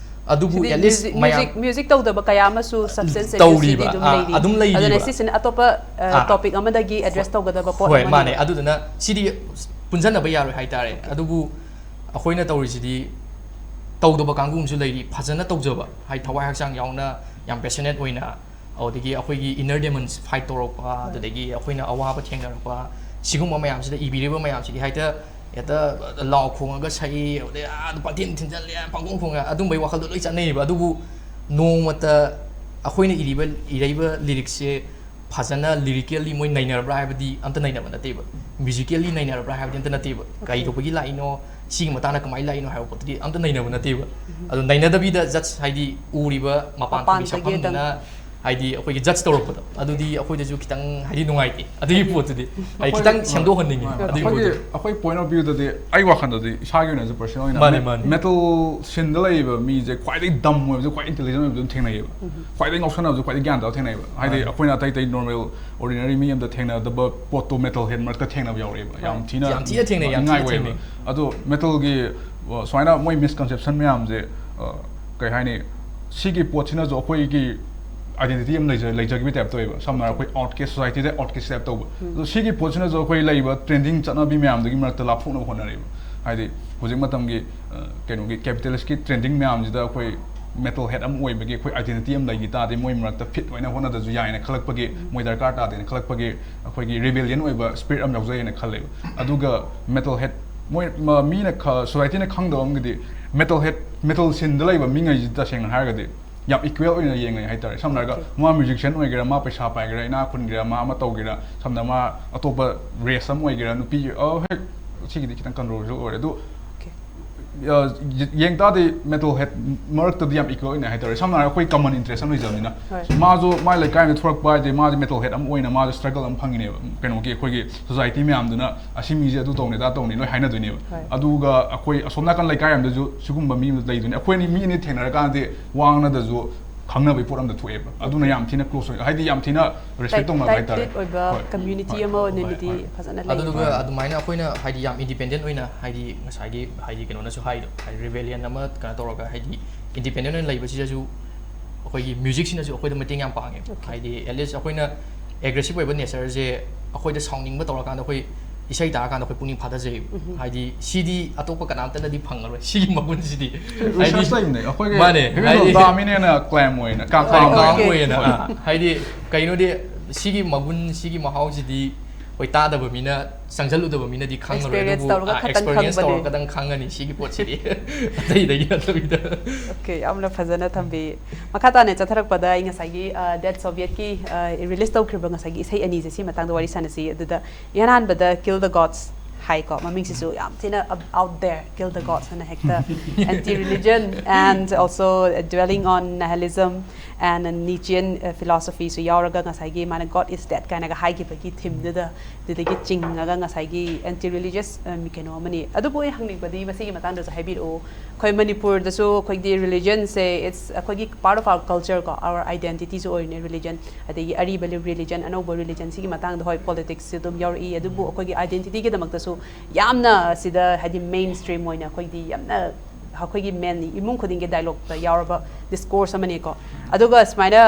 ꯑꯗꯨꯕꯨ ꯁꯤꯗꯤ at least music, ꯃꯌꯥꯝ music, music ꯇꯧꯗꯕ ꯀꯌꯥ ꯑꯃꯁꯨ substance ꯇꯧꯔꯤꯕ, abuseꯁꯤꯗꯤ ꯑꯗꯨꯝ ꯑꯥ, ꯂꯩꯔꯤ꯫ ꯑꯗꯨꯝ ꯂꯩꯔꯤꯕ꯫ ꯑꯗꯨꯅ ꯁꯤꯁꯤꯅ ꯑꯇꯣꯞꯄ ꯑ, ꯑꯥ꯫ topic ꯑꯃꯗꯒꯤ address ꯇꯧꯒꯗꯕ ꯄꯣꯠ ꯍꯣꯏ, ꯑꯃꯅꯦꯕ꯫ ꯃꯥꯅꯦ꯫ ꯑꯗꯨꯗꯨꯅ ꯁꯤꯗꯤ ꯄꯨꯟꯁꯤꯟꯅꯕ ꯌꯥꯔꯣꯏ ꯍꯥꯏꯇꯥꯔꯦ꯫ ꯑꯗꯨꯕꯨ ꯑꯩꯈꯣꯏꯅ ꯇꯧꯔꯤꯁꯤꯗꯤ ꯇꯧꯗꯕ ꯀꯥꯡꯕꯨ ꯑꯃꯁꯨ ꯂꯩꯔꯤ, ꯐꯖꯅ ꯇꯧꯖꯕ, ꯍꯥꯏꯗꯤ ꯊꯋꯥꯏ ꯍꯛꯆꯥꯡ ꯌꯥꯎꯅ, ꯌꯥꯝ passionate ꯑꯣꯏꯅ, ꯑꯗꯨꯗꯒꯤ ꯑꯩꯈꯣꯏꯒꯤ inner demons fight ꯇꯧꯔꯛꯄ, ꯑꯗꯨꯗꯒꯤ ꯑꯩꯈꯣꯏꯅ ꯑꯋꯥꯕ ꯊꯦꯡꯅꯔꯛꯄ, ꯁꯤꯒꯨꯝꯕ ꯃꯌꯥꯝꯁꯤꯗ ꯏꯕꯤꯔꯤꯕ ꯃꯌꯥꯝꯁꯤꯗꯤ ꯍꯦꯛꯇ, ꯍꯦꯛꯇ ꯂꯥꯎ ꯈꯣꯡꯉꯒ ꯁꯛꯏ, ꯑꯗꯩ ꯑꯥ ꯄꯪꯊꯤꯟ ꯊꯤꯟꯖꯜꯂꯦ, ꯄꯪꯈꯣꯡ ꯈꯣꯡꯉꯦ, ꯑꯗꯨꯝꯕꯩ ꯋꯥꯈꯜꯗꯣ ꯂꯣꯏ ꯆꯠꯅꯩꯌꯦꯕ꯫ ꯑꯗꯨꯕꯨ ꯅꯣꯡꯃꯇ ꯑꯩꯈꯣꯏꯅ ꯏꯔꯤꯕ, ꯏꯔꯛꯏꯕ lyricꯁꯦ ꯐꯖꯅ lyrically ꯃꯣꯏ ꯅꯩꯅꯔꯕ꯭ꯔꯥ ꯍꯥꯏꯕꯗꯤ ꯑꯝꯇ ꯅꯩꯅꯕ ꯅꯠꯇꯦꯕ, musically ꯅꯩꯅꯔꯕ꯭ꯔꯥ ꯍꯥꯏꯕꯗꯤ ꯑꯝꯇ ꯅꯠꯇꯦꯕ꯫ ꯀꯔꯤ ꯇꯧꯕꯒꯤ ꯂꯥꯛꯏꯅꯣ, ꯁꯤꯒꯤ ꯃꯇꯥꯡꯗ ꯀꯃꯥꯏꯅ ꯂꯥꯛꯏꯅꯣ ꯍꯥꯏꯕ ꯄꯣꯠꯇꯨꯗꯤ ꯑꯝꯇ ꯅꯩꯅꯕ ꯅꯠꯇꯦꯕ꯫ ꯑꯗꯣ ꯅꯩꯅꯗꯕꯤꯗ just ꯍꯥꯏꯗꯤ ꯎꯔꯤꯕ ꯃꯄꯥꯟ ꯊꯣꯡꯒꯤ ꯃꯄꯥꯟꯗꯒꯤ ꯑꯗꯨꯝ꯫ ꯁꯛꯐꯝꯗꯨꯅ ꯍꯥꯏꯗꯤ ꯑꯩꯈꯣꯏꯒꯤ judge ꯇꯧꯔꯛꯄꯗꯣ, ꯑꯗꯨꯗꯤ ꯑꯩꯈꯣꯏꯗꯁꯨ ꯈꯤꯇꯪ ꯍꯥꯏꯗꯤ ꯅꯨꯡꯉꯥꯏꯇꯦ ꯑꯗꯨꯒꯤ ꯄꯣꯠꯇꯨꯗꯤ꯫ ꯑꯩ ꯈꯤꯇꯪ ꯁꯦꯝꯗꯣꯛꯍꯟꯅꯤꯡꯉꯦ ꯃꯥꯅꯦ꯫ ꯑꯗꯨꯒꯤ ꯑꯩꯈꯣꯏꯒꯤ ꯄꯣꯠꯇꯨꯗꯤ꯫ ꯑꯩꯈꯣꯏ point of viewꯗꯗꯤ, ꯑꯩ ꯋꯥꯈꯜꯗꯗꯤ, ꯏꯁꯥꯒꯤ ꯑꯣꯏꯅꯁꯨ personal ꯑꯣꯏꯅ ꯃꯥꯅꯦ, me- ꯃꯥꯅꯦ꯫ metal sceneꯗ ꯂꯩꯔꯤꯕ ꯃꯤꯁꯦ ꯈ꯭ꯋꯥꯏꯗꯒꯤ dumb ꯑꯣꯏꯕꯁꯨ, ꯈ꯭ꯋꯥꯏ intelligent ꯑꯣꯏꯕꯁꯨ ꯑꯗꯨꯝ ꯊꯦꯡꯅꯩꯌꯦꯕ꯫ ꯈ꯭ꯋꯥꯏꯗꯒꯤ ꯉꯥꯎꯁꯟꯅꯕꯁꯨ ꯈ꯭ꯋꯥꯏꯗꯒꯤ ꯒ꯭ꯌꯥꯟ ꯇꯥꯕ ꯊꯦꯡꯅꯩꯌꯦꯕ꯫ ꯍꯥꯏꯗꯤ ꯑꯩꯈꯣꯏꯅ ꯑꯇꯩ ꯑꯇꯩ normal ordinary ꯃꯤ ꯑꯝꯗ ꯊꯦꯡꯅꯗꯕ ꯄꯣꯠꯇꯣ metal head ꯃꯔꯛꯇ ꯊꯦꯡꯅꯕ ꯌꯥꯎꯔꯛꯑꯦꯕ꯫ ꯌꯥꯝ ꯊꯤꯅ ꯌꯥꯝ ꯊꯤꯅ ꯊꯦꯡꯅꯩ, ꯌꯥꯝ ꯊꯤꯅ ꯅꯤꯡꯉꯥꯏ ꯑꯣꯏꯌꯦꯕ꯫ ꯊꯦꯡꯅꯩ꯫ ꯑꯗꯣ metalꯒꯤ, ꯑ, ꯁꯨꯃꯥꯏꯅ ꯃꯣꯏ misconception ꯃꯌꯥꯝꯁꯦ, ꯑ, ꯀꯩ ꯍꯥꯏꯅꯤ, ꯁꯤꯒꯤ ꯄꯣꯠꯁꯤꯅꯁꯨ ꯑꯩꯈꯣꯏꯒꯤ identity ꯑꯃ ꯂꯩꯖ ꯂꯩꯖꯈꯤꯕ type ꯇꯧꯋꯦꯕ꯫ ꯁꯝꯅ ꯍꯥꯏꯔꯕꯗ ꯑꯩꯈꯣꯏ outcast, society ꯗ outcast type ꯇꯧꯕ꯫ ꯑꯗꯣ ꯁꯤꯒꯤ ꯄꯣꯠꯁꯤꯅꯁꯨ ꯑꯩꯈꯣꯏ ꯂꯩꯔꯤꯕ trending ꯆꯠꯅꯕꯤ ꯃꯌꯥꯝꯗꯨꯒꯤ ꯃꯔꯛꯇ ꯂꯥꯞꯊꯣꯛꯅꯕ ꯍꯣꯠꯅꯔꯦꯕ꯫ ꯍꯥꯏꯗꯤ ꯍꯧꯖꯤꯛ ꯃꯇꯝꯒꯤ ꯑ, ꯀꯩꯅꯣꯒꯤ capitalist ꯀꯤ trending ꯃꯌꯥꯝꯁꯤꯗ ꯑꯩꯈꯣꯏ metal head ꯑꯃ ꯑꯣꯏꯕꯒꯤ ꯑꯩꯈꯣꯏ identity ꯑꯃ ꯂꯩꯈꯤ ꯇꯥꯔꯗꯤ ꯃꯣꯏ ꯃꯔꯛꯇ fit ꯑꯣꯏꯅ ꯍꯣꯠꯅꯗ꯭ꯔꯁꯨ ꯌꯥꯏꯅ ꯈꯜꯂꯛꯄꯒꯤ, ꯃꯣꯏ ꯗꯔꯀꯥꯔ ꯇꯥꯗꯦꯅ ꯈꯜꯂꯛꯄꯒꯤ ꯑꯩꯈꯣꯏꯒꯤ rebellion ꯑꯣꯏꯕ spirit ꯑꯃ ꯌꯥꯎꯖꯩꯅ ꯈꯜꯂꯦꯕ꯫ ꯑꯗꯨꯒ metal head ꯃꯣꯏ ꯃ- ꯃꯤꯅ ꯈ- society ꯅ ꯈꯪꯗꯕ ꯑꯃꯒꯤꯗꯤ metal head, metal scene ꯗ ꯂꯩꯕ ꯃꯤꯉꯩꯁꯤ ꯇꯁꯦꯡꯅ ꯍꯥꯏꯔꯒꯗꯤ ꯌꯥꯝ equal ꯑꯣꯏꯅ ꯌꯦꯡꯅꯩ ꯍꯥꯏꯇꯥꯔꯦ꯫ ꯁꯝꯅ ꯍꯥꯏꯔꯒ ꯃꯥ musician ꯑꯣꯏꯒꯦꯔꯥ, ꯃꯥ ꯄꯩꯁꯥ ꯄꯥꯏꯒꯦꯔꯥ, ꯏꯅꯥꯛ ꯈꯨꯟꯒꯦꯔꯥ, ꯃꯥ ꯑꯃ ꯇꯧꯒꯦꯔꯥ, ꯁꯝꯅ ꯃꯥ ꯑꯇꯣꯞꯄ race ꯑꯃ ꯑꯣꯏꯒꯦꯔꯥ, ꯅꯨꯄꯤ ꯑ, ꯍꯦꯛ ꯁꯤꯒꯤꯗꯤ ꯈꯤꯇꯪ controversial ꯑꯣꯏꯔꯦ꯫ ꯑꯗꯨ ꯑ, ꯌꯦ- ꯌꯦꯡ ꯇꯥꯔꯗꯤ metal head ꯃꯔꯛꯇꯗꯤ ꯌꯥꯝ equal ꯑꯣꯏꯅ ꯍꯥꯏꯇꯥꯔꯦ꯫ ꯁꯝꯅ ꯍꯥꯏꯔꯒ ꯑꯩꯈꯣꯏ common interest ꯑꯃ ꯂꯩꯖꯕꯅꯤꯅ ꯍꯣꯏ꯫ ꯃꯥꯁꯨ ꯃꯥꯏ ꯂꯩꯀꯥꯏ ꯑꯃꯗ ꯊꯣꯛꯂꯛꯄ ꯍꯥꯏꯗꯤ ꯃꯥꯁꯦ metal head ꯑꯃ ꯑꯣꯏꯅ ꯃꯥꯁꯨ struggle ꯑꯃ ꯐꯪꯉꯤꯅꯦꯕ꯫ ꯀꯩꯅꯣꯒꯤ ꯑꯩꯈꯣꯏꯒꯤ society ꯃꯌꯥꯝꯗꯨꯅ ꯑꯁꯤ ꯃꯤꯁꯦ ꯑꯗꯨ ꯇꯧꯅꯤ ꯑꯗꯥ ꯇꯧꯅꯤ ꯂꯣꯏ ꯍꯥꯏꯅꯗꯣꯏꯅꯦꯕ꯫ ꯍꯣꯏ꯫ ꯑꯗꯨꯒ ꯑꯩꯈꯣꯏ ꯑꯁꯣꯝ ꯅꯥꯀꯟ ꯂꯩꯀꯥꯏ ꯑꯃꯗꯁꯨ ꯁꯤꯒꯨꯝꯕ ꯃꯤ ꯑꯃ ꯂꯩꯗꯣꯏꯅꯦ꯫ ꯑꯩꯈꯣꯏ ꯑꯅꯤ ꯃꯤ ꯑꯅꯤ ꯊꯦꯡꯅꯔꯀꯥꯟꯗꯗꯤ ꯋꯥ ꯉꯥꯡꯅꯗꯁꯨ ꯈꯪꯅꯕꯒꯤ ꯄꯣꯠ ꯑꯃꯗ ꯊꯣꯛꯑꯦꯕ꯫ ꯑꯗꯨꯅ ꯌꯥꯝ ꯊꯤꯅ close ꯑꯣꯏ, ꯍꯥꯏꯗꯤ ꯌꯥꯝ ꯊꯤꯅ respect ꯇꯧꯅꯕ ꯍꯥꯏꯇꯥꯔꯦ꯫ Tight-knit ꯑꯣꯏꯕ ꯍꯣꯏ꯫ Community ꯍꯣꯏ꯫ ꯑꯃ ꯑꯣꯏꯅ ꯍꯣꯏ꯫ ꯍꯣꯏ꯫ ꯑꯗꯨꯗꯤ ꯐꯖꯅ ꯑꯗꯨꯗꯨꯒ ꯂꯩꯕ꯫ ꯑꯗꯨꯃꯥꯏꯅ ꯑꯩꯈꯣꯏꯅ ꯍꯥꯏꯗꯤ ꯌꯥꯝ independent ꯑꯣꯏꯅ ꯍꯥꯏꯗꯤ ꯉꯁꯥꯏꯒꯤ ꯍꯥꯏꯗꯤ ꯀꯩꯅꯣꯅꯁꯨ ꯍꯥꯏꯗꯣ ꯍꯥꯏꯗꯤ rebellion ꯑꯃ ꯀꯩꯅꯣ ꯇꯧꯔꯒ ꯍꯥꯏꯗꯤ independent ꯑꯣꯏꯅ ꯂꯩꯕꯁꯤꯗꯁꯨ ꯑꯩꯈꯣꯏꯒꯤ music ꯁꯤꯅꯁꯨ ꯑꯩꯈꯣꯏꯗ ꯃꯇꯦꯡ ꯌꯥꯝ ꯄꯥꯡꯉꯦ꯫ Okay꯫ ꯍꯥꯏꯗꯤ at least ꯑꯩꯈꯣꯏꯅ aggressive ꯑꯣꯏꯕ nature ꯁꯦ ꯑꯩꯈꯣꯏꯗ ꯁꯥꯎꯅꯤꯡꯕ ꯇꯧꯔꯀꯥꯟꯗ ꯑꯩꯈꯣꯏ ꯏꯁꯩ ꯇꯥꯔꯀꯥꯟꯗ ꯑꯩꯈꯣꯏ ꯄꯨꯛꯅꯤꯡ ꯐꯥꯊꯖꯩꯕ꯫ ꯎꯝ꯫ ꯍꯥꯏꯗꯤ ꯁꯤꯗꯤ ꯑꯇꯣꯞꯄ ꯀꯅꯥꯝꯇꯅꯗꯤ ꯐꯪꯉꯔꯣꯏ ꯁꯤꯒꯤ ꯃꯒꯨꯟꯁꯤꯗꯤ꯫ Research ꯍꯥꯏꯗꯤ ꯂꯩꯕꯅꯦ꯫ ꯑꯩꯈꯣꯏꯒꯤ ꯃꯥꯅꯦ, heavy metal ꯍꯥꯏꯗꯤ ꯇꯥꯕ ꯃꯤꯅ ꯍꯦꯟꯅ calm ꯑꯣꯏꯅ, calm ꯍꯣꯏ, ꯑꯣꯏꯅ꯫ Calm okay꯫ ꯑꯣꯏꯅ, ꯍꯣꯏ꯫ ꯑꯥ, ꯍꯥꯏꯗꯤ ꯀꯩꯅꯣꯗꯤ ꯁꯤꯒꯤ ꯃꯒꯨꯟ, ꯁꯤꯒꯤ ꯃꯍꯥꯎꯁꯤꯗꯤ ꯍꯣꯏ ꯇꯥꯗꯕ ꯃꯤꯅ, ꯆꯪꯁꯤꯜꯂꯨꯗꯕ ꯃꯤꯅꯗꯤ ꯈꯪꯉꯔꯣꯏ꯫ Experience ꯑꯗꯨꯕꯨ, ꯇꯧꯔꯒ ꯑꯥ, ꯈꯛꯇꯪ experience ꯈꯪꯕꯅꯦ꯫ ꯇꯧꯔꯒ ꯈꯛꯇꯪ ꯈꯪꯒꯅꯤ ꯁꯤꯒꯤ ꯄꯣꯠꯁꯤꯗꯤ꯫ ꯑꯇꯩꯗꯒꯤ ꯅꯠꯇꯕꯤꯗ꯫ Okay, ꯌꯥꯝꯅ ꯐꯖꯅ ꯊꯝꯕꯤ꯫ ꯃꯈꯥ ꯇꯥꯅ ꯆꯠꯊꯔꯛꯄꯗ ꯑꯩ ꯉꯁꯥꯏꯒꯤ, ꯑ, Dead Soviet ꯀꯤ, ꯑ, release ꯇꯧꯈ꯭ꯔꯤꯕ ꯉꯁꯥꯏꯒꯤ ꯏꯁꯩ ꯑꯅꯤꯁꯦ ꯁꯤ ꯃꯇꯥꯡꯗ ꯋꯥꯔꯤ ꯁꯥꯟꯅꯁꯤ꯫ ꯑꯗꯨꯗ ꯏꯍꯥꯟ ꯍꯥꯟꯕꯗ Kill the Gods ꯍꯥꯏꯀꯣ, ꯃꯃꯤꯡꯁꯤꯁꯨ ꯌꯥꯝ ꯊꯤꯅ out there, Kill the Gods ꯍꯥꯏꯅ ꯍꯦꯛꯇ anti religion and also dwelling on nihilism and Nietzschean, uh, philosophy ꯁꯨ ꯌꯥꯎꯔꯒ ꯉꯁꯥꯏꯒꯤ ꯃꯥꯅ God is dead ꯀꯥꯏꯅꯒ ꯍꯥꯏꯈꯤꯕꯒꯤ theme ꯗꯨꯗ, ꯑꯗꯨꯗꯒꯤ ꯆꯤꯡꯉꯒ ꯉꯁꯥꯏꯒꯤ anti religious, um, ꯀꯩꯅꯣ ꯑꯃꯅꯤ꯫ ꯑꯗꯨꯕꯨ ꯑꯩ ꯍꯪꯅꯤꯡꯕꯗꯤ ꯃꯁꯤꯒꯤ ꯃꯇꯥꯡꯗꯁꯨ ꯍꯥꯏꯕꯤꯔꯛꯎ꯫ ꯑꯩꯈꯣꯏ ꯃꯅꯤꯄꯨꯔꯗꯁꯨ ꯑꯩꯈꯣꯏꯒꯤ religion ꯁꯦ, it's ꯑꯩꯈꯣꯏꯒꯤ part of our culture ꯀꯣ, our identity ꯁꯨ ꯑꯣꯏꯔꯤꯅꯦ religion꯫ ꯑꯗꯒꯤ ꯑꯔꯤꯕ religion, ꯑꯅꯧꯕ religion ꯁꯤꯒꯤ ꯃꯇꯥꯡꯗ ꯍꯣꯏ politics ꯁꯨ ꯑꯗꯨꯝ ꯌꯥꯎꯔꯛꯏ, ꯑꯗꯨꯕꯨ ꯑꯩꯈꯣꯏꯒꯤ identity ꯒꯤꯗꯃꯛꯇꯁꯨ ꯌꯥꯝꯅ ꯁꯤꯗ ꯍꯥꯏꯗꯤ main stream ꯑꯣꯏꯅ ꯑꯩꯈꯣꯏꯗꯤ ꯌꯥꯝꯅ ꯑꯩꯈꯣꯏꯒꯤ ꯃꯦꯟ ꯏꯃꯨꯡ ꯈꯨꯗꯤꯡꯒꯤ ꯗꯥꯏꯂꯣꯛꯇ ꯌꯥꯎꯔꯕ ꯗꯤꯁꯀꯣꯔꯁ ꯑꯃꯅꯤꯀꯣ꯫ ꯑꯗꯨꯒ ꯁꯨꯃꯥꯏꯅ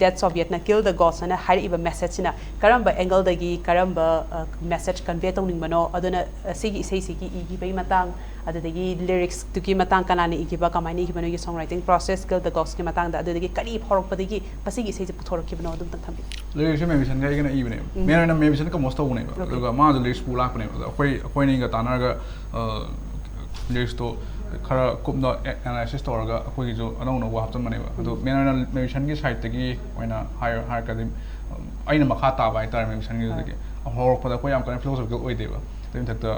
ꯗꯦꯠꯁ ꯁꯣꯚꯤꯌꯠꯅ ꯀꯤꯜ ꯗ ꯒꯣꯁ ꯍꯥꯏꯅ ꯍꯥꯏꯔꯛꯏꯕ ꯃꯦꯁꯦꯖꯁꯤꯅ ꯀꯔꯝꯕ ꯑꯦꯡꯒꯜꯗꯒꯤ ꯀꯔꯝꯕ ꯃꯦꯁꯦꯖ ꯀꯟꯚꯦ ꯇꯧꯅꯤꯡꯕꯅꯣ, ꯑꯗꯨꯅ ꯑꯁꯤꯒꯤ ꯏꯁꯩꯁꯤꯒꯤ ꯏꯈꯤꯕꯒꯤ ꯃꯇꯥꯡ, ꯑꯗꯨꯗꯒꯤ ꯂꯤꯔꯤꯛꯁꯇꯨꯒꯤ ꯃꯇꯥꯡ, ꯀꯅꯥꯅ ꯏꯈꯤꯕ, ꯀꯃꯥꯏꯅ ꯏꯈꯤꯕꯅꯣꯒꯤ ꯁꯣꯡ ꯔꯥꯏꯇꯤꯡ ꯄ꯭ꯔꯣꯁꯦꯁ, ꯀꯤꯜ ꯗ ꯒꯣꯁꯀꯤ ꯃꯇꯥꯡꯗ, ꯑꯗꯨꯗꯒꯤ ꯀꯔꯤ ꯐꯥꯎꯔꯛꯄꯗꯒꯤ ꯃꯁꯤꯒꯤ ꯏꯁꯩꯁꯦ ꯄꯨꯊꯣꯔꯛꯈꯤꯕꯅꯣ ꯑꯗꯨꯝꯇꯪ ꯊꯝꯕꯤꯌꯨ꯫ ꯂꯤꯔꯤꯛꯁꯦ ꯃꯦꯕꯤꯁꯟꯒ ꯑꯩꯒꯅ ꯏꯕꯅꯦꯕ꯫ ꯎꯝ꯫ ꯃꯦꯟ ꯑꯣꯏꯅ ꯃꯦꯕꯤꯁꯟ ꯀꯝꯄꯣꯁ ꯇꯧꯕꯅꯦꯕ꯫ Okay. ꯑꯗꯨꯒ ꯃꯥꯁꯨ ꯂꯤꯔꯤꯛꯁ ꯄꯨ ꯂꯥꯛꯄꯅꯦꯕ꯫ ꯑꯗꯣ ꯑꯩꯈꯣꯏ ꯑꯩꯈꯣꯏꯅꯤꯒ ꯇꯥꯟꯅꯔꯒ ꯂꯤꯔꯤꯛꯁꯇꯣ ꯈꯔ ꯀꯨꯞꯅ ꯑꯦꯅꯥꯂꯥꯏꯁꯤꯁ ꯇꯧꯔꯒ ꯑꯩꯈꯣꯏꯒꯤꯁꯨ ꯑꯅꯧ ꯑꯅꯧꯕ ꯍꯥꯞꯆꯟꯕꯅꯦꯕ꯫ ꯑꯗꯣ ꯎꯝ꯫ ꯃꯦꯟ ꯑꯣꯏꯅ ꯃꯦꯕꯤꯁꯟꯒꯤ ꯁꯥꯏꯠꯇꯒꯤ ꯑꯣꯏꯅ ꯍꯥꯏꯔ ꯍꯥꯏꯔꯒꯗꯤ, ꯑꯩꯅ ꯃꯈꯥ ꯇꯥꯕ ꯍꯥꯏꯇꯥꯔꯦ ꯃꯦꯕꯤꯁꯟꯒꯤꯗꯨꯗꯒꯤ꯫ ꯍꯧꯔꯛꯄꯗ ꯑꯩꯈꯣꯏ ꯌꯥꯝ ꯀꯟꯅ ꯐꯤꯂꯣꯁꯣꯐꯤꯀꯦꯜ ꯑꯣꯏꯗꯦꯕ꯫ ꯑꯗꯨꯒꯤ ꯃꯊꯛꯇ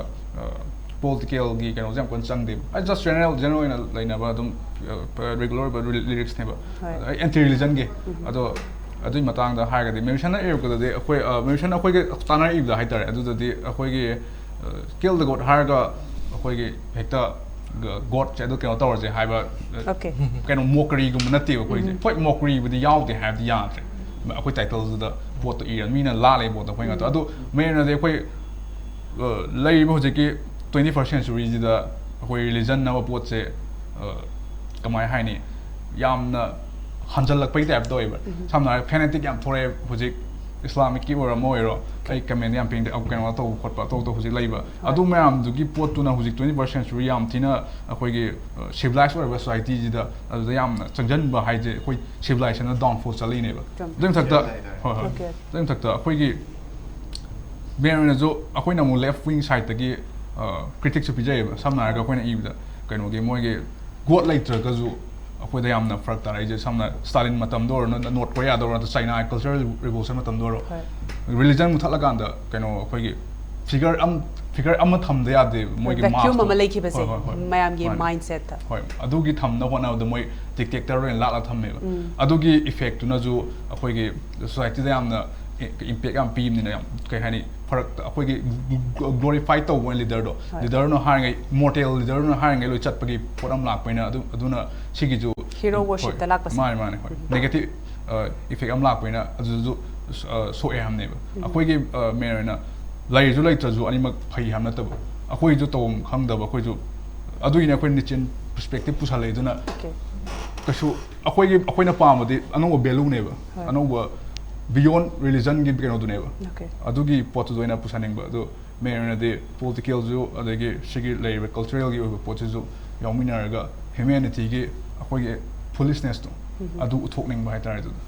ꯄꯣꯂꯤꯇꯤꯀꯦꯜꯒꯤ ꯀꯩꯅꯣꯁꯦ ꯌꯥꯝ ꯀꯟꯅ ꯆꯪꯗꯦꯕ꯫ ꯑꯩ ꯖꯁ ꯖꯦꯅꯔꯦꯜ ꯖꯦꯅꯔꯦꯜ ꯑꯣꯏꯅ ꯂꯩꯅꯕ ꯑꯗꯨꯝ ꯔꯤꯒꯨꯂꯔ ꯑꯣꯏꯕ ꯂꯤꯔꯤꯛꯁꯅꯦꯕ꯫ ꯍꯣꯏ꯫ ꯑꯩ ꯑꯦꯟꯇꯤ ꯔꯤꯂꯤꯖꯟꯒꯤ꯫ ꯎꯝ꯫ ꯑꯗꯣ ꯑꯗꯨꯒꯤ ꯃꯇꯥꯡꯗ ꯍꯥꯏꯔꯒꯗꯤ ꯃꯦꯕꯤꯁꯟꯅ ꯏꯔꯛꯄꯗꯗꯤ ꯑꯩꯈꯣꯏ ꯃꯦꯕꯤꯁꯟ ꯑꯩꯈꯣꯏꯒ ꯇꯥꯟꯅꯔꯛꯏꯕꯗ ꯍꯥꯏꯇꯥꯔꯦ꯫ ꯑꯗꯨꯗꯗꯤ ꯑꯩꯈꯣꯏꯒꯤ ꯀꯤꯜ ꯗ ꯒꯣꯠ ꯍꯥꯏꯔꯒ ꯑꯩꯈꯣꯏꯒꯤ ꯍꯦꯛꯇ ꯒꯣꯠꯁꯦ ꯑꯗꯨ ꯀꯩꯅꯣ ꯇꯧꯔꯁꯦ ꯍꯥꯏꯕ Okay. ꯀꯩꯅꯣ ꯃꯣꯀꯔꯤꯒꯨꯝꯕ ꯅꯠꯇꯦꯕ ꯑꯩꯈꯣꯏꯁꯦ꯫ ꯎꯝ꯫ ꯍꯣꯏ, ꯃꯣꯀꯔꯤꯕꯨꯗꯤ ꯌꯥꯎꯗꯦ ꯍꯥꯏꯕꯗꯤ ꯌꯥꯗ꯭ꯔꯦ꯫ ꯑꯩꯈꯣꯏ ꯇꯥꯏꯇꯜꯗꯨꯗ ꯄꯣꯠꯇꯣ ꯏꯔ ꯃꯤꯅ ꯂꯥꯜꯂꯦ ꯄꯣꯠꯇꯣ ꯑꯩꯈꯣꯏ ꯉꯥꯛꯇ꯫ ꯎꯝ꯫ ꯑꯗꯣ ꯃꯦꯟ ꯑꯣꯏꯅꯗꯤ ꯑꯩꯈꯣꯏ ꯑ, ꯂꯩꯔꯤꯕ ꯍꯧꯖꯤꯛꯀꯤ ꯇ꯭ꯋꯦꯟꯇꯤ ꯐꯥꯔꯁ ꯁꯦꯟꯆꯨꯔꯤꯁꯤꯗ ꯑꯩꯈꯣꯏ ꯔꯤꯂꯤꯖꯟ ꯍꯥꯏꯕ ꯄꯣꯠꯁꯦ, ꯑ, ꯀꯃꯥꯏ ꯍꯥꯏꯅꯤ, ꯌꯥꯝꯅ ꯍꯟꯖꯜꯂꯛꯄꯒꯤ ꯇꯥꯏꯞ ꯇꯧꯋꯦꯕ꯫ ꯎꯝ꯫ ꯁꯝꯅ ꯍꯥꯏꯔꯕꯗ ꯐꯦꯅꯦꯇꯤꯛ ꯌꯥꯝ ꯊꯣꯛꯂꯛꯑꯦ ꯍꯧꯖꯤꯛ꯫ ꯏꯁꯂꯥꯃꯤꯛꯀꯤ ꯑꯣꯏꯔꯣ ꯑꯃ ꯑꯣꯏꯔꯣ, ꯑꯩ ꯀꯃꯦꯟꯗ ꯌꯥꯝ ꯄꯤꯅꯤꯡꯗꯦ꯫ ꯑ, ꯀꯩꯅꯣ ꯇꯧꯕ ꯈꯣꯠꯄ ꯑꯇꯧ ꯑꯇꯧ ꯍꯧꯖꯤꯛ ꯂꯩꯕ꯫ ꯍꯣꯏ꯫ ꯑꯗꯨ ꯃꯌꯥꯝꯗꯨꯒꯤ ꯄꯣꯠꯇꯨꯅ ꯍꯧꯖꯤꯛ ꯇ꯭ꯋꯦꯟꯇꯤ ꯐꯥꯔꯁ ꯁꯦꯟꯆꯨꯔꯤ ꯌꯥꯝ ꯊꯤꯅ ꯑꯩꯈꯣꯏꯒꯤ, ꯑ, ꯁꯤꯚꯤꯂꯥꯏꯁ ꯑꯣꯏꯔꯕ ꯁꯣꯁꯥꯏꯇꯤꯁꯤꯗ ꯑꯗꯨꯗ ꯌꯥꯝꯅ ꯆꯪꯁꯤꯟꯕ ꯍꯥꯏꯁꯦ ꯑꯩꯈꯣꯏ ꯁꯤꯚꯤꯂꯥꯏꯖꯦꯁꯟꯅ ꯗꯥꯎꯟꯐꯣꯜ ꯆꯠꯂꯤꯅꯦꯕ꯫ ꯆꯨꯝꯃꯦ꯫ ꯑꯗꯨꯒꯤ ꯃꯊꯛꯇ, ꯆꯨꯝꯃꯦ ꯍꯥꯏꯇꯥꯔꯦ꯫ ꯍꯣꯏ, ꯍꯣꯏ꯫ Okay. ꯑꯗꯨꯒꯤ ꯃꯊꯛꯇ ꯑꯩꯈꯣꯏꯒꯤ ꯃꯦꯟ ꯑꯣꯏꯅꯁꯨ ꯑꯩꯈꯣꯏꯅ ꯑꯃꯨꯛ ꯂꯦꯐ ꯋꯤꯡ ꯁꯥꯏꯠꯇꯒꯤ ꯀ꯭ꯔꯤꯇꯤꯛꯁꯨ ꯄꯤꯖꯩꯌꯦꯕ꯫ ꯁꯝꯅ ꯍꯥꯏꯔꯒ ꯑꯩꯈꯣꯏꯅ ꯏꯕꯗ ꯀꯩꯅꯣꯒꯤ ꯃꯣꯏꯒꯤ ꯒꯣꯠ ꯂꯩꯇ꯭ꯔꯒꯁꯨ ꯑꯩꯈꯣꯏꯗ ꯌꯥꯝꯅ ꯐꯔꯛ ꯇꯥꯔꯛꯏꯁꯦ꯫ ꯁꯝꯅ ꯁ꯭ꯇꯥꯂꯤꯟ ꯃꯇꯝꯗ ꯑꯣꯏꯔꯣ, ꯅꯣꯔꯠ ꯀꯣꯔꯤꯌꯥꯗ ꯑꯣꯏꯔꯣ, ꯅꯠꯇ꯭ꯔꯒ ꯆꯥꯏꯅꯥ ꯀꯜꯆꯔꯦꯜ ꯔꯤꯚꯣꯂꯨꯁꯟ ꯃꯇꯝꯗ ꯑꯣꯏꯔꯣ, ꯍꯣꯏ꯫ ꯔꯤꯂꯤꯖꯟ ꯃꯨꯊꯠꯂꯀꯥꯟꯗ ꯀꯩꯅꯣ ꯑꯩꯈꯣꯏꯒꯤ ꯐꯤꯒꯔ ꯑꯃ ꯐꯤꯒꯔ ꯑꯃ ꯊꯝꯗ ꯌꯥꯗꯦ꯫ ꯃꯣꯏꯒꯤ Vacuum mask ꯇꯣ꯫ ꯑꯃ ꯂꯩꯈꯤꯕꯁꯦ ꯍꯣꯏ, ꯍꯣꯏ, ꯍꯣꯏ꯫ ꯃꯌꯥꯝꯒꯤ ꯃꯥꯅꯦ꯫ ꯃꯥꯏꯟꯁꯦꯠꯇ꯫ ꯍꯣꯏ, ꯑꯗꯨꯒꯤ ꯊꯝꯅꯕ ꯍꯣꯠꯅꯕꯗ ꯃꯣꯏ ꯗꯤꯛꯇꯦꯛꯇꯔ ꯑꯣꯏꯅ ꯂꯥꯠꯂ ꯊꯝꯃꯦꯕ꯫ ꯎꯝ꯫ ꯑꯗꯨꯒꯤ ꯏꯐꯦꯛꯇꯨꯅꯁꯨ ꯑꯩꯈꯣꯏꯒꯤ ꯁꯣꯁꯥꯏꯇꯤꯗ ꯌꯥꯝꯅ ꯏꯝꯄꯦꯛ ꯌꯥꯝ ꯄꯤꯕꯅꯤꯅ, ꯌꯥꯝ ꯀꯩ ꯍꯥꯏꯅꯤ, ꯐꯔꯛꯇ ꯑꯩꯈꯣꯏꯒꯤ ꯒ꯭ꯂꯣꯔꯤꯐꯥꯏ ꯇꯧꯕ ꯑꯣꯏꯅ ꯂꯤꯗꯔꯗꯣ꯫ ꯍꯣꯏ꯫ ꯂꯤꯗꯔꯅ ꯍꯥꯏꯔꯤꯉꯩ, ꯃꯣꯔꯇꯦꯜ ꯂꯤꯗꯔꯅ ꯍꯥꯏꯔꯤꯉꯩ ꯂꯣꯏ ꯆꯠꯄꯒꯤ ꯄꯣꯠ ꯑꯃ ꯂꯥꯛꯄꯅꯤꯅ ꯑꯗꯨ ꯑꯗꯨꯅ ꯁꯤꯒꯤꯁꯨ Hero worship ꯇ ꯍꯣꯏ, ꯂꯥꯛꯄꯁꯦ꯫ ꯃꯥꯅꯦ, ꯃꯥꯅꯦ, ꯍꯣꯏ꯫ ꯎꯝ꯫ ꯅꯦꯒꯦꯇꯤꯞ ꯏꯐꯦꯛ ꯑꯃ ꯂꯥꯛꯄꯅꯤꯅ ꯑꯗꯨꯗꯁꯨ ꯑ, ꯁꯣꯛꯑꯦ ꯍꯥꯏꯕꯅꯦꯕ꯫ ꯎꯝ꯫ ꯑꯩꯈꯣꯏꯒꯤ ꯃꯦꯟ ꯑꯣꯏꯅ ꯂꯩꯔꯁꯨ ꯂꯩꯇ꯭ꯔꯁꯨ ꯑꯅꯤꯃꯛ ꯐꯩ ꯍꯥꯏꯕ ꯅꯠꯇꯕ, ꯑꯩꯈꯣꯏꯁꯨ ꯇꯧꯐꯝ ꯈꯪꯗꯕ, ꯑꯩꯈꯣꯏꯁꯨ ꯑꯗꯨꯒꯤꯅꯦ ꯑꯩꯈꯣꯏ ꯅꯤꯆꯤꯟ ꯄꯔꯁꯄꯦꯛꯇꯤꯞ ꯄꯨꯁꯜꯂꯛꯏꯗꯨꯅ Okay. ꯀꯩꯁꯨ ꯑꯩꯈꯣꯏꯒꯤ ꯑꯩꯈꯣꯏꯅ ꯄꯥꯝꯕꯗꯤ ꯑꯅꯧꯕ ꯚꯦꯂꯨꯅꯦꯕ ꯍꯣꯏ. ꯑꯅꯧꯕ ꯕꯤꯌꯣꯟ ꯔꯤꯂꯤꯖꯟꯒꯤ ꯀꯩꯅꯣꯗꯨꯅꯦꯕ Okay. ꯑꯗꯨꯒꯤ ꯄꯣꯠꯇꯨꯗ ꯑꯣꯏꯅ ꯄꯨꯁꯟꯅꯤꯡꯕ ꯑꯗꯣ ꯃꯦꯟ ꯑꯣꯏꯅꯗꯤ ꯄꯣꯂꯤꯇꯤꯀꯦꯜꯁꯨ ꯑꯗꯒꯤ ꯁꯤꯒꯤ ꯂꯩꯔꯤꯕ ꯀꯜꯆꯔꯦꯜꯒꯤ ꯑꯣꯏꯕ ꯄꯣꯠꯁꯤꯁꯨ ꯌꯥꯎꯃꯤꯟꯅꯔꯒ ꯍ꯭ꯌꯨꯃꯦꯅꯤꯇꯤꯒꯤ ꯑꯩꯈꯣꯏꯒꯤ ꯐꯨꯂꯤꯁꯅꯦꯁꯇꯣ ꯑꯗꯨ ꯎꯠꯊꯣꯛꯅꯤꯡꯕ ꯍꯥꯏꯇꯥꯔꯦ ꯑꯗꯨꯗ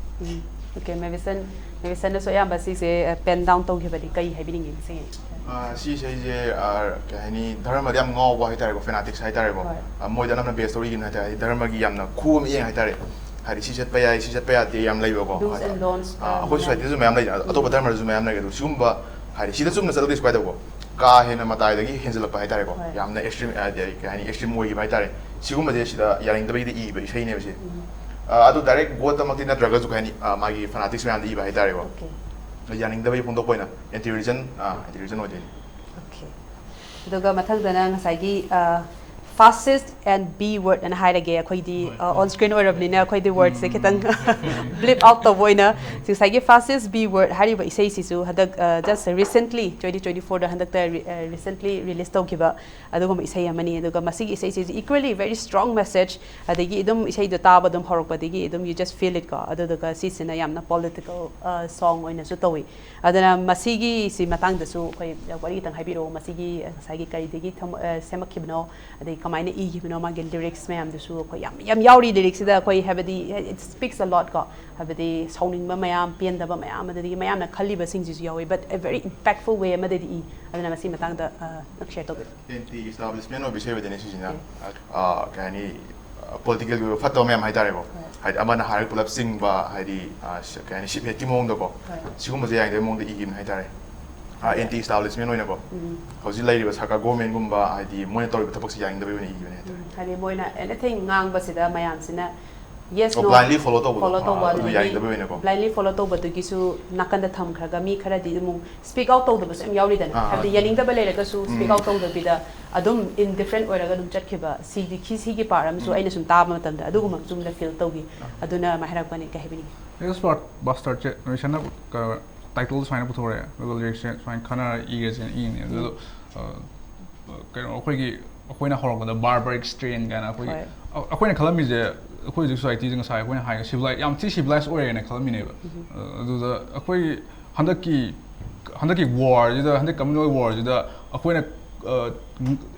Okay, ꯃꯦꯕꯤꯁꯟ ꯃꯦꯕꯤꯁꯟꯅꯁꯨ ꯑꯌꯥꯝꯕ ꯁꯤꯁꯦ ꯄꯦꯟ ꯗꯥꯎꯟ ꯇꯧꯈꯤꯕꯗꯤ ꯀꯩ ꯍꯥꯏꯕꯤꯅꯤꯡꯉꯤ ꯃꯁꯤꯒꯤ? ꯑꯥ, ꯁꯤꯁꯦ ꯑꯩꯁꯦ ꯑꯥ, ꯀꯩ ꯍꯥꯏꯅꯤ, ꯙꯔꯃꯗ ꯌꯥꯝ ꯉꯥꯎꯕ ꯍꯥꯏꯇꯥꯔꯦꯀꯣ, ꯐꯦꯅꯥꯇꯤꯛꯁ ꯍꯥꯏꯇꯥꯔꯦꯀꯣ꯫ ꯍꯣꯏ. ꯑꯥ, ꯃꯣꯏꯗ ꯑꯅꯝꯕꯅ ꯕꯦꯁ ꯇꯧꯔꯤꯒꯤꯅ ꯍꯥꯏꯇꯥꯔꯦ, ꯍꯥꯏꯗꯤ ꯙꯔꯃꯒꯤ ꯌꯥꯝꯅ ꯈꯨ ꯑꯃ ꯌꯦꯡ ꯍꯥꯏꯇꯥꯔꯦ꯫ ꯍꯥꯏꯗꯤ ꯁꯤ ꯆꯠꯄ ꯌꯥꯏ, ꯁꯤ ꯆꯠꯄ ꯌꯥꯗꯦ ꯌꯥꯝ ꯂꯩꯕꯀꯣ꯫ Do's and don'ts, ꯑꯥ, ꯑꯩꯈꯣꯏ ꯃꯌꯥꯝ. ꯁꯣꯁꯥꯏꯇꯤꯗꯁꯨ ꯃꯌꯥꯝ ꯂꯩ, ꯑꯇꯣꯞꯄ ꯙꯔꯃꯗꯁꯨ ꯃꯌꯥꯝ ꯂꯩ꯫ ꯑꯗꯣ ꯁꯤꯒꯨꯝꯕ ꯍꯥꯏꯗꯤ ꯁꯤꯗ ꯆꯨꯝꯅ ꯆꯠꯂꯗꯤ ꯁꯨꯃꯥꯏꯅ ꯇꯧꯀꯣ, ꯀꯥ ꯍꯦꯟꯅ ꯃꯇꯥꯏꯗꯒꯤ ꯍꯦꯟꯖꯜꯂꯛꯄ ꯍꯥꯏꯇꯥꯔꯦꯀꯣ꯫ ꯍꯣꯏ. ꯌꯥꯝꯅ ꯑꯦꯛꯁꯇ꯭ꯔꯤꯝ ꯍꯥꯏꯗꯤ ꯀꯩ ꯍꯥꯏꯅꯤ, ꯑꯦꯛꯁꯇ꯭ꯔꯤꯝ ꯑꯣꯏꯈꯤꯕ ꯍꯥꯏꯇꯥꯔꯦ꯫ ꯁꯤꯒꯨꯝꯕꯁꯦ ꯁꯤꯗ ꯌꯥꯅꯤꯡꯗꯕꯒꯤꯗꯤ ꯏꯕ ꯏꯁꯩꯅꯦꯕ ꯁꯤ꯫ ꯑꯥ, ꯑꯗꯨ ꯗꯥꯏꯔꯦꯛ ꯒꯣꯠꯇꯃꯛꯇꯤ ꯅꯠꯇ꯭ꯔꯒꯁꯨ ꯀꯩ ꯍꯥꯏꯅꯤ, ꯑꯥ, ꯃꯥꯒꯤ ꯐꯦꯅꯥꯇꯤꯛꯁ ꯃꯌꯥꯝꯗ ꯏꯕ ꯍꯥꯏꯇꯥꯔꯦꯀꯣ꯫ Okay. ꯌꯥꯅꯤꯡꯗꯕꯒꯤ ꯐꯣꯡꯗꯣꯛꯄ ꯑꯣꯏꯅ ꯑꯦꯟꯇꯤ ꯔꯤꯂꯤꯖꯟ, ꯑꯥ, ꯑꯦꯟꯇꯤ ꯔꯤꯂꯤꯖꯟ ꯑꯣꯏꯗꯣꯏꯅꯤ꯫ Okay. ꯑꯗꯨꯒ ꯃꯊꯪꯗꯅ ꯉꯁꯥꯏꯒꯤ fascist and B word ꯑꯅ ꯍꯥꯏꯔꯒꯦ ꯑꯩꯈꯣꯏꯗꯤ on screen ꯑꯣꯏꯔꯕꯅꯤꯅ ꯑꯩꯈꯣꯏꯗꯤ ꯋꯥꯔꯗꯁꯦ ꯈꯤꯇꯪ ꯕ꯭ꯂꯤꯞ ꯑꯥꯎꯠ ꯇꯧꯕ ꯑꯣꯏꯅ ꯉꯁꯥꯏꯒꯤ fascist B word ꯍꯥꯏꯔꯤꯕ ꯏꯁꯩꯁꯤꯁꯨ ꯍꯟꯗꯛ just recently twenty twenty fourꯗ ꯍꯟꯗꯛꯇ recently release ꯇꯧꯈꯤꯕ ꯑꯗꯨꯒꯨꯝꯕ ꯏꯁꯩ ꯑꯃꯅꯤ꯫ ꯑꯗꯨꯒ ꯃꯁꯤꯒꯤ ꯏꯁꯩꯁꯤꯁꯨ equally very strong message, ꯑꯗꯒꯤ ꯑꯗꯨꯝ ꯏꯁꯩꯗꯣ ꯇꯥꯕ ꯑꯗꯨꯝ ꯍꯧꯔꯛꯄꯗꯒꯤ ꯑꯗꯨꯝ you just feel it ꯀꯣ꯫ ꯑꯗꯨꯗꯨꯒ ꯁꯤꯁꯤꯅ ꯌꯥꯝꯅ ꯄꯣꯂꯤꯇꯤꯀꯦꯜ ꯁꯣꯡ ꯑꯣꯏꯅꯁꯨ ꯇꯧꯏ꯫ ꯑꯗꯨꯅ ꯃꯁꯤꯒꯤ ꯁꯤ ꯃꯇꯥꯡꯗꯁꯨ ꯑꯩꯈꯣꯏ ꯋꯥꯔꯤ ꯈꯤꯇꯪ ꯍꯥꯏꯕꯤꯔꯛꯑꯣ, ꯃꯁꯤꯒꯤ ꯉꯁꯥꯏꯒꯤ ꯀꯔꯤꯗꯒꯤ ꯊꯝ- ꯑ, ꯁꯦꯝꯃꯛꯈꯤꯕꯅꯣ, ꯑꯗꯩ ꯀꯃꯥꯏꯅ ꯏꯈꯤꯕꯅꯣ, ꯃꯥꯒꯤ ꯂꯤꯔꯤꯛꯁ ꯃꯌꯥꯝꯗꯨꯁꯨ ꯑꯩꯈꯣꯏ ꯌꯥꯝ ꯌꯥꯝ ꯌꯥꯎꯔꯤ ꯂꯤꯔꯤꯛꯁꯤꯗ꯫ ꯑꯩꯈꯣꯏ ꯍꯥꯏꯕꯗꯤ it speaks a lot ꯀꯣ, ꯍꯥꯏꯕꯗꯤ ꯁꯥꯎꯅꯤꯡꯕ ꯃꯌꯥꯝ, ꯄꯦꯟꯗꯕ ꯃꯌꯥꯝ, ꯑꯗꯨꯗꯒꯤ ꯃꯌꯥꯝꯅ ꯈꯜꯂꯤꯕꯁꯤꯡꯁꯤꯁꯨ ꯌꯥꯎꯋꯤ, but a very impactful way ꯑꯃꯗꯗꯤ ꯏ꯫ ꯑꯗꯨꯅ ꯃꯁꯤ ꯃꯇꯥꯡꯗ ꯑ, ꯅꯪ ꯁꯤꯌꯔ ꯇꯧꯕꯤꯔꯣ꯫ ꯑꯦꯟꯇꯤ ꯏꯁꯇꯥꯕ꯭ꯂꯤꯁꯃꯦꯟ ꯑꯣꯏꯕ ꯏꯁꯩ ꯑꯣꯏꯗꯣꯏꯅꯦ ꯁꯤꯁꯤꯅ꯫ ꯑꯥ, ꯀꯩ ꯍꯥꯏꯅꯤ, ꯄꯣꯂꯤꯇꯤꯀꯦꯜꯒꯤ ꯑꯣꯏꯕ ꯐꯠꯇꯕ ꯃꯌꯥꯝ ꯍꯥꯏꯇꯥꯔꯦꯀꯣ꯫ ꯍꯥꯏꯗꯤ ꯑꯃꯅ ꯍꯥꯏꯔꯒ ꯄꯨꯂꯞ ꯆꯤꯡꯕ, ꯍꯥꯏꯗꯤ, ꯑꯥ, ꯁ- ꯀꯩ ꯍꯥꯏꯅꯤ, ꯁꯤꯐꯦꯠꯀꯤ ꯃꯑꯣꯡꯗꯀꯣ꯫ ꯍꯣꯏ. ꯁꯤꯒꯨꯝꯕꯁꯦ ꯌꯥꯅꯤꯡꯗꯕꯒꯤ ꯃꯑꯣꯡꯗ ꯏꯈꯤꯕꯅꯦ ꯍꯥꯏꯇꯥꯔꯦ꯫ ꯑꯦꯟꯇꯤ ꯏꯁꯇꯥꯕ꯭ꯂꯤꯁꯃꯦꯟ ꯑꯣꯏꯅꯀꯣ꯫ ꯍꯧꯖꯤꯛ ꯂꯩꯔꯤꯕ ꯁꯔꯀꯥꯔ ꯒꯣꯔꯃꯦꯟꯒꯨꯝꯕ, ꯍꯥꯏꯗꯤ ꯃꯣꯏꯅ ꯇꯧꯔꯤꯕ ꯊꯕꯛꯁꯦ ꯌꯥꯅꯤꯡꯗꯕꯒꯤ ꯑꯣꯏꯅ ꯏꯈꯤꯕꯅꯦ ꯍꯥꯏꯇꯥꯔꯦ꯫ ꯎꯝ, ꯍꯥꯏꯗꯤ ꯃꯣꯏꯅ ꯑꯦꯅꯤꯊꯤꯡ ꯉꯥꯡꯕꯁꯤꯗ ꯃꯌꯥꯝꯁꯤꯅ ꯌꯦꯁ ꯑꯣ, ꯅꯣ blindly follow ꯇꯧꯕꯗꯣ꯫ ꯐꯣꯂꯣ ꯇꯧꯕ ꯑꯥ, ꯑꯗꯨ ꯑꯗꯨꯗꯒꯤ ꯌꯥꯅꯤꯡꯗꯕꯩ ꯑꯣꯏꯅꯀꯣ꯫ ꯕ꯭ꯂꯥꯏꯟꯂꯤ ꯐꯣꯂꯣ ꯇꯧꯕꯗꯨꯒꯤꯁꯨ ꯅꯥꯀꯟꯗ ꯊꯝꯈ꯭ꯔꯒ ꯃꯤ ꯈꯔꯗꯤ ꯑꯃꯨꯛ ꯁ꯭ꯄꯤꯛ ꯑꯥꯎꯠ ꯇꯧꯗꯕꯁꯨ ꯌꯥꯝ ꯌꯥꯎꯔꯤꯗꯅ꯫ ꯑꯥ, ꯍꯥꯏꯕꯗꯤ ꯑꯥ. ꯌꯥꯅꯤꯡꯗꯕ ꯂꯩꯔꯒꯁꯨ ꯁ꯭ꯄꯤꯛ ꯎꯝ. ꯑꯥꯎꯠ ꯇꯧꯗꯕꯤꯗ ꯑꯗꯨꯝ ꯏꯟꯗꯤꯐꯔꯦꯟ ꯑꯣꯏꯔꯒ ꯑꯗꯨꯝ ꯆꯠꯈꯤꯕ ꯁꯤꯗꯤ ꯈꯤ- ꯁꯤꯒꯤ ꯄꯥꯔꯠ ꯑꯃꯁꯨ ꯑꯩꯅ ꯁꯨꯝ ꯇꯥꯕ ꯃꯇꯝꯗ ꯑꯗꯨꯒꯨꯝꯕ ꯑꯃꯁꯨ ꯂꯩ ꯐꯤꯜ ꯇꯧꯈꯤ꯫ ꯑꯗꯨꯅ ꯃꯥꯏ ꯍꯥꯏꯔꯛꯄꯅꯤ ꯀꯩ ꯍꯥꯏꯕꯤꯅꯤꯡꯉꯤ? ꯅꯦꯛꯁ ꯄꯥꯔꯠ ꯕꯥꯁꯇꯔꯁꯦ ꯅꯣꯏꯁꯟꯅ ꯇꯥꯏꯇꯜ ꯁꯨꯃꯥꯏꯅ ꯄꯨꯊꯣꯔꯛꯑꯦ ꯑꯗꯨꯒ ꯂꯤꯔꯤꯛꯁꯦ ꯁꯨꯃꯥꯏꯅ ꯈꯟꯅꯔ ꯏꯔꯁꯦꯅ ꯏꯕꯅꯦ ꯑꯗꯨꯗꯣ ꯑ, ꯀꯩꯅꯣ ꯑꯩꯈꯣꯏꯒꯤ ꯑꯩꯈꯣꯏꯅ ꯍꯧꯔꯛꯄꯗ barbaric strain ꯀꯥꯏꯅ ꯑꯩꯈꯣꯏꯒꯤ ꯍꯣꯏ. ꯑ- ꯑꯩꯈꯣꯏꯅ ꯈꯜꯂꯝꯃꯤꯁꯦ, ꯑꯩꯈꯣꯏ ꯍꯧꯖꯤꯛ ꯁꯣꯁꯥꯏꯇꯤꯁꯦ ꯉꯁꯥꯏ ꯑꯩꯈꯣꯏꯅ ꯍꯥꯏ civilize, ꯌꯥꯝ ꯊꯤ civilized ꯑꯣꯏꯔꯦꯅ ꯈꯜꯂꯝꯃꯤꯅꯦꯕ꯫ ꯑ, ꯑꯗꯨꯗ ꯑꯩꯈꯣꯏ ꯍꯟꯗꯛꯀꯤ ꯍꯟꯗꯛꯀꯤ ꯋꯥꯔꯁꯤꯗ, ꯍꯟꯗꯛ communal warꯁꯤꯗ ꯑꯩꯈꯣꯏꯅ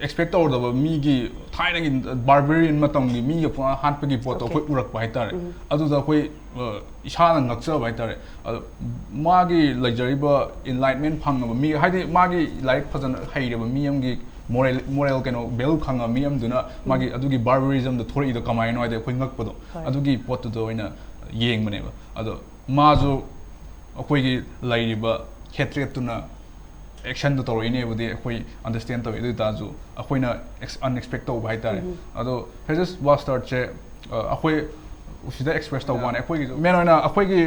expect ꯇꯧꯔꯨꯗꯕ ꯃꯤꯒꯤ, ꯊꯥꯏꯅꯒꯤ barbarian ꯃꯇꯝꯒꯤ ꯃꯤꯒ ꯄꯨꯔꯥ ꯍꯥꯠꯄꯒꯤ ꯄꯣꯠꯇꯣ Okay. ꯑꯩꯈꯣꯏ ꯎꯔꯛꯄ ꯍꯥꯏꯇꯥꯔꯦ꯫ ꯑꯗꯨꯗ ꯑꯩꯈꯣꯏ ꯑ, ꯏꯁꯥꯅ ꯉꯛꯆꯕ ꯍꯥꯏꯇꯥꯔꯦ꯫ ꯑꯗꯣ ꯃꯥꯒꯤ ꯂꯩꯖꯔꯤꯕ enlightenment ꯐꯪꯉꯕ ꯃꯤ, ꯍꯥꯏꯗꯤ ꯃꯥꯒꯤ ꯂꯥꯏꯔꯤꯛ ꯐꯖꯅ ꯍꯩꯔꯕ ꯃꯤ ꯑꯃꯒꯤ moral, moral ꯀꯩꯅꯣ value ꯈꯪꯉꯕ ꯃꯤ ꯑꯃꯗꯨꯅ ꯃꯥꯒꯤ ꯑꯗꯨꯒꯤ barbarismꯗ ꯊꯣꯔꯛꯏꯗꯣ ꯀꯃꯥꯏꯅꯣ ꯍꯥꯏꯗꯤ ꯑꯩꯈꯣꯏ ꯉꯛꯄꯗꯣ꯫ ꯍꯣꯏ. ꯑꯗꯨꯒꯤ ꯄꯣꯠꯇꯨꯗ ꯑꯣꯏꯅ ꯌꯦꯡꯕꯅꯦꯕ꯫ ꯑꯗꯣ ꯃꯥꯁꯨ ꯑꯩꯈꯣꯏꯒꯤ ꯂꯩꯔꯤꯕ hatradeꯇꯨꯅ actionꯗꯣ ꯇꯧꯔꯛꯏꯅꯦꯕꯨꯗꯤ ꯑꯩꯈꯣꯏ understand ꯇꯧꯋꯤ꯫ ꯑꯗꯨ ꯑꯣꯏꯇꯥꯔꯁꯨ ꯑꯩꯈꯣꯏꯅ ex- unexpect ꯇꯧꯕ ꯍꯥꯏꯇꯥꯔꯦ꯫ ꯑꯗꯣ fascist bastardꯁꯦ ꯑ, ꯑꯩꯈꯣꯏ ꯁꯤꯗ express ꯇꯧꯕ ꯋꯥꯅꯤ꯫ ꯑꯩꯈꯣꯏꯒꯤ main ꯑꯣꯏꯅ ꯑꯩꯈꯣꯏꯒꯤ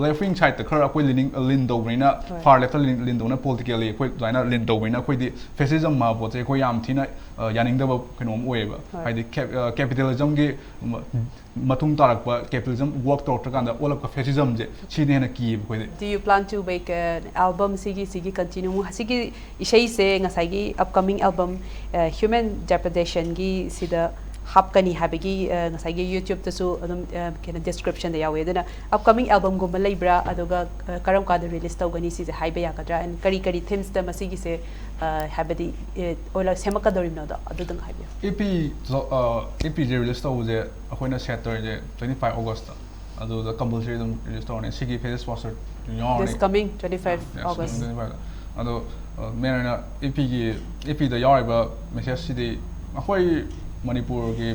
left wing sideꯇ ꯈꯔ ꯑꯩꯈꯣꯏ leaning, lean ꯇꯧꯕꯅꯤꯅ, ꯍꯣꯏ. far leftꯇ lean, lean ꯇꯧꯕꯅ, politically ꯑꯩꯈꯣꯏ ꯑꯗꯨꯃꯥꯏꯅ lean ꯇꯧꯕꯅꯤꯅ ꯑꯩꯈꯣꯏꯗꯤ fascism ꯍꯥꯏꯕ ꯄꯣꯠꯁꯦ ꯑꯩꯈꯣꯏ ꯌꯥꯝ ꯊꯤꯅ ꯑ, ꯌꯥꯅꯤꯡꯗꯕ ꯀꯩꯅꯣꯝ ꯑꯣꯏꯌꯦꯕ꯫ ꯍꯣꯏ. ꯍꯥꯏꯗꯤ cap- ꯑ, capitalismꯒꯤ ꯃ- ꯃꯇꯨꯡ ꯇꯥꯔꯛꯄ, capitalism work ꯇꯧꯔꯛꯇ꯭ꯔꯀꯥꯟꯗ ꯑꯣꯜꯂꯛꯄ fascismꯁꯦ ꯁꯤꯅ ꯍꯦꯟꯅ ꯀꯤꯌꯦꯕ ꯑꯩꯈꯣꯏꯗꯤ꯫ Do you plan to make an album ꯁꯤꯒꯤ ꯁꯤꯒꯤ continue? ꯁꯤꯒꯤ ꯏꯁꯩꯁꯦ ꯉꯁꯥꯏꯒꯤ upcoming album Human Depredationꯒꯤ ꯁꯤꯗ ꯍꯥꯞꯀꯅꯤ ꯍꯥꯏꯕꯒꯤ ꯑ, ꯉꯁꯥꯏꯒꯤ YouTubeꯇꯁꯨ ꯑꯗꯨꯝ ꯑ, ꯀꯩꯅꯣ descriptionꯗ ꯌꯥꯎꯋꯦ꯫ ꯑꯗꯨꯅ upcoming albumꯒꯨꯝꯕ ꯂꯩꯕ꯭ꯔꯥ? ꯑꯗꯨꯒ ꯑ, ꯀꯔꯝ ꯀꯥꯟꯗ release ꯇꯧꯒꯅꯤ ꯁꯤꯁꯦ ꯍꯥꯏꯕ ꯌꯥꯒꯗ꯭ꯔꯥ? And ꯀꯔꯤ ꯀꯔꯤ themesꯇ ꯃꯁꯤꯒꯤꯁꯦ ꯑ, ꯍꯥꯏꯕꯗꯤ ꯑ, ꯑꯣꯏꯅ ꯁꯦꯝꯃꯛꯀꯗꯧꯔꯤꯕꯅꯣꯗꯣ ꯑꯗꯨꯗꯪ ꯍꯥꯏꯕꯤꯌꯨ꯫ EP ꯂ- ꯑ, EPꯁꯦ release ꯇꯧꯕꯁꯦ ꯑꯩꯈꯣꯏꯅ set ꯇꯧꯔꯤꯁꯦ twenty five Augustꯇ꯫ ꯑꯗꯨꯗ compulsory ꯑꯗꯨꯝ release ꯇꯧꯔꯅꯤ꯫ ꯁꯤꯒꯤ fascist bastard ꯌꯥꯎꯔꯅꯤ꯫ This coming twenty five Yes, August. twenty five. ꯑꯗꯣ main ꯑꯣꯏꯅ EPꯒꯤ, EPꯗ ꯌꯥꯎꯔꯤꯕ messageꯁꯤꯗꯤ ꯑꯩꯈꯣꯏ ꯃꯅꯤꯄꯨꯔꯒꯤ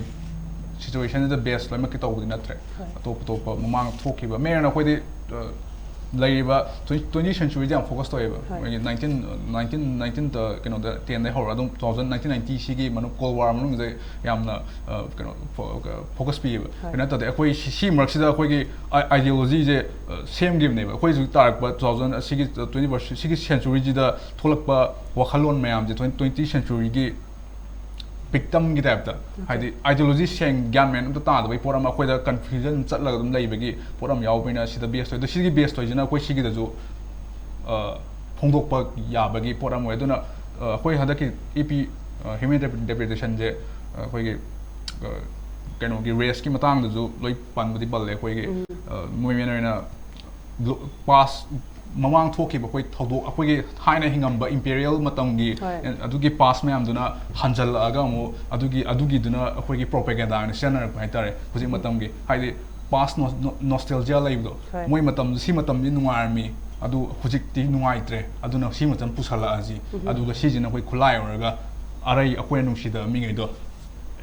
situationꯁꯤꯗ base ꯂꯣꯏꯅꯃꯛꯀꯤ ꯇꯧꯕꯗꯤ ꯅꯠꯇ꯭ꯔꯦ꯫ ꯍꯣꯏ. ꯑꯇꯣꯞ ꯑꯇꯣꯞꯄ ꯃꯃꯥꯡ ꯊꯣꯛꯈꯤꯕ main ꯑꯣꯏꯅ ꯑꯩꯈꯣꯏꯗꯤ ꯑ, ꯂꯩꯔꯤꯕ twenty centuryꯗ ꯌꯥꯝ focus ꯇꯧꯋꯦꯕ꯫ ꯍꯣꯏ. ꯑꯩꯈꯣꯏꯒꯤ nineteen nineteen nineteenꯗ ꯀꯩꯅꯣꯗ tenꯗ ꯍꯧꯔꯒ ꯑꯗꯨꯝ two thousand nineteen ninety ꯁꯤꯒꯤ ꯃꯅꯨꯡ Cold War ꯃꯅꯨꯡꯁꯤꯗ ꯌꯥꯝꯅ ꯑ, ꯀꯩꯅꯣ fo- focus ꯄꯤꯌꯦꯕ꯫ ꯍꯣꯏ. ꯀꯩꯅꯣ ꯅꯠꯇ꯭ꯔꯗꯤ ꯑꯩꯈꯣꯏ ꯁꯤ ꯁꯤ ꯃꯔꯛꯁꯤꯗ ꯑꯩꯈꯣꯏꯒꯤ ideologyꯁꯦ ꯑ, ꯁꯦꯝꯈꯤꯕꯅꯦꯕ꯫ ꯑꯩꯈꯣꯏ ꯍꯧꯖꯤꯛ ꯇꯥꯔꯛꯄ two thousand ꯑꯁꯤꯒꯤ twenty first ꯁꯤꯒꯤ centuryꯁꯤꯗ ꯊꯣꯛꯂꯛꯄ ꯋꯥꯈꯜꯂꯣꯟ ꯃꯌꯥꯝꯁꯦ twenty centuryꯒꯤ victimꯒꯤ typeꯇ, ꯍꯥꯏꯗꯤ ideology ꯁꯦꯡ ꯒ꯭ꯌꯥꯟ ꯃꯦꯟ ꯑꯝꯇ ꯇꯥꯗꯕꯒꯤ ꯄꯣꯠ ꯑꯃ, ꯑꯩꯈꯣꯏꯗ confusion ꯆꯠꯂꯒ ꯑꯗꯨꯝ ꯂꯩꯕꯒꯤ ꯄꯣꯠ ꯑꯃ ꯌꯥꯎꯕꯅꯤꯅ ꯁꯤꯗ base ꯇꯧꯋꯦ꯫ ꯑꯗꯣ ꯁꯤꯒꯤ base ꯇꯧꯔꯤꯁꯤꯅ ꯑꯩꯈꯣꯏ ꯁꯤꯒꯤꯗꯁꯨ ꯑ, ꯐꯣꯡꯗꯣꯛꯄ ꯌꯥꯕꯒꯤ ꯄꯣꯠ ꯑꯃ ꯑꯣꯏ꯫ ꯑꯗꯨꯅ ꯑ, ꯑꯩꯈꯣꯏ ꯍꯟꯗꯛꯀꯤ EP ꯍ꯭ꯌꯨꯃꯦꯟ ꯏꯟꯇꯔꯄ꯭ꯔꯤꯇꯦꯁꯟꯁꯦ ꯑꯩꯈꯣꯏꯒꯤ ꯑ, ꯀꯩꯅꯣꯒꯤ ꯔꯦꯁꯀꯤ ꯃꯇꯥꯡꯗꯁꯨ ꯂꯣꯏ ꯄꯟꯕꯗꯤ ꯄꯜꯂꯦ ꯑꯩꯈꯣꯏꯒꯤ꯫ ꯎꯝ꯫ ꯑ, ꯃꯣꯏ ꯃꯦꯟ ꯑꯣꯏꯅ ꯄꯥꯁ ꯃꯃꯥꯡ ꯊꯣꯛꯈꯤꯕ ꯑꯩꯈꯣꯏ ꯊꯧꯗꯣꯛ, ꯑꯩꯈꯣꯏꯒꯤ ꯊꯥꯏꯅ ꯍꯤꯡꯉꯝꯕ ꯏꯝꯄꯦꯔꯤꯌꯦꯜ ꯃꯇꯝꯒꯤ, ꯍꯣꯏ꯫ ꯑꯗꯨꯒꯤ ꯄꯥꯁ ꯃꯌꯥꯝꯗꯨꯅ ꯍꯟꯖꯜꯂꯛꯑꯒ ꯑꯃꯨꯛ ꯑꯗꯨꯒꯤ ꯑꯗꯨꯒꯤꯗꯨꯅ ꯑꯩꯈꯣꯏꯒꯤ ꯄ꯭ꯔꯣꯄꯦꯒꯦꯟꯗꯥ ꯑꯣꯏꯅ ꯁꯤꯖꯤꯟꯅꯔꯛꯄ ꯍꯥꯏꯇꯥꯔꯦ ꯍꯧꯖꯤꯛ ꯎꯝ꯫ ꯃꯇꯝꯒꯤ꯫ ꯍꯥꯏꯗꯤ ꯄꯥꯁ ꯅꯣꯁꯇꯦꯜꯖꯤꯌꯥ ꯂꯩꯕꯗꯣ꯫ ꯍꯣꯏ꯫ ꯃꯣꯏ ꯃꯇꯝꯗꯨ, ꯁꯤ ꯃꯇꯝꯗꯤ ꯅꯨꯡꯉꯥꯏꯔꯝꯃꯤ, ꯑꯗꯨ ꯍꯧꯖꯤꯛꯇꯤ ꯅꯨꯡꯉꯥꯏꯇ꯭ꯔꯦ, ꯑꯗꯨꯅ ꯁꯤ ꯃꯇꯝ ꯄꯨꯁꯜꯂꯛꯑꯁꯤ꯫ ꯎꯝ꯫ ꯑꯗꯨꯒ ꯁꯤꯁꯤꯅ ꯑꯩꯈꯣꯏ ꯈꯨꯠꯂꯥꯏ ꯑꯣꯏꯔꯒ ꯑꯔꯩ ꯑꯩꯈꯣꯏꯅ ꯅꯨꯡꯁꯤꯗꯕ ꯃꯤꯉꯩꯗꯣ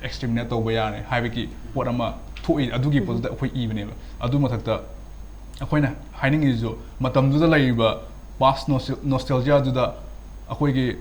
ꯑꯦꯛꯁꯇ꯭ꯔꯤꯃꯤꯅꯦꯠ ꯇꯧꯕ ꯌꯥꯔꯦ ꯍꯥꯏꯕꯒꯤ ꯄꯣꯠ ꯑꯃ ꯊꯣꯛꯏ꯫ ꯑꯗꯨꯒꯤ ꯎꯝ꯫ ꯄꯣꯠꯇꯨꯗ ꯑꯩꯈꯣꯏ ꯏꯕꯅꯦꯕ꯫ ꯑꯗꯨ ꯃꯊꯛꯇ ꯑꯩꯈꯣꯏꯅ ꯍꯥꯏꯅꯤꯡꯉꯤꯁꯤꯁꯨ ꯃꯇꯝꯗꯨꯗ ꯂꯩꯔꯤꯕ ꯄꯥꯁ ꯅꯣꯁꯇꯦꯜꯖꯤꯌꯥꯗꯨꯗ ꯑꯩꯈꯣꯏꯒꯤ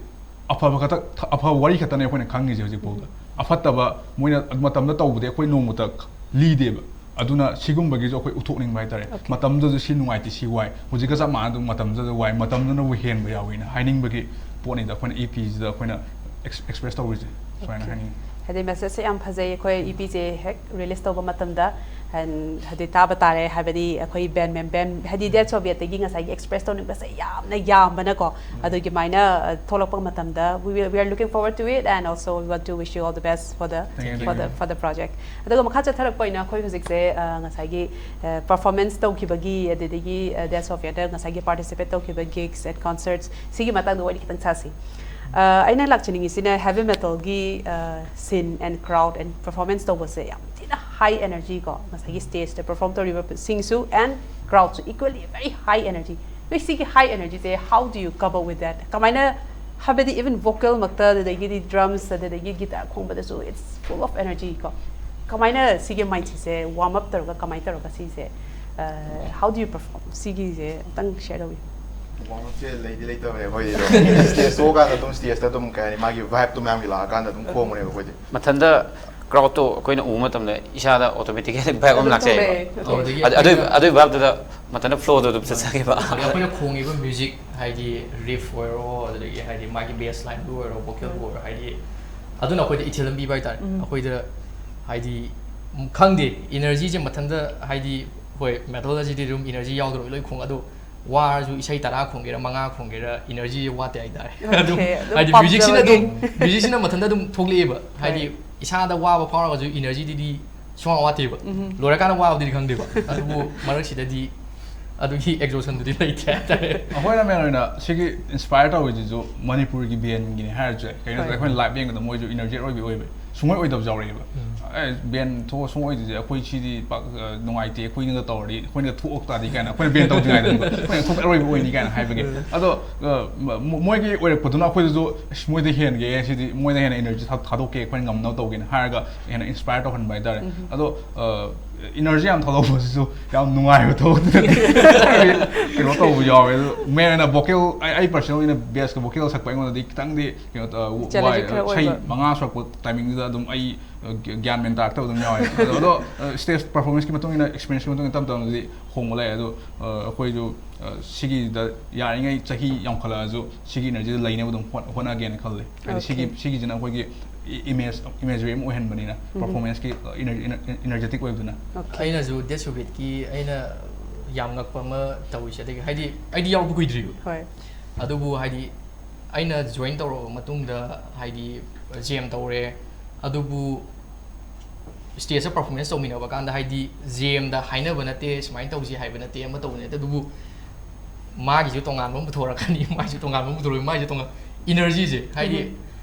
ꯑꯐꯕ ꯈꯛꯇ, ꯑꯐꯕ ꯋꯥꯔꯤ ꯈꯛꯇꯅꯦ ꯑꯩꯈꯣꯏꯅ ꯈꯪꯉꯤꯁꯦ ꯍꯧꯖꯤꯛꯐꯥꯎꯗ꯫ ꯎꯝ꯫ ꯑꯐꯠꯇꯕ ꯃꯣꯏꯅ ꯃꯇꯝꯗ ꯇꯧꯕꯗꯤ ꯑꯩꯈꯣꯏ ꯅꯣꯡꯃꯇ ꯂꯤꯗꯦꯕ꯫ ꯑꯗꯨꯅ ꯁꯤꯒꯨꯝꯕꯒꯤꯁꯨ ꯑꯩꯈꯣꯏ ꯎꯠꯊꯣꯛꯅꯤꯡꯕ ꯍꯥꯏꯇꯥꯔꯦ꯫ Okay꯫ ꯃꯇꯝꯗꯨꯗꯁꯨ ꯁꯤ ꯅꯨꯡꯉꯥꯏꯇꯦ, ꯁꯤ ꯋꯥꯏ, ꯍꯧꯖꯤꯛꯀ ꯆꯞ ꯃꯥꯟꯅ ꯑꯗꯨꯝ ꯃꯇꯝꯗꯨꯗ ꯋꯥꯏ, ꯃꯇꯝꯗꯨꯅꯕꯨ ꯍꯦꯟꯕ ꯌꯥꯎꯋꯦꯅ ꯍꯥꯏꯅꯤꯡꯕꯒꯤ ꯄꯣꯠꯅꯤꯗ ꯑꯩꯈꯣꯏꯅ ꯏ ꯄꯤꯁꯤꯗ ꯑꯩꯈꯣꯏꯅ ꯑꯦꯛꯁꯄ꯭ꯔꯦꯁ ꯇꯧꯔꯤꯁꯦ꯫ ꯁꯨꯃꯥꯏꯅ Okay꯫ ꯍꯥꯏꯅꯤꯡꯉꯤ꯫ ꯍꯥꯏꯗꯤ ꯃꯦꯁꯦꯖꯁꯦ ꯌꯥꯝ ꯐꯖꯩ꯫ ꯑꯩꯈꯣꯏ ꯏ ꯄꯤꯁꯦ ꯍꯦꯛ ꯔꯤꯂꯤꯁ ꯇꯧꯕ ꯃꯇꯝꯗ, and ꯍꯥꯏꯗꯤ ꯇꯥꯕ ꯇꯥꯔꯦ꯫ ꯍꯥꯏꯕꯗꯤ ꯑꯩꯈꯣꯏ ꯕꯦꯟ ꯃꯦꯝ ꯕꯦꯟ ꯍꯥꯏꯗꯤ ꯗꯦꯠ ꯁꯣꯚꯤꯌꯠꯇꯒꯤ ꯉꯁꯥꯏꯒꯤ ꯑꯦꯛꯁꯄ꯭ꯔꯦꯁ ꯇꯧꯅꯤꯡꯕꯁꯦ ꯌꯥꯝꯅ ꯌꯥꯝꯕꯅꯀꯣ꯫ ꯎꯝ꯫ ꯑꯗꯨꯒꯤ ꯃꯥꯏꯅ, ꯑ, ꯊꯣꯛꯂꯛꯄ ꯃꯇꯝꯗ we will, we are looking forward to it, and also we want to wish you all the best for the, Thank you, for the, thank you꯫ For the project꯫ ꯑꯗꯨꯒ ꯃꯈꯥ ꯆꯠꯊꯔꯛꯄ ꯑꯣꯏꯅ ꯑꯩꯈꯣꯏ ꯍꯧꯖꯤꯛꯁꯦ, ꯑ, ꯉꯁꯥꯏꯒꯤ, ꯑ, ꯄꯔꯐꯣꯔꯃꯦꯟꯁ ꯇꯧꯈꯤꯕꯒꯤ, ꯑꯗꯨꯗꯒꯤ, ꯑ, ꯗꯦꯠ ꯁꯣꯚꯤꯌꯠꯇ ꯉꯁꯥꯏꯒꯤ ꯄꯥꯔꯇꯤꯁꯤꯄꯦꯠ ꯇꯧꯈꯤꯕ ꯒꯤꯒꯁ ꯑꯦꯟ ꯀꯟꯁꯔꯠꯁ ꯁꯤꯒꯤ ꯃꯇꯥꯡꯗ ꯋꯥꯔꯤ ꯈꯤꯇꯪ ꯁꯥꯁꯤ꯫ ꯑ, ꯑꯩꯅ ꯂꯥꯛꯆꯅꯤꯡꯉꯤꯁꯤꯅ ꯍꯦꯚꯤ ꯃꯦꯇꯜꯒꯤ, ꯑ, scene and crowd and performance ꯇꯧꯕꯁꯦ ꯌꯥꯝ ꯊꯤꯅ ꯍꯥꯏ ꯑꯦꯅꯔꯖꯤ ꯀꯣ, ꯉꯁꯥꯏꯒꯤ ꯁ꯭ꯇꯦꯖꯇ ꯄꯔꯐꯣꯔꯝ ꯇꯧꯔꯤꯕꯁꯤꯡꯁꯨ and crowdꯁꯨ equally very high energy꯫ ꯅꯣꯏ ꯁꯤꯒꯤ ꯍꯥꯏ ꯑꯦꯅꯔꯖꯤꯁꯦ how do you cope up with that? ꯀꯃꯥꯏꯅ, ꯍꯥꯏꯕꯗꯤ even vocalꯃꯛꯇ, ꯑꯗꯨꯗꯒꯤꯗꯤ drums, ꯑꯗꯨꯗꯒꯤ guitar ꯈꯣꯡꯕꯗꯁꯨ it's full of energy ꯀꯣ꯫ ꯀꯃꯥꯏꯅ ꯁꯤꯒꯤ ꯃꯥꯏꯟꯁꯦꯠꯁꯦ ꯋꯥꯔꯝ ꯑꯞ ꯇꯧꯔꯒ ꯀꯃꯥꯏꯅ ꯇꯧꯔꯒ ꯁꯤꯁꯦ, ꯑ, how do you perform? ꯁꯤꯒꯤꯁꯦ ꯑꯝꯇꯪ ꯁꯤꯌꯔ ꯇꯧꯕꯤꯌꯨ꯫ ꯋꯥꯔꯝ ꯑꯞꯁꯦ ꯂꯩꯗꯤ ꯂꯩꯇꯕꯅꯦ ꯑꯩꯈꯣꯏꯗꯤ꯫ ꯑꯗꯨꯝ ꯁ꯭ꯇꯦꯖ ꯊꯣꯛꯑꯀꯥꯟꯗ ꯑꯗꯨꯝ ꯁ꯭ꯇꯦꯖꯇ ꯑꯗꯨꯝ ꯀꯩ ꯍꯥꯏꯅꯤ, ꯃꯥꯒꯤ ꯚꯥꯏꯕꯇꯣ ꯃꯌꯥꯝꯒꯤ ꯂꯥꯛꯑꯀꯥꯟꯗ ꯑꯗꯨꯝ ꯈꯣꯡꯕꯅꯦꯕ ꯑꯩꯈꯣꯏꯗꯤ꯫ ꯃꯊꯟꯇ ꯀ꯭ꯔꯥꯎꯗꯇꯣ ꯑꯩꯈꯣꯏꯅ ꯎꯕ ꯃꯇꯝꯗ ꯏꯁꯥꯗ ꯑꯣꯇꯣꯃꯦꯇꯤꯀꯦꯂꯤ ꯚꯥꯏꯕ ꯑꯃ ꯑꯗꯨꯝ ꯂꯥꯛꯆꯩꯕ꯫ ꯊꯣꯛꯂꯛꯑꯦ꯫ ꯑꯗꯨꯗꯒꯤ ꯑꯗꯨ-, ꯑꯗꯨ-, ꯑꯩꯈꯣꯏꯅ ꯑꯗꯨꯒꯤ ꯚꯥꯏꯕꯇꯨꯗ ꯃꯊꯟꯇ ꯐ꯭ꯂꯣꯗꯣ ꯑꯗꯨꯝ ꯆꯠꯆꯈꯤꯕ꯫ ꯑꯗꯒꯤ ꯑꯩꯈꯣꯏꯅ ꯈꯣꯡꯉꯤꯕ ꯃ꯭ꯌꯨꯖꯤꯛ, ꯍꯥꯏꯗꯤ ꯔꯤꯐ ꯑꯣꯏꯔꯣ, ꯑꯗꯨꯗꯒꯤ ꯍꯥꯏꯗꯤ ꯃꯥꯒꯤ ꯕꯦꯁ ꯂꯥꯏꯟꯕꯨ ꯑꯣꯏꯔꯣ, ꯚꯣꯀꯦꯜꯕꯨ ꯎꯝ꯫ ꯑꯣꯏꯔꯣ, ꯍꯥꯏꯗꯤ ꯑꯗꯨꯅ ꯑꯩꯈꯣꯏꯗ ꯏꯊꯤꯜ ꯑꯃ ꯄꯤꯕ ꯍꯥꯏꯇꯥꯔꯦ꯫ ꯎꯝ꯫ ꯑꯩꯈꯣꯏꯗ ꯍꯥꯏꯗꯤ, ꯎꯝ, ꯈꯪꯗꯦ, ꯏꯅꯔꯖꯤꯁꯦ ꯃꯊꯟꯇ, ꯍꯥꯏꯗꯤ ꯍꯣꯏ, ꯃꯦꯇꯜ ꯑꯁꯤꯗꯤ ꯑꯗꯨꯝ ꯏꯅꯔꯖꯤ ꯌꯥꯎꯗ꯭ꯔꯣꯏ ꯂꯣꯏ ꯈꯣꯡ-, ꯑꯗꯣ ꯋꯥꯔꯁꯨ ꯏꯁꯩ ꯇꯔꯥ ꯈꯣꯡꯒꯦꯔꯥ ꯃꯉꯥ ꯈꯣꯡꯒꯦꯔꯥ energy ꯋꯥꯠꯇꯦ ꯍꯥꯏꯇꯥꯔꯦ꯫ ꯑꯗꯨꯝ Okay, ꯑꯗꯨꯝ ꯍꯥꯏꯗꯤ musicꯁꯤꯅ ꯄꯥꯝꯖꯕꯒꯤ꯫ ꯑꯗꯨꯝ musicꯁꯤꯅ ꯃꯊꯟꯇ ꯑꯗꯨꯝ ꯊꯣꯛꯂꯛꯑꯦꯕ꯫ ꯍꯥꯏꯗꯤ ꯏꯁꯥꯗ ꯋꯥꯕ ꯐꯥꯎꯔꯒꯁꯨ energyꯗꯨꯗꯤ ꯁꯨꯡꯋꯥꯠ ꯋꯥꯠꯇꯦꯕ꯫ ꯂꯣꯏꯔꯀꯥꯟꯗ ꯋꯥꯕꯗꯨꯗꯤ ꯈꯪꯗꯦꯕ꯫ ꯑꯗꯨꯕꯨ ꯃꯔꯛꯁꯤꯗꯗꯤ ꯑꯗꯨꯒꯤ exhaustionꯗꯨꯗꯤ ꯂꯩꯇꯦ ꯍꯥꯏꯇꯥꯔꯦ꯫ ꯑꯩꯈꯣꯏꯅ main ꯑꯣꯏꯅ ꯁꯤꯒꯤ inspire ꯇꯧꯔꯤꯁꯤꯁꯨ ꯃꯅꯤꯄꯨꯔꯒꯤ bandꯒꯤꯅꯤ ꯍꯥꯏꯔꯁꯨ ꯌꯥꯏ꯫ ꯀꯩꯒꯤꯅꯣꯗ ꯍꯣꯏ꯫ ꯑꯩꯈꯣꯏꯅ live ꯌꯦꯡꯕꯗ ꯃꯣꯏꯁꯨ energy ꯑꯔꯣꯏꯕꯤ ꯑꯣꯏꯕ ꯁꯨꯡꯑꯣꯏ ꯑꯣꯏꯗꯕꯁꯨ ꯌꯥꯎꯔꯛꯑꯦꯕ꯫ ꯑꯦ band ꯊꯣꯛꯑ ꯁꯨꯡꯑꯣꯏꯗꯣꯏꯁꯦ ꯑꯩꯈꯣꯏ ꯁꯤꯗꯤ ꯄꯥꯛ ꯑ, ꯅꯨꯡꯉꯥꯏꯇꯦ, ꯑꯩꯈꯣꯏꯅꯒ ꯇꯧꯔꯗꯤ ꯑꯩꯈꯣꯏꯅ ꯊꯣꯛꯂꯛ ꯇꯥꯔꯗꯤ ꯀꯥꯏꯅ ꯑꯩꯈꯣꯏꯅ band ꯇꯧꯗ꯭ꯔꯤꯉꯩꯗꯅꯤꯀꯣ ꯑꯩꯈꯣꯏꯅ ꯊꯣꯛꯄ ꯑꯔꯣꯏꯕ ꯑꯣꯏꯅꯤ ꯀꯥꯏꯅ ꯍꯥꯏꯕꯒꯤ꯫ ꯑꯗꯣ ꯑ, ꯃ- ꯃ- ꯃꯣꯏꯒꯤ ꯑꯣꯏꯔꯛꯄꯗꯨꯅ ꯑꯩꯈꯣꯏꯗꯁꯨ "ꯑꯁ, ꯃꯣꯏꯗ ꯍꯦꯟꯒꯦ ꯁꯤꯗꯤ, ꯃꯣꯏꯗ ꯍꯦꯟꯅ energy ꯊꯥ- ꯊꯥꯗꯣꯛꯀꯦ, ꯑꯩꯈꯣꯏꯅ ꯉꯝꯅꯕ ꯇꯧꯒꯦꯅ" ꯍꯥꯏꯔꯒ ꯍꯦꯟꯅ inspire ꯇꯧꯍꯟꯕ ꯍꯥꯏꯇꯥꯔꯦ꯫ ꯑꯗꯣ ꯑ, energy ꯌꯥꯝ ꯊꯥꯗꯣꯛꯄꯁꯤꯁꯨ ꯌꯥꯝ ꯅꯨꯡꯉꯥꯏꯕ ꯊꯕꯛꯇꯤ ꯅꯠꯇꯦ꯫ ꯀꯩꯅꯣ ꯇꯧꯕ ꯌꯥꯎꯋꯦ꯫ ꯑꯗꯣ main ꯑꯣꯏꯅ vocal, ꯑꯩ ꯑꯩ personal ꯑꯣꯏꯅ bassꯀ vocal ꯁꯛꯄ ꯑꯩꯉꯣꯟꯗꯗꯤ ꯈꯤꯇꯪꯗꯤ ꯀꯩꯅꯣ ꯇꯧ- Challenging ꯋꯥꯏ꯫ ꯈꯔ ꯏꯁꯩ ꯑꯣꯏꯕ꯫ ꯃꯉꯥ ꯁꯨꯔꯛꯄ timingꯗꯨꯗ ꯑꯗꯨꯝ ꯑꯩ ꯑ, ꯒ꯭ꯌꯥꯟ ꯃꯦꯟ ꯇꯥꯔꯛꯇꯕ ꯑꯗꯨꯝ ꯌꯥꯎꯋꯦ꯫ ꯑꯗꯣ ꯑꯗꯣ stage performanceꯀꯤ ꯃꯇꯨꯡ ꯏꯟꯅ, experienceꯀꯤ ꯃꯇꯨꯡ ꯏꯟꯅ ꯇꯞ ꯇꯞꯅꯗꯤ ꯍꯣꯡꯕ ꯂꯩ꯫ ꯑꯗꯣ ꯑ, ꯑꯩꯈꯣꯏꯁꯨ ꯑ, ꯁꯤꯒꯤꯗ ꯌꯥꯔꯤꯉꯩ ꯆꯍꯤ ꯌꯥꯝꯈꯠꯂꯛꯑꯁꯨ ꯁꯤꯒꯤ energyꯗ ꯂꯩꯅꯕ ꯑꯗꯨꯝ ꯍꯣꯠ- ꯍꯣꯠꯅꯒꯦꯅ ꯈꯜꯂꯦ꯫ ꯍꯥꯏꯗꯤ ꯁꯤꯒꯤ Okay. ꯁꯤꯒꯤꯁꯤꯅ ꯑꯩꯈꯣꯏꯒꯤ i- image imagery ꯑꯃ ꯑꯣꯏꯍꯟꯕꯅꯤꯅ performanceꯀꯤ ꯑ, ener- ener- energetic ꯑꯣꯏꯕꯗꯨꯅ꯫ Okay. ꯑꯩꯅꯁꯨ Dead Sovietꯀꯤ ꯑꯩꯅ ꯌꯥꯝ ꯉꯛꯄ ꯑꯃ ꯇꯧꯔꯤꯁꯦ, ꯑꯗꯒꯤ ꯍꯥꯏꯗꯤ ꯑꯩꯗꯤ ꯌꯥꯎꯕ ꯀꯨꯏꯗ꯭ꯔꯤꯕ꯫ ꯍꯣꯏ꯫ ꯑꯗꯨꯕꯨ ꯍꯥꯏꯗꯤ ꯑꯩꯅ join ꯇꯧꯔꯕ ꯃꯇꯨꯡꯗ ꯍꯥꯏꯗꯤ jam ꯇꯧꯔꯦ, ꯑꯗꯨꯕꯨ stageꯇ performance ꯇꯧꯃꯤꯟꯅꯕ ꯀꯥꯟꯗ ꯍꯥꯏꯗꯤ jamꯗ ꯍꯥꯏꯅꯕ ꯅꯠꯇꯦ, ꯁꯨꯃꯥꯏꯅ ꯇꯧꯁꯤ ꯍꯥꯏꯕ ꯅꯠꯇꯦ, ꯑꯃ ꯇꯧꯕ ꯅꯠꯇꯦ, ꯑꯗꯨꯕꯨ ꯃꯥꯒꯤꯁꯨ ꯇꯣꯉꯥꯟꯕ ꯑꯃ ꯄꯨꯊꯣꯔꯛꯀꯅꯤ, ꯃꯥꯒꯤꯁꯨ ꯇꯣꯉꯥꯟꯕ ꯑꯃ ꯄꯨꯊꯣꯔꯛꯀꯅꯤ, ꯃꯥꯒꯤꯁꯨ ꯇꯣꯉꯥꯟ energyꯁꯦ ꯍꯥꯏꯗꯤ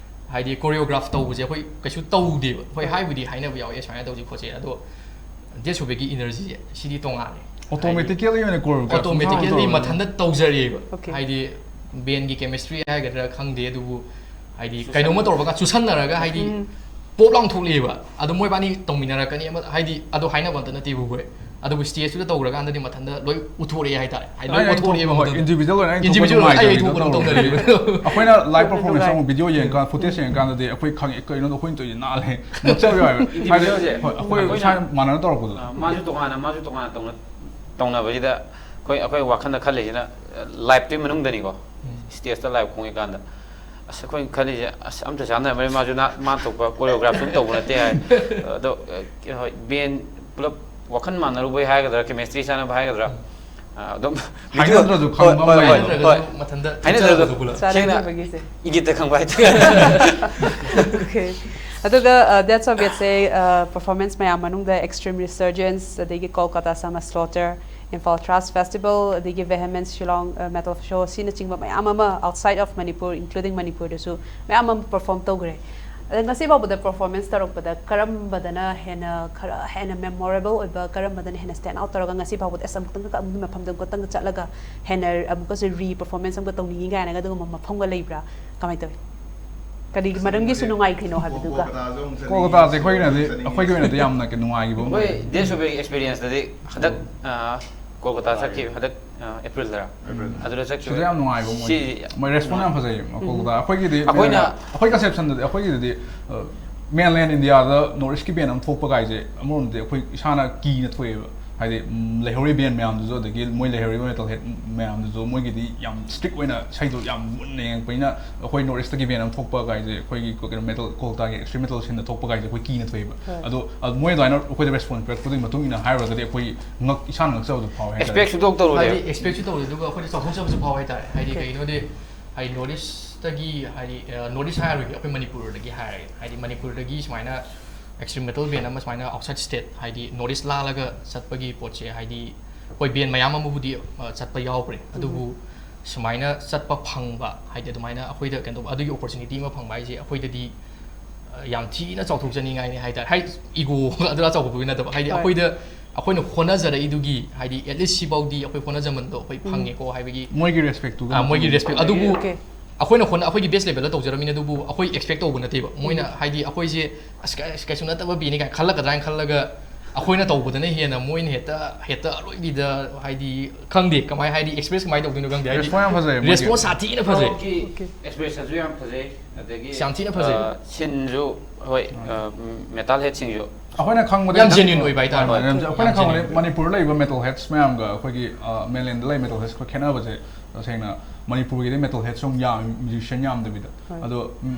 ꯍꯥꯏꯗꯤ choreograph ꯇꯧꯕꯁꯦ ꯑꯩꯈꯣꯏ ꯀꯩꯁꯨ ꯇꯧꯗꯦꯕ꯫ ꯍꯣꯏ, ꯍꯥꯏꯕꯨꯗꯤ ꯍꯥꯏꯅꯕ ꯌꯥꯎꯋꯦ, "ꯁꯨꯃꯥꯏꯅ ꯇꯧꯁꯤ ꯈꯣꯠꯁꯤ", ꯑꯗꯣ Dead Sovietꯀꯤ energyꯁꯦ ꯁꯤꯗꯤ ꯇꯣꯉꯥꯜꯂꯦ꯫ Automatically ꯑꯣꯏꯅ choreograph Automatically ꯇꯧꯔꯕꯅꯤꯅ꯫ ꯃꯊꯟꯇ ꯇꯧꯖꯔꯛꯑꯦꯕ꯫ Okay. ꯍꯥꯏꯗꯤ bandꯒꯤ chemistry ꯍꯥꯏꯒꯗ꯭ꯔꯥ ꯈꯪꯗꯦ, ꯑꯗꯨꯕꯨ ꯍꯥꯏꯗꯤ ꯀꯩꯅꯣꯝꯃ ꯇꯧꯔꯒ ꯆꯨꯁꯟꯅꯔꯒ ꯍꯥꯏꯗꯤ pop ꯂꯥꯎ ꯊꯣꯛꯂꯛꯑꯦꯕ꯫ ꯑꯗꯣ ꯃꯣꯏꯕꯥꯅꯤ ꯇꯧꯃꯤꯟꯅꯔꯛꯀꯅꯤ ꯑꯃ, ꯍꯥꯏꯗꯤ ꯑꯗꯣ ꯍꯥꯏꯅꯕ ꯑꯝꯇ ꯅꯠꯇꯦꯕ ꯑꯩꯈꯣꯏ꯫ ꯑꯗꯨꯕꯨ stageꯇꯨꯗ ꯇꯧꯔꯀꯥꯟꯗꯗꯤ ꯃꯊꯟꯇ ꯂꯣꯏ ꯎꯠꯊꯣꯔꯛꯑꯦ ꯍꯥꯏꯇꯥꯔꯦ꯫ ꯍꯥꯏꯗꯤ ꯂꯣꯏ ꯑꯩ ꯎꯠꯊꯣꯔꯛꯑꯦꯕ ꯊꯣꯛꯄ- ꯍꯣꯏ, ꯃꯊꯟꯇ꯫ individual ꯑꯣꯏꯅ ꯑꯩ ꯊꯣꯛꯄ Individual ꯅꯨꯡꯉꯥꯏꯇꯕ ꯑꯩ ꯃꯤꯗꯣ ꯊꯣꯛꯄ ꯑꯗꯨꯝ ꯇꯧꯔꯦ꯫ ꯇꯧꯅꯔꯦꯕ꯫ ꯑꯩꯈꯣꯏꯅ live performance ꯅꯨꯡꯉꯥꯏ꯫ ꯑꯃꯨꯛ video ꯌꯦꯡꯉꯀꯥꯟꯗ, footage ꯌꯦꯡꯉꯀꯥꯟꯗꯗꯤ ꯑꯩꯈꯣꯏ ꯈꯪꯉꯦ ꯀꯩꯅꯣꯗꯣ ꯑꯩꯈꯣꯏꯅ ꯇꯧꯔꯤꯁꯦ ꯅꯥꯜꯂꯦ꯫ ꯅꯣꯛꯆꯕ ꯌꯥꯎꯋꯦꯕ꯫ ꯍꯥꯏꯗꯤ Individualꯁꯦ ꯍꯣꯏ, ꯑꯩꯈꯣꯏ ꯑꯩꯈꯣꯏꯅ ꯏꯁꯥꯅ ꯃꯥꯟꯅꯅ ꯇꯧꯔꯛꯄꯗꯣ꯫ ꯑ, ꯃꯥꯁꯨ ꯇꯣꯉꯥꯟꯅ ꯃꯥꯁꯨ ꯇꯣꯉꯥꯟꯅ ꯇꯧꯅ ꯇꯧꯅꯕꯁꯤꯗ ꯑꯩꯈꯣꯏ ꯑꯩꯈꯣꯏ ꯋꯥꯈꯜꯗ ꯈꯜꯂꯤꯁꯤꯅ, ꯑ, liveꯇꯨꯒꯤ ꯃꯅꯨꯡꯗꯅꯤꯀꯣ꯫ Stageꯇ live ꯈꯣꯡꯉꯤꯀꯥꯟꯗ ꯑꯁ ꯑꯩꯈꯣꯏꯅ ꯈꯜꯂꯤꯁꯦ ꯑꯁ ꯑꯝꯇ ꯆꯥꯟꯅꯔꯝꯃꯔꯣꯏ, ꯃꯥꯁꯨ ꯅꯥ- ꯃꯥ ꯊꯣꯛꯄ choreograph ꯁꯨꯝ ꯇꯧꯕ ꯅꯠꯇꯦ ꯍꯥꯏ꯫ ꯑꯗꯣ ꯑ, ꯍꯣꯏ, band ꯄꯨꯂꯞ ꯋꯥꯈꯜ ꯃꯥꯟꯅꯔꯨꯕꯩ ꯍꯥꯏꯒꯗ꯭ꯔꯥ, chemistry ꯆꯥꯟꯅꯕ ꯍꯥꯏꯒꯗ꯭ꯔꯥ, ꯑ, ꯑꯗꯨꯝ ꯍꯥꯏꯅꯗ꯭ꯔꯁꯨ ꯍꯣꯏ, ꯈꯪꯕ ꯍꯣꯏ, ꯑꯃ ꯍꯣꯏ, ꯂꯩꯕ꯫ ꯍꯥꯏꯅꯗ꯭ꯔꯒꯁꯨ ꯍꯣꯏ꯫ ꯃꯊꯟꯇ ꯍꯥꯏꯅꯗ꯭ꯔꯁꯨ ꯊꯣꯛꯆꯔꯛꯄꯗꯣ ꯄꯨꯂꯞ꯫ ꯁꯦꯡꯅ ꯆꯥꯟꯅꯈꯤꯕꯒꯤꯁꯦ꯫ ꯏꯪꯒꯤꯠꯇ ꯈꯪꯕ ꯍꯥꯏꯇꯥꯔꯦ. Okay. ꯑꯗꯨꯒ uh, that's of it say uh, performance ꯃꯌꯥꯝ ꯃꯅꯨꯡꯗ Extreme Resurgence, ꯑꯗꯒꯤ Kolkata Summer Slaughter, Imphal Thrash Festival, ꯑꯗꯒꯤ Vehemence Shillong uh, Metal Show, ꯑꯁꯤꯅꯆꯤꯡꯕ ꯃꯌꯥꯝ ꯑꯃ outside of Manipur, including ꯃꯅꯤꯄꯨꯔꯗꯁꯨ ꯃꯌꯥꯝ ꯑꯃ perform ꯇꯧꯈ꯭ꯔꯦ꯫ ꯑꯗ ꯉꯁꯤ ꯐꯥꯎꯕꯗ performance ꯇꯧꯔꯛꯄꯗ ꯀꯔꯝꯕꯗꯅ ꯍꯦꯟꯅ ꯈꯔ ꯍꯦꯟꯅ memorable ꯑꯣꯏꯕ, ꯀꯔꯝꯕꯗꯅ ꯍꯦꯟꯅ stand out ꯇꯧꯔꯒ ꯉꯁꯤ ꯐꯥꯎꯕꯗ ꯑꯁ ꯑꯃꯨꯛꯇꯪꯒ ꯑꯃꯨꯛꯀꯤ ꯃꯐꯝꯗ ꯑꯃꯨꯛꯇꯪꯒ ꯆꯠꯂꯒ ꯍꯦꯟꯅ ꯑꯃꯨꯛꯀꯁꯨ re performance ꯑꯃꯨꯛꯀ ꯇꯧꯅꯤꯡꯉꯤ ꯀꯥꯏꯅꯒ ꯑꯗꯨꯒꯨꯝꯕ ꯃꯐꯝꯒ ꯂꯩꯕ꯭ꯔꯥ? ꯀꯃꯥꯏꯅ ꯇꯧꯏ? ꯀꯔꯤꯒꯤ ꯃꯔꯝꯒꯤꯁꯨ ꯅꯨꯡꯉꯥꯏꯈ꯭ꯔꯤꯅꯣ ꯍꯥꯏꯕꯗꯨꯒ? ꯀꯣꯜꯀꯇꯥꯁꯦ ꯑꯩꯈꯣꯏꯒꯤꯅꯗꯤ ꯑꯩꯈꯣꯏꯒꯤ ꯑꯣꯏꯅꯗꯤ ꯌꯥꯝꯅ ꯀꯩ ꯅꯨꯡꯉꯥꯏꯈꯤꯕ ꯑꯃ ꯑꯩꯈꯣꯏ ꯑꯣꯏ꯫ ꯗꯦꯁ ꯑꯣꯐ ꯑꯦꯛꯁꯄꯤꯔꯤꯌꯟꯁꯇꯗꯤ ꯍꯟꯗꯛ ꯑ, ꯀꯣꯜꯀꯇꯥ ꯆꯠꯈꯤꯕ ꯍꯟꯗꯛ ꯑꯦꯄ꯭ꯔꯤꯜꯗꯔ ꯑꯗꯨꯗ ꯆꯠꯈꯤꯕ ꯁꯤꯗ ꯌꯥꯝ ꯅꯨꯡꯉꯥꯏꯕ ꯑꯃ ꯁꯤ ꯑꯣꯏ꯫ ꯃꯣꯏ ꯔꯦꯁꯄꯣꯟꯁ ꯌꯥꯝ ꯐꯖꯩ ꯀꯣꯜꯀꯇꯥ꯫ ꯑꯩꯈꯣꯏꯒꯤꯗꯤ ꯑꯩꯈꯣꯏꯅ ꯑꯩꯈꯣꯏ ꯀꯟꯁꯦꯞꯁꯟꯗꯗꯤ ꯑꯩꯈꯣꯏꯒꯤꯗꯗꯤ ꯃꯦꯟꯂꯦꯟ ꯏꯟꯗꯤꯌꯥꯗ ꯅꯣꯔꯠ ꯏꯁꯀꯤ ꯕꯦꯟ ꯑꯃ ꯊꯣꯛꯄ ꯀꯥꯏꯁꯦ ꯑꯃꯔꯣꯝꯗꯗꯤ ꯑꯩꯈꯣꯏ ꯏꯁꯥꯅ ꯀꯤꯅ ꯊꯣꯛꯑꯦꯕ꯫ ꯍꯥꯏꯗꯤ ꯎꯝ, ꯂꯩꯍꯧꯔꯤ ꯕꯦꯟ ꯃꯌꯥꯝꯗꯨꯁꯨ ꯑꯗꯒꯤ ꯃꯣꯏ ꯂꯩꯍꯧꯔꯤꯕ ꯃꯦꯇꯜ ꯍꯦꯠ ꯃꯌꯥꯝꯗꯨꯁꯨ ꯃꯣꯏꯒꯤꯗꯤ ꯌꯥꯝ ꯏꯁꯇ꯭ꯔꯤꯛ ꯑꯣꯏꯅ ꯏꯁꯩꯗꯣ ꯌꯥꯝ ꯃꯨꯟꯅ ꯌꯦꯡꯉꯛꯄꯅꯤꯅ ꯑꯩꯈꯣꯏ ꯅꯣꯔꯠ ꯏꯁꯇꯒꯤ ꯕꯦꯟ ꯑꯃ ꯊꯣꯛꯄ ꯀꯥꯏꯁꯦ ꯑꯩꯈꯣꯏꯒꯤ ꯀꯩꯅꯣ ꯃꯦꯇꯜ ꯀꯣꯜꯀꯇꯥꯒꯤ ꯑꯦꯛꯁꯇ꯭ꯔꯤꯝ ꯃꯦꯇꯜ ꯁꯤꯟꯗ ꯊꯣꯛꯄ ꯀꯥꯏꯁꯦ ꯑꯩꯈꯣꯏ ꯀꯤꯅ ꯊꯣꯛꯑꯦꯕ꯫ ꯍꯣꯏ꯫ ꯑꯗꯣ ꯑꯗꯨ ꯃꯣꯏ ꯑꯗꯨꯃꯥꯏꯅ ꯑꯩꯈꯣꯏꯗ ꯔꯦꯁꯄꯣꯟꯁ ꯄꯤꯔꯛꯄꯗꯨꯒꯤ ꯃꯇꯨꯡ ꯏꯟꯅ ꯍꯥꯏꯔꯨꯔꯒꯗꯤ ꯑꯩꯈꯣꯏ ꯉꯛ ꯏꯁꯥꯅ ꯉꯛꯆꯕꯗꯣ ꯐꯥꯎꯋꯦ ꯍꯥꯏꯇꯥꯔꯦ꯫ ꯑꯦꯛꯁꯄꯦꯛ ꯁꯨꯡꯇꯧ ꯇꯧꯔꯨꯗꯦ꯫ ꯍꯥꯏꯗꯤ ꯑꯦꯛꯁꯄꯦꯛꯁꯨ ꯇꯧꯗꯦ, ꯑꯗꯨꯒ ꯑꯩꯈꯣꯏꯗ ꯆꯥꯎꯊꯣꯛꯆꯕꯁꯨ ꯐꯥꯎꯋꯦ ꯍꯥꯏꯇꯥꯔꯦ꯫ ꯍꯥꯏꯗꯤ Okay. ꯀꯩꯒꯤꯅꯣꯗꯤ ꯍꯥꯏꯗꯤ ꯅꯣꯔꯠ ꯏꯁꯇꯒꯤ ꯍꯥꯏꯗꯤ ꯅꯣꯔꯠ ꯏꯁ ꯍꯥꯏꯔꯣꯏꯒꯦ, ꯑꯩꯈꯣꯏ ꯃꯅꯤꯄꯨꯔꯗꯒꯤ ꯍꯥꯏꯔꯒꯦ꯫ ꯍꯥꯏꯗꯤ ꯃꯅꯤꯄꯨꯔꯗꯒꯤ ꯁꯨꯃꯥꯏꯅ ꯑꯦꯛꯁꯇ꯭ꯔꯤꯝ ꯃꯦꯇꯜ ꯕꯦꯟ ꯑꯃ ꯁꯨꯃꯥꯏꯅ ꯑꯥꯎꯠꯁꯥꯏꯠ ꯁ꯭ꯇꯦꯠ ꯍꯥꯏꯗꯤ ꯅꯣꯔꯠ ꯏꯁ ꯂꯥꯜꯂꯒ ꯆꯠꯄꯒꯤ ꯄꯣꯠꯁꯦ ꯍꯥꯏꯗꯤ ꯍꯣꯏ ꯕꯦꯟ ꯃꯌꯥꯝ ꯑꯃꯕꯨꯗꯤ ꯑ, ꯆꯠꯄ ꯌꯥꯎꯈ꯭ꯔꯦ, ꯑꯗꯨꯕꯨ ꯁꯨꯃꯥꯏꯅ ꯆꯠꯄ ꯐꯪꯕ ꯍꯥꯏꯗꯤ ꯑꯗꯨꯃꯥꯏꯅ ꯑꯩꯈꯣꯏꯗ ꯀꯩꯅꯣ ꯇꯧꯕ ꯑꯗꯨꯒꯤ ꯑꯣꯄꯣꯔꯆꯨꯅꯤꯇꯤ ꯑꯃ ꯐꯪꯕ ꯍꯥꯏꯁꯦ ꯑꯩꯈꯣꯏꯗꯗꯤ ꯑ, ꯌꯥꯝ ꯊꯤꯅ ꯆꯥꯎꯊꯣꯛꯆꯅꯤꯡꯉꯥꯏꯅꯤ ꯍꯥꯏꯇꯥꯔꯦ꯫ ꯍꯥꯏ ꯏꯒꯣ ꯑꯗꯨꯗ ꯆꯥꯎꯊꯣꯛꯄꯒꯤ ꯅꯠꯇꯕ ꯍꯥꯏꯗꯤ ꯍꯣꯏ꯫ ꯑꯩꯈꯣꯏꯗ ꯑꯩꯈꯣꯏꯅ ꯍꯣꯠꯅꯖꯔꯛꯏꯗꯨꯒꯤ ꯍꯥꯏꯗꯤ ꯑꯦꯠꯂꯤꯁ ꯁꯤꯐꯥꯎꯗꯤ ꯑꯩꯈꯣꯏ ꯍꯣꯠꯅꯖꯃꯟꯗꯣ ꯑꯩꯈꯣꯏ ꯐꯪꯉꯦꯀꯣ ꯍꯥꯏꯕꯒꯤ ꯃꯣꯏꯒꯤ ꯔꯦꯁꯄꯦꯛꯇꯨꯒ ꯑ, ꯃꯣꯏꯒꯤ ꯔꯦꯁꯄꯦꯛ ꯑꯗꯨꯕꯨ Okay. ꯑꯩꯈꯣꯏꯅ ꯍꯣꯠꯅ ꯑꯩꯈꯣꯏꯒꯤ ꯕꯦꯁ ꯂꯦꯚꯦꯜꯗ ꯇꯧꯖꯔꯝꯃꯤꯅ ꯑꯗꯨꯕꯨ ꯑꯩꯈꯣꯏ ꯑꯦꯛꯁꯄꯦꯛ ꯇꯧꯕ ꯅꯠꯇꯦꯕ꯫ ꯃꯣꯏꯅ ꯍꯥꯏꯗꯤ ꯑꯩꯈꯣꯏꯁꯦ ꯑꯁ ꯀ- ꯑꯁ ꯀꯩꯁꯨ ꯅꯠꯇꯕ ꯕꯦꯟꯅꯤ ꯀꯥꯏꯅ ꯈꯜꯂꯛꯀꯗ꯭ꯔꯥ ꯍꯥꯏꯅ ꯈꯜꯂꯒ ꯑꯩꯈꯣꯏꯅ ꯇꯧꯕꯗꯅ ꯍꯦꯟꯅ ꯃꯣꯏꯅ ꯍꯦꯛꯇ ꯍꯦꯛꯇ ꯑꯔꯣꯏꯕꯤꯗ ꯍꯥꯏꯗꯤ ꯈꯪꯗꯦ ꯀꯃꯥꯏ ꯍꯥꯏꯗꯤ ꯑꯦꯛꯁꯄ꯭ꯔꯦꯁ ꯀꯃꯥꯏꯅ ꯇꯧꯗꯣꯏꯅꯣ ꯈꯪꯗꯦ ꯍꯥꯏꯗꯤ ꯔꯦꯁꯄꯣꯟꯁ ꯌꯥꯝ ꯐꯖꯩ ꯃꯣꯏꯒꯤ꯫ ꯔꯦꯁꯄꯣꯟꯁ ꯁꯥꯊꯤꯅ ꯐꯖꯩ꯫ ꯑꯦꯛꯁꯄ꯭ꯔꯦꯁꯟꯁꯨ ꯌꯥꯝ ꯐꯖꯩ꯫ ꯑꯗꯒꯤ ꯌꯥꯝ ꯊꯤꯅ ꯐꯖꯩ꯫ ꯑ, ꯁꯤꯟꯁꯨ ꯍꯣꯏ, ꯃꯦꯇꯥꯜ ꯍꯦꯠꯁꯤꯡꯁꯨ ꯑꯩꯈꯣꯏꯅ ꯈꯪꯕꯗ ꯌꯥꯝ genuine ꯑꯣꯏꯕ ꯍꯥꯏꯇꯥꯔꯦ꯫ ꯍꯣꯏ, ꯌꯥꯝ- ꯑꯩꯈꯣꯏꯅ ꯌꯥꯝ ꯈꯪꯕꯗ genuine ꯑꯣꯏꯕ꯫ ꯃꯅꯤꯄꯨꯔꯗ ꯂꯩꯕ metal heads ꯃꯌꯥꯝꯒ ꯑꯩꯈꯣꯏꯒꯤ mainland ꯂꯩꯕ metal heads ꯑꯩꯈꯣꯏ ꯈꯦꯠꯅꯕꯁꯦ, ꯇꯁꯦꯡꯅ ꯃꯅꯤꯄꯨꯔꯒꯤꯗꯤ metal heads ꯁꯨꯝ ꯌꯥꯝ, musician ꯌꯥꯝꯗꯕꯤꯗ꯫ ꯍꯣꯏ꯫ ꯑꯗꯣ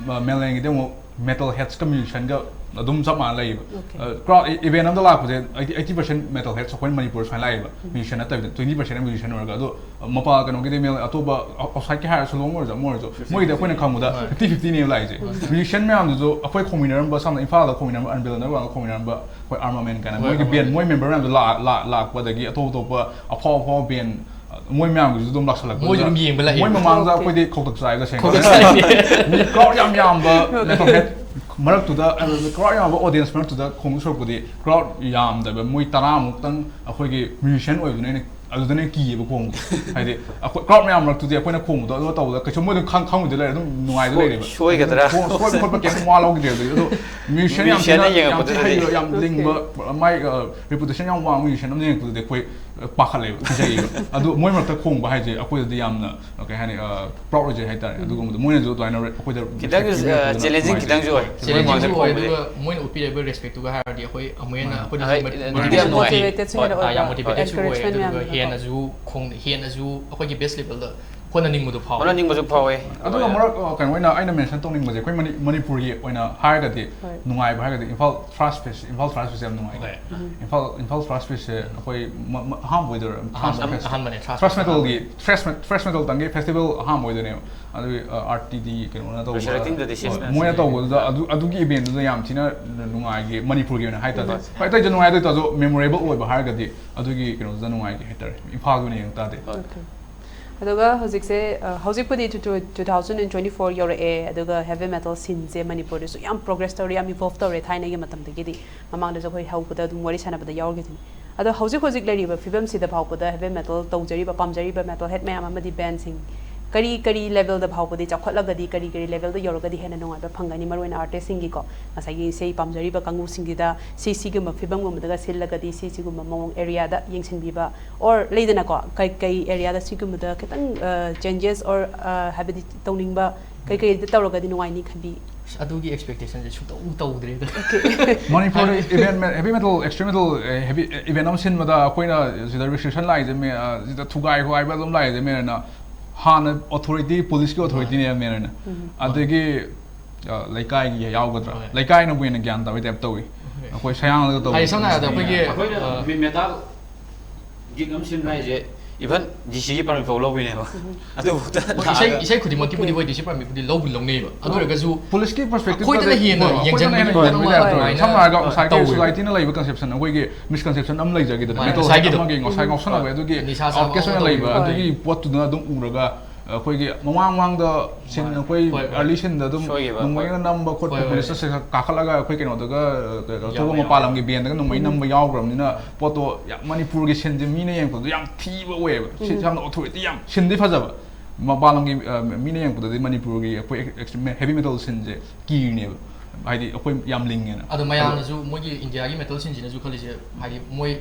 mainlandꯒꯤꯗꯤ ꯑꯃꯨꯛ metal headsꯀ musicianꯒ ꯑꯗꯨꯝ ꯆꯞ ꯃꯥꯟꯅ ꯂꯩꯌꯦꯕ꯫ Okay. Crowd event ꯑꯃꯗ ꯂꯥꯛꯄꯁꯦ eighty percent metal heads ꯑꯩꯈꯣꯏ ꯃꯅꯤꯄꯨꯔ ꯁꯨꯃꯥꯏꯅ ꯂꯥꯛꯑꯦꯕ, musician ꯅꯠꯇꯕꯤꯗ twenty percent musician ꯑꯣꯏꯔꯒ꯫ ꯑꯗꯣ ꯃꯄꯥ ꯀꯩꯅꯣꯒꯤꯗꯤ ꯃꯦꯜ ꯑꯇꯣꯞꯄ outsideꯀꯤ ꯍꯥꯏꯔ ꯁꯤꯂꯣꯡ ꯑꯣꯏꯔꯁꯨ ꯑꯃ ꯑꯣꯏꯔꯁꯨ ꯃꯣꯏꯒꯤꯗꯤ ꯑꯩꯈꯣꯏꯅ ꯈꯪꯕꯗ fifty fiftyꯅꯦꯕ ꯂꯥꯛꯏꯁꯦ꯫ Musician ꯃꯌꯥꯝꯗꯨꯁꯨ ꯑꯩꯈꯣꯏ ꯈꯣꯡꯃꯤꯟꯅꯔꯝꯕ, ꯁꯝꯅ ꯏꯝꯐꯥꯜꯗ ꯈꯣꯡꯃꯤꯟꯅꯔꯝꯕ, ꯑꯟꯕꯤꯜ ꯅꯔꯋꯥꯜꯒ ꯈꯣꯡꯃꯤꯟꯅꯔꯝꯕ ꯑꯩꯈꯣꯏ Armament ꯀꯥꯏꯅ ꯍꯣꯏ, ꯃꯣꯏꯒꯤ band, ꯃꯣꯏ member ꯃꯌꯥꯝꯗꯣ ꯂꯥꯛ- ꯂꯥꯛ- ꯂꯥꯛꯄꯗꯒꯤ ꯑꯇꯣꯞ ꯑꯇꯣꯞꯄ ꯑꯐꯥꯎ ꯑꯐꯥꯎꯕ band ꯃꯣꯏ ꯃꯌꯥꯝꯒꯤꯁꯨ ꯑꯗꯨꯝ ꯂꯥꯛꯁꯜꯂꯛꯄ꯫ ꯃꯣꯏꯁꯨ ꯑꯗꯨꯝ ꯌꯦꯡꯕ ꯂꯥꯛꯏ꯫ ꯃꯣꯏ ꯃꯃꯥꯡꯗ Okay. ꯑꯩꯈꯣꯏꯗꯤ ꯈꯧꯇꯛ ꯆꯥꯏꯕ ꯇꯁꯦꯡꯅ꯫ ꯈꯧꯇꯛ ꯆꯥꯏ꯫ Crowd ꯌꯥꯝ ꯌꯥꯝꯕ metal head ꯃꯔꯛꯇꯨꯗ, crowd ꯌꯥꯝꯕ audience ꯃꯔꯛꯇꯨꯗ ꯈꯣꯡꯕ ꯁꯔꯨꯛꯄꯨꯗꯤ crowd ꯌꯥꯝꯗꯕ ꯃꯣꯏ ꯇꯔꯥꯃꯨꯛꯇꯪ ꯑꯩꯈꯣꯏꯒꯤ musician ꯑꯣꯏꯕꯗꯨꯅ ꯑꯩꯅ ꯑꯗꯨꯗꯅ ꯀꯤꯌꯦꯕ ꯈꯣꯡꯕ꯫ ꯍꯥꯏꯗꯤ ꯑꯩꯈꯣꯏ crowd ꯃꯌꯥꯝ ꯃꯔꯛꯇꯨꯗꯤ ꯑꯩꯈꯣꯏꯅ ꯈꯣꯡꯕꯗꯣ ꯑꯗꯨ ꯇꯧꯕꯗ ꯀꯩꯁꯨ ꯃꯣꯏꯗꯣ ꯈꯪ- ꯈꯪꯉꯣꯏꯗ ꯂꯩꯔꯦ, ꯑꯗꯨꯝ ꯅꯨꯡꯉꯥꯏꯗ ꯁꯣꯏ- ꯂꯩꯔꯦꯕ꯫ ꯁꯣꯏꯒꯗ꯭ꯔꯥ? ꯈꯣꯡ- ꯁꯣꯏꯕ ꯈꯣꯠꯄ ꯀꯩꯝ ꯃꯋꯥ ꯂꯧꯈꯤꯗ꯭ꯔꯦ ꯑꯗꯨꯗꯤ꯫ ꯑꯗꯣ musician ꯌꯥꯝ Musician ꯅ ꯊꯤꯅ- ꯌꯥꯝ ꯌꯦꯡꯉꯛꯄꯗꯨꯗꯗꯤ꯫ ꯊꯤꯅ ꯍꯩꯕ, ꯌꯥꯝ Okay. ꯂꯤꯡꯕ, ꯃꯥꯏ reputation ꯌꯥꯝ ꯋꯥꯡꯕ musician ꯑꯃ ꯌꯦꯡꯉꯛꯄꯗꯨꯗꯤ ꯑꯩꯈꯣꯏ ꯄꯥꯈꯠꯂꯦꯕ, ꯀꯤꯖꯩꯌꯦꯕ꯫ ꯑꯗꯨ ꯃꯣꯏ ꯃꯔꯛꯇ ꯈꯣꯡꯕ ꯍꯥꯏꯁꯦ ꯑꯩꯈꯣꯏꯗꯗꯤ ꯌꯥꯝꯅ ꯀꯩ ꯍꯥꯏꯅꯤ, proud ꯑꯣꯏꯖꯩ ꯍꯥꯏꯇꯥꯔꯦ꯫ ꯑꯗꯨꯒꯨꯝꯕꯗꯣ ꯃꯣꯏꯅꯁꯨ ꯑꯗꯨꯃꯥꯏꯅ ꯑꯩꯈꯣꯏꯗ ꯈꯤꯇꯪ respect ꯄꯤꯕꯤꯔꯛꯄꯗꯨꯅ challenging ꯅꯨꯡꯉꯥꯏꯖꯩ꯫ ꯈꯤꯇꯪꯁꯨ ꯑꯣꯏ꯫ Challenging ꯃꯣꯏ ꯑꯣꯏ, ꯈꯣꯡꯕꯗꯤ꯫ ꯑꯗꯨꯒ ꯃꯣꯏꯅ ꯎꯠꯄꯤꯔꯛꯏꯕ respectꯇꯨꯒ ꯍꯥꯏꯔꯗꯤ ꯑꯩꯈꯣꯏ ꯑꯃꯨꯛ ꯍꯦꯟꯅ ꯍꯣꯏ. ꯑꯩꯈꯣꯏꯗꯁꯨ ꯍꯣꯏ, ꯃꯣꯇꯤ- ꯑꯗꯨꯗꯤ motivate ꯌꯥꯝ ꯅꯨꯡꯉꯥꯏ꯫ Motivateꯁꯨ ꯍꯦꯟꯅ ꯍꯣꯏ, ꯑꯣꯏ, ꯌꯥꯝ motivate ꯑꯣꯏ, encouragementꯁꯨ ꯑꯗꯨꯒ ꯌꯥꯝꯅꯀꯣ꯫ ꯍꯦꯟꯅꯁꯨ ꯈꯣꯡ- ꯍꯦꯟꯅꯁꯨ ꯑꯩꯈꯣꯏꯒꯤ best levelꯗ ꯍꯣꯠꯅꯅꯤꯡꯕꯗꯣ ꯐꯥꯎꯋꯦ꯫ ꯍꯣꯠꯅꯅꯤꯡꯕꯁꯨ ꯐꯥꯎꯋꯦ꯫ ꯑꯗꯨꯒ ꯃꯔꯛ ꯑ, ꯀꯩꯅꯣ ꯑꯣꯏꯅ ꯑꯩꯅ mention ꯇꯧꯅꯤꯡꯕꯁꯦ, ꯑꯩꯈꯣꯏ ꯃꯅꯤ- ꯃꯅꯤꯄꯨꯔꯒꯤ ꯑꯣꯏꯅ ꯍꯥꯏꯔꯒꯗꯤ ꯍꯣꯏ. ꯅꯨꯡꯉꯥꯏꯕ ꯍꯥꯏꯔꯒꯗꯤ Imphal Thrash Fest, Imphal Thrash Fest ꯌꯥꯝ ꯅꯨꯡꯉꯥꯏ꯫ ꯍꯣꯏ. ꯏꯝꯐꯥꯜ ꯏꯝꯐꯥꯜ Thrash Festꯁꯦ ꯑꯩꯈꯣꯏ ꯃ- ꯃ- ꯑꯍꯥꯟꯕ ꯑꯣꯏꯗꯣꯏꯔꯥ? Thrash ꯑꯍꯥꯟꯕ- Fest. ꯑꯍꯥꯟꯕꯅꯦ, Thrash Thrash Fest Metalꯒꯤ, Thrash Me- Thrash Metalꯇꯪꯒꯤ festival ꯑꯍꯥꯟꯕ ꯑꯣꯏꯗꯣꯏꯅꯦꯕ꯫ ꯑꯗꯨꯒꯤ ꯑ, RTD ꯀꯩꯅꯣꯅ ꯇꯧꯕ, Resurrecting the Dead ꯍꯣꯏ, Seasons. ꯃꯣꯏꯅ ꯇꯧꯕꯗꯨꯗ ꯑꯗꯨ ꯑꯗꯨꯒꯤ eventꯗꯨꯗ ꯌꯥꯝ ꯊꯤꯅ ꯅꯨꯡꯉꯥꯏꯈꯤ ꯃꯅꯤꯄꯨꯔꯒꯤ ꯑꯣꯏꯅ ꯍꯥꯏꯇꯥꯔꯦ꯫ ꯍꯣꯏ, ꯑꯇꯩꯁꯨ ꯅꯨꯡꯉꯥꯏ, ꯑꯗꯨ ꯑꯣꯏꯇꯥꯔꯁꯨ memorable ꯑꯣꯏꯕ ꯍꯥꯏꯔꯒꯗꯤ ꯑꯗꯨꯒꯤ ꯀꯩꯅꯣꯗꯨꯗ ꯅꯨꯡꯉꯥꯏꯈꯤ ꯍꯥꯏꯇꯥꯔꯦ, ꯏꯝꯐꯥꯜꯒꯤ ꯑꯣꯏꯅ ꯌꯦꯡ ꯇꯥꯔꯗꯤ꯫ ꯍꯣꯏ. Okay. ꯑꯗꯨꯒ ꯍꯧꯖꯤꯛꯁꯦ ꯑ, ꯍꯧꯖꯤꯛꯄꯨꯗꯤ two thousand and twenty four ꯌꯧꯔꯛꯑꯦ, ꯑꯗꯨꯒ heavy metal sceneꯁꯦ ꯃꯅꯤꯄꯨꯔꯗꯁꯨ ꯌꯥꯝ progress ꯇꯧꯔꯦ, ꯌꯥꯝ evolve ꯇꯧꯔꯦ ꯊꯥꯏꯅꯒꯤ ꯃꯇꯝꯗꯒꯤꯗꯤ꯫ ꯃꯃꯥꯡꯗꯁꯨ ꯑꯩꯈꯣꯏ ꯍꯧꯕꯗ ꯑꯗꯨꯝ ꯋꯥꯔꯤ ꯁꯥꯟꯅꯕꯗ ꯌꯥꯎꯈꯤꯗꯨꯅꯤ꯫ ꯑꯗꯣ ꯍꯧꯖꯤꯛ ꯍꯧꯖꯤꯛ ꯂꯩꯔꯤꯕ ꯐꯤꯕꯝꯁꯤꯗ ꯐꯥꯎꯕꯗ heavy metal ꯇꯧꯖꯔꯤꯕ, ꯄꯥꯝꯖꯔꯤꯕ metal head ꯃꯌꯥꯝ ꯑꯃꯗꯤ bandꯁꯤꯡ ꯀꯔꯤ ꯀꯔꯤ levelꯗ ꯐꯥꯎꯕꯗꯤ ꯆꯥꯎꯈꯠꯂꯒꯗꯤ, ꯀꯔꯤ ꯀꯔꯤ levelꯗ ꯌꯧꯔꯒꯗꯤ ꯍꯦꯟꯅ ꯅꯨꯡꯉꯥꯏꯕ ꯐꯪꯒꯅꯤ? ꯃꯔꯨꯑꯣꯏꯅ artistꯁꯤꯡꯒꯤꯀꯣ, ꯉꯁꯥꯏꯒꯤ ꯏꯁꯩ ꯄꯥꯝꯖꯔꯤꯕ ꯀꯥꯡꯕꯨꯁꯤꯡꯁꯤꯗ ꯁꯤ ꯁꯤꯒꯨꯝꯕ ꯐꯤꯕꯝꯒꯨꯝꯕꯗꯒ ꯁꯤꯜꯂꯒꯗꯤ ꯁꯤ ꯁꯤꯒꯨꯝꯕ ꯃꯑꯣꯡ areaꯗ ꯌꯦꯡꯁꯤꯟꯕꯤꯕ, or ꯂꯩꯗꯅꯀꯣ, ꯀꯩ ꯀꯩ areaꯗ ꯁꯤꯒꯨꯝꯕꯗ ꯈꯤꯇꯪ changes or ꯍꯥꯏꯕꯗꯤ ꯇꯧꯅꯤꯡꯕ ꯀꯩ ꯀꯩꯗ ꯇꯧꯔꯒꯗꯤ ꯅꯨꯡꯉꯥꯏꯅꯤ ꯈꯟꯕꯤ? ꯑꯗꯨꯒꯤ expectationꯁꯦ ꯁꯨꯡꯇꯧ ꯇꯧꯗ꯭ꯔꯦꯗ꯫ ꯃꯅꯤꯄꯨꯔꯗ even heavy metal extreme metal heavy even ꯑꯃ ꯁꯤꯟꯕꯗ ꯑꯩꯈꯣꯏꯅ ꯁꯤꯗ ꯔꯤꯁꯇ꯭ꯔꯤꯛꯁꯟ ꯂꯥꯛꯏꯁꯦ ꯃꯦ- ꯑ, ꯁꯤꯗ ꯊꯨꯒꯥꯏ ꯈꯣꯒꯥꯏꯕ ꯑꯗꯨꯝ ꯂꯥꯛꯏꯁꯦ ꯃꯦꯔꯅ ꯍꯥꯟꯅ ꯑꯣꯊꯣꯔꯤꯇꯤ ꯄꯨꯂꯤꯁꯀꯤ ꯑꯣꯊꯣꯔꯤꯇꯤꯅꯦ ꯃꯦꯔꯅ꯫ ꯑꯗꯒꯤ ꯑ, ꯂꯩꯀꯥꯏꯒꯤ ꯌꯥꯎꯒꯗ꯭ꯔꯥ? ꯍꯣꯏ꯫ ꯂꯩꯀꯥꯏꯅꯕꯨ ꯍꯦꯟꯅ ꯒ꯭ꯌꯥꯟ ꯇꯥꯕꯩ ꯇꯥꯏꯞ ꯇꯧꯏ꯫ ꯑꯩꯈꯣꯏ ꯁꯌꯥꯡꯂꯒ ꯇꯧꯕ ꯍꯥꯏꯗꯤ ꯁꯝꯅ ꯍꯥꯏꯔꯕꯗ ꯑꯩꯈꯣꯏꯒꯤ ꯑꯩꯈꯣꯏꯅ ꯑ, ꯃꯦ- ꯃꯦꯇꯥꯜ ꯒꯤꯛ ꯑꯃ ꯁꯤꯟꯕ ꯍꯥꯏꯁꯦ ꯏꯚꯟ ꯗꯤ ꯁꯤꯒꯤ ꯄꯔꯃꯤꯠ ꯐꯥꯎ ꯂꯧꯕꯤꯅꯦꯕ꯫ ꯑꯗꯨꯐꯥꯎꯗ ꯍꯣꯏ, ꯏꯁꯩ ꯂꯥꯛꯑꯒ ꯏꯁꯩ ꯈꯨꯗꯤꯡꯃꯛꯀꯤꯕꯨꯗꯤ ꯍꯣꯏ ꯗꯤ ꯁꯤ ꯄꯔꯃꯤꯠꯄꯨꯗꯤ ꯂꯧꯕꯨꯗꯤ ꯂꯧꯅꯩꯕ꯫ ꯑꯗꯨ ꯑꯣꯏꯔꯒꯁꯨ ꯄꯨꯂꯤꯁꯀꯤ ꯄꯔꯁꯄꯦꯛꯇꯤꯚ ꯑꯩꯈꯣꯏꯗꯅ ꯍꯦꯟꯅ ꯌꯦꯡꯁꯤꯟꯕꯒꯤ ꯃꯑꯣꯡꯗ ꯑꯗꯨꯃꯥꯏꯅ ꯁꯝꯅ ꯍꯥꯏꯔꯒ ꯇꯧꯋꯦꯕ꯫ ꯉꯁꯥꯏꯒꯤ ꯁꯣꯁꯥꯏꯇꯤꯅ ꯂꯩꯕ ꯀꯟꯁꯦꯞꯁꯟ ꯑꯩꯈꯣꯏꯒꯤ ꯃꯤꯁꯀꯟꯁꯦꯞꯁꯟ ꯑꯃ ꯂꯩꯖꯈꯤꯗꯅ ꯃꯥꯅꯦ, ꯃꯦꯇꯜ ꯉꯁꯥꯏꯒꯤꯗꯣ꯫ ꯑꯃꯒꯤ ꯉꯁꯥꯏ ꯉꯥꯎꯁꯟꯅꯕ ꯑꯗꯨꯒꯤ ꯅꯤꯁꯥ ꯑꯥꯎꯠꯀꯦꯁ ꯆꯥꯕ ꯑꯣꯏꯅ ꯂꯩꯕ ꯇꯧꯕ꯫ ꯑꯗꯨꯒꯤ ꯄꯣꯠꯇꯨꯗ ꯑꯗꯨꯝ ꯎꯔꯒ ꯑꯩꯈꯣꯏꯒꯤ ꯃꯃꯥꯡ ꯃꯃꯥꯡꯗ ꯁꯤꯟ ꯃꯥꯅꯦ꯫ ꯑꯩꯈꯣꯏ ꯍꯣꯏ, ꯍꯣꯏ꯫ ꯑꯔꯂꯤ ꯁꯤꯟꯗ ꯑꯗꯨꯝ ꯁꯣꯏꯈꯤꯕ, ꯅꯣꯡꯃꯩꯅ ꯅꯝꯕ ꯈꯣꯠꯄ ꯍꯣꯏ, ꯍꯣꯏ꯫ ꯄꯨꯂꯤꯁꯇ ꯁꯦ- ꯀꯥꯈꯠꯂꯒ ꯑꯩꯈꯣꯏ ꯀꯩꯅꯣꯗꯒ ꯑ, ꯑꯇꯣꯞꯄ ꯌꯥꯎꯋꯦ, ꯃꯄꯥꯟ ꯂꯝꯒꯤ ꯕꯦꯟꯗꯒ ꯅꯣꯡꯃꯩ ꯅꯝꯕ ꯌꯥꯎꯈ꯭ꯔꯕꯅꯤꯅ ꯄꯣꯠꯇꯣ ꯌꯥꯝ ꯃꯅꯤꯄꯨꯔꯒꯤ ꯁꯤꯟꯁꯦ ꯃꯤꯅ ꯌꯦꯡꯉꯛꯄꯗ ꯌꯥꯝ ꯊꯤꯕ ꯑꯣꯏꯌꯦꯕ꯫ ꯁꯤ ꯌꯥꯝꯅ ꯑꯣꯊꯣꯔꯤꯇꯤ ꯌꯥꯝ ꯁꯤꯟꯗꯤ ꯐꯖꯕ꯫ ꯃꯄꯥꯟ ꯂꯝꯒꯤ ꯑ, ꯃꯤꯅ ꯌꯦꯡꯉꯛꯄꯗꯗꯤ ꯃꯅꯤꯄꯨꯔꯒꯤ ꯑꯩꯈꯣꯏ ꯍꯦꯚꯤ ꯃꯦꯇꯜ ꯁꯤꯟꯁꯦ ꯀꯤꯔꯤꯅꯦꯕ꯫ ꯍꯥꯏꯗꯤ ꯑꯩꯈꯣꯏ ꯌꯥꯝ ꯂꯤꯡꯉꯦꯅ꯫ ꯑꯗꯣ ꯃꯌꯥꯝꯅꯁꯨ ꯃꯣꯏꯒꯤ ꯏꯟꯗꯤꯌꯥꯒꯤ ꯃꯦꯇꯜ ꯁꯤꯟꯁꯤꯅꯁꯨ ꯈꯜꯂꯤꯁꯦ ꯍꯥꯏꯗꯤ ꯃꯣꯏ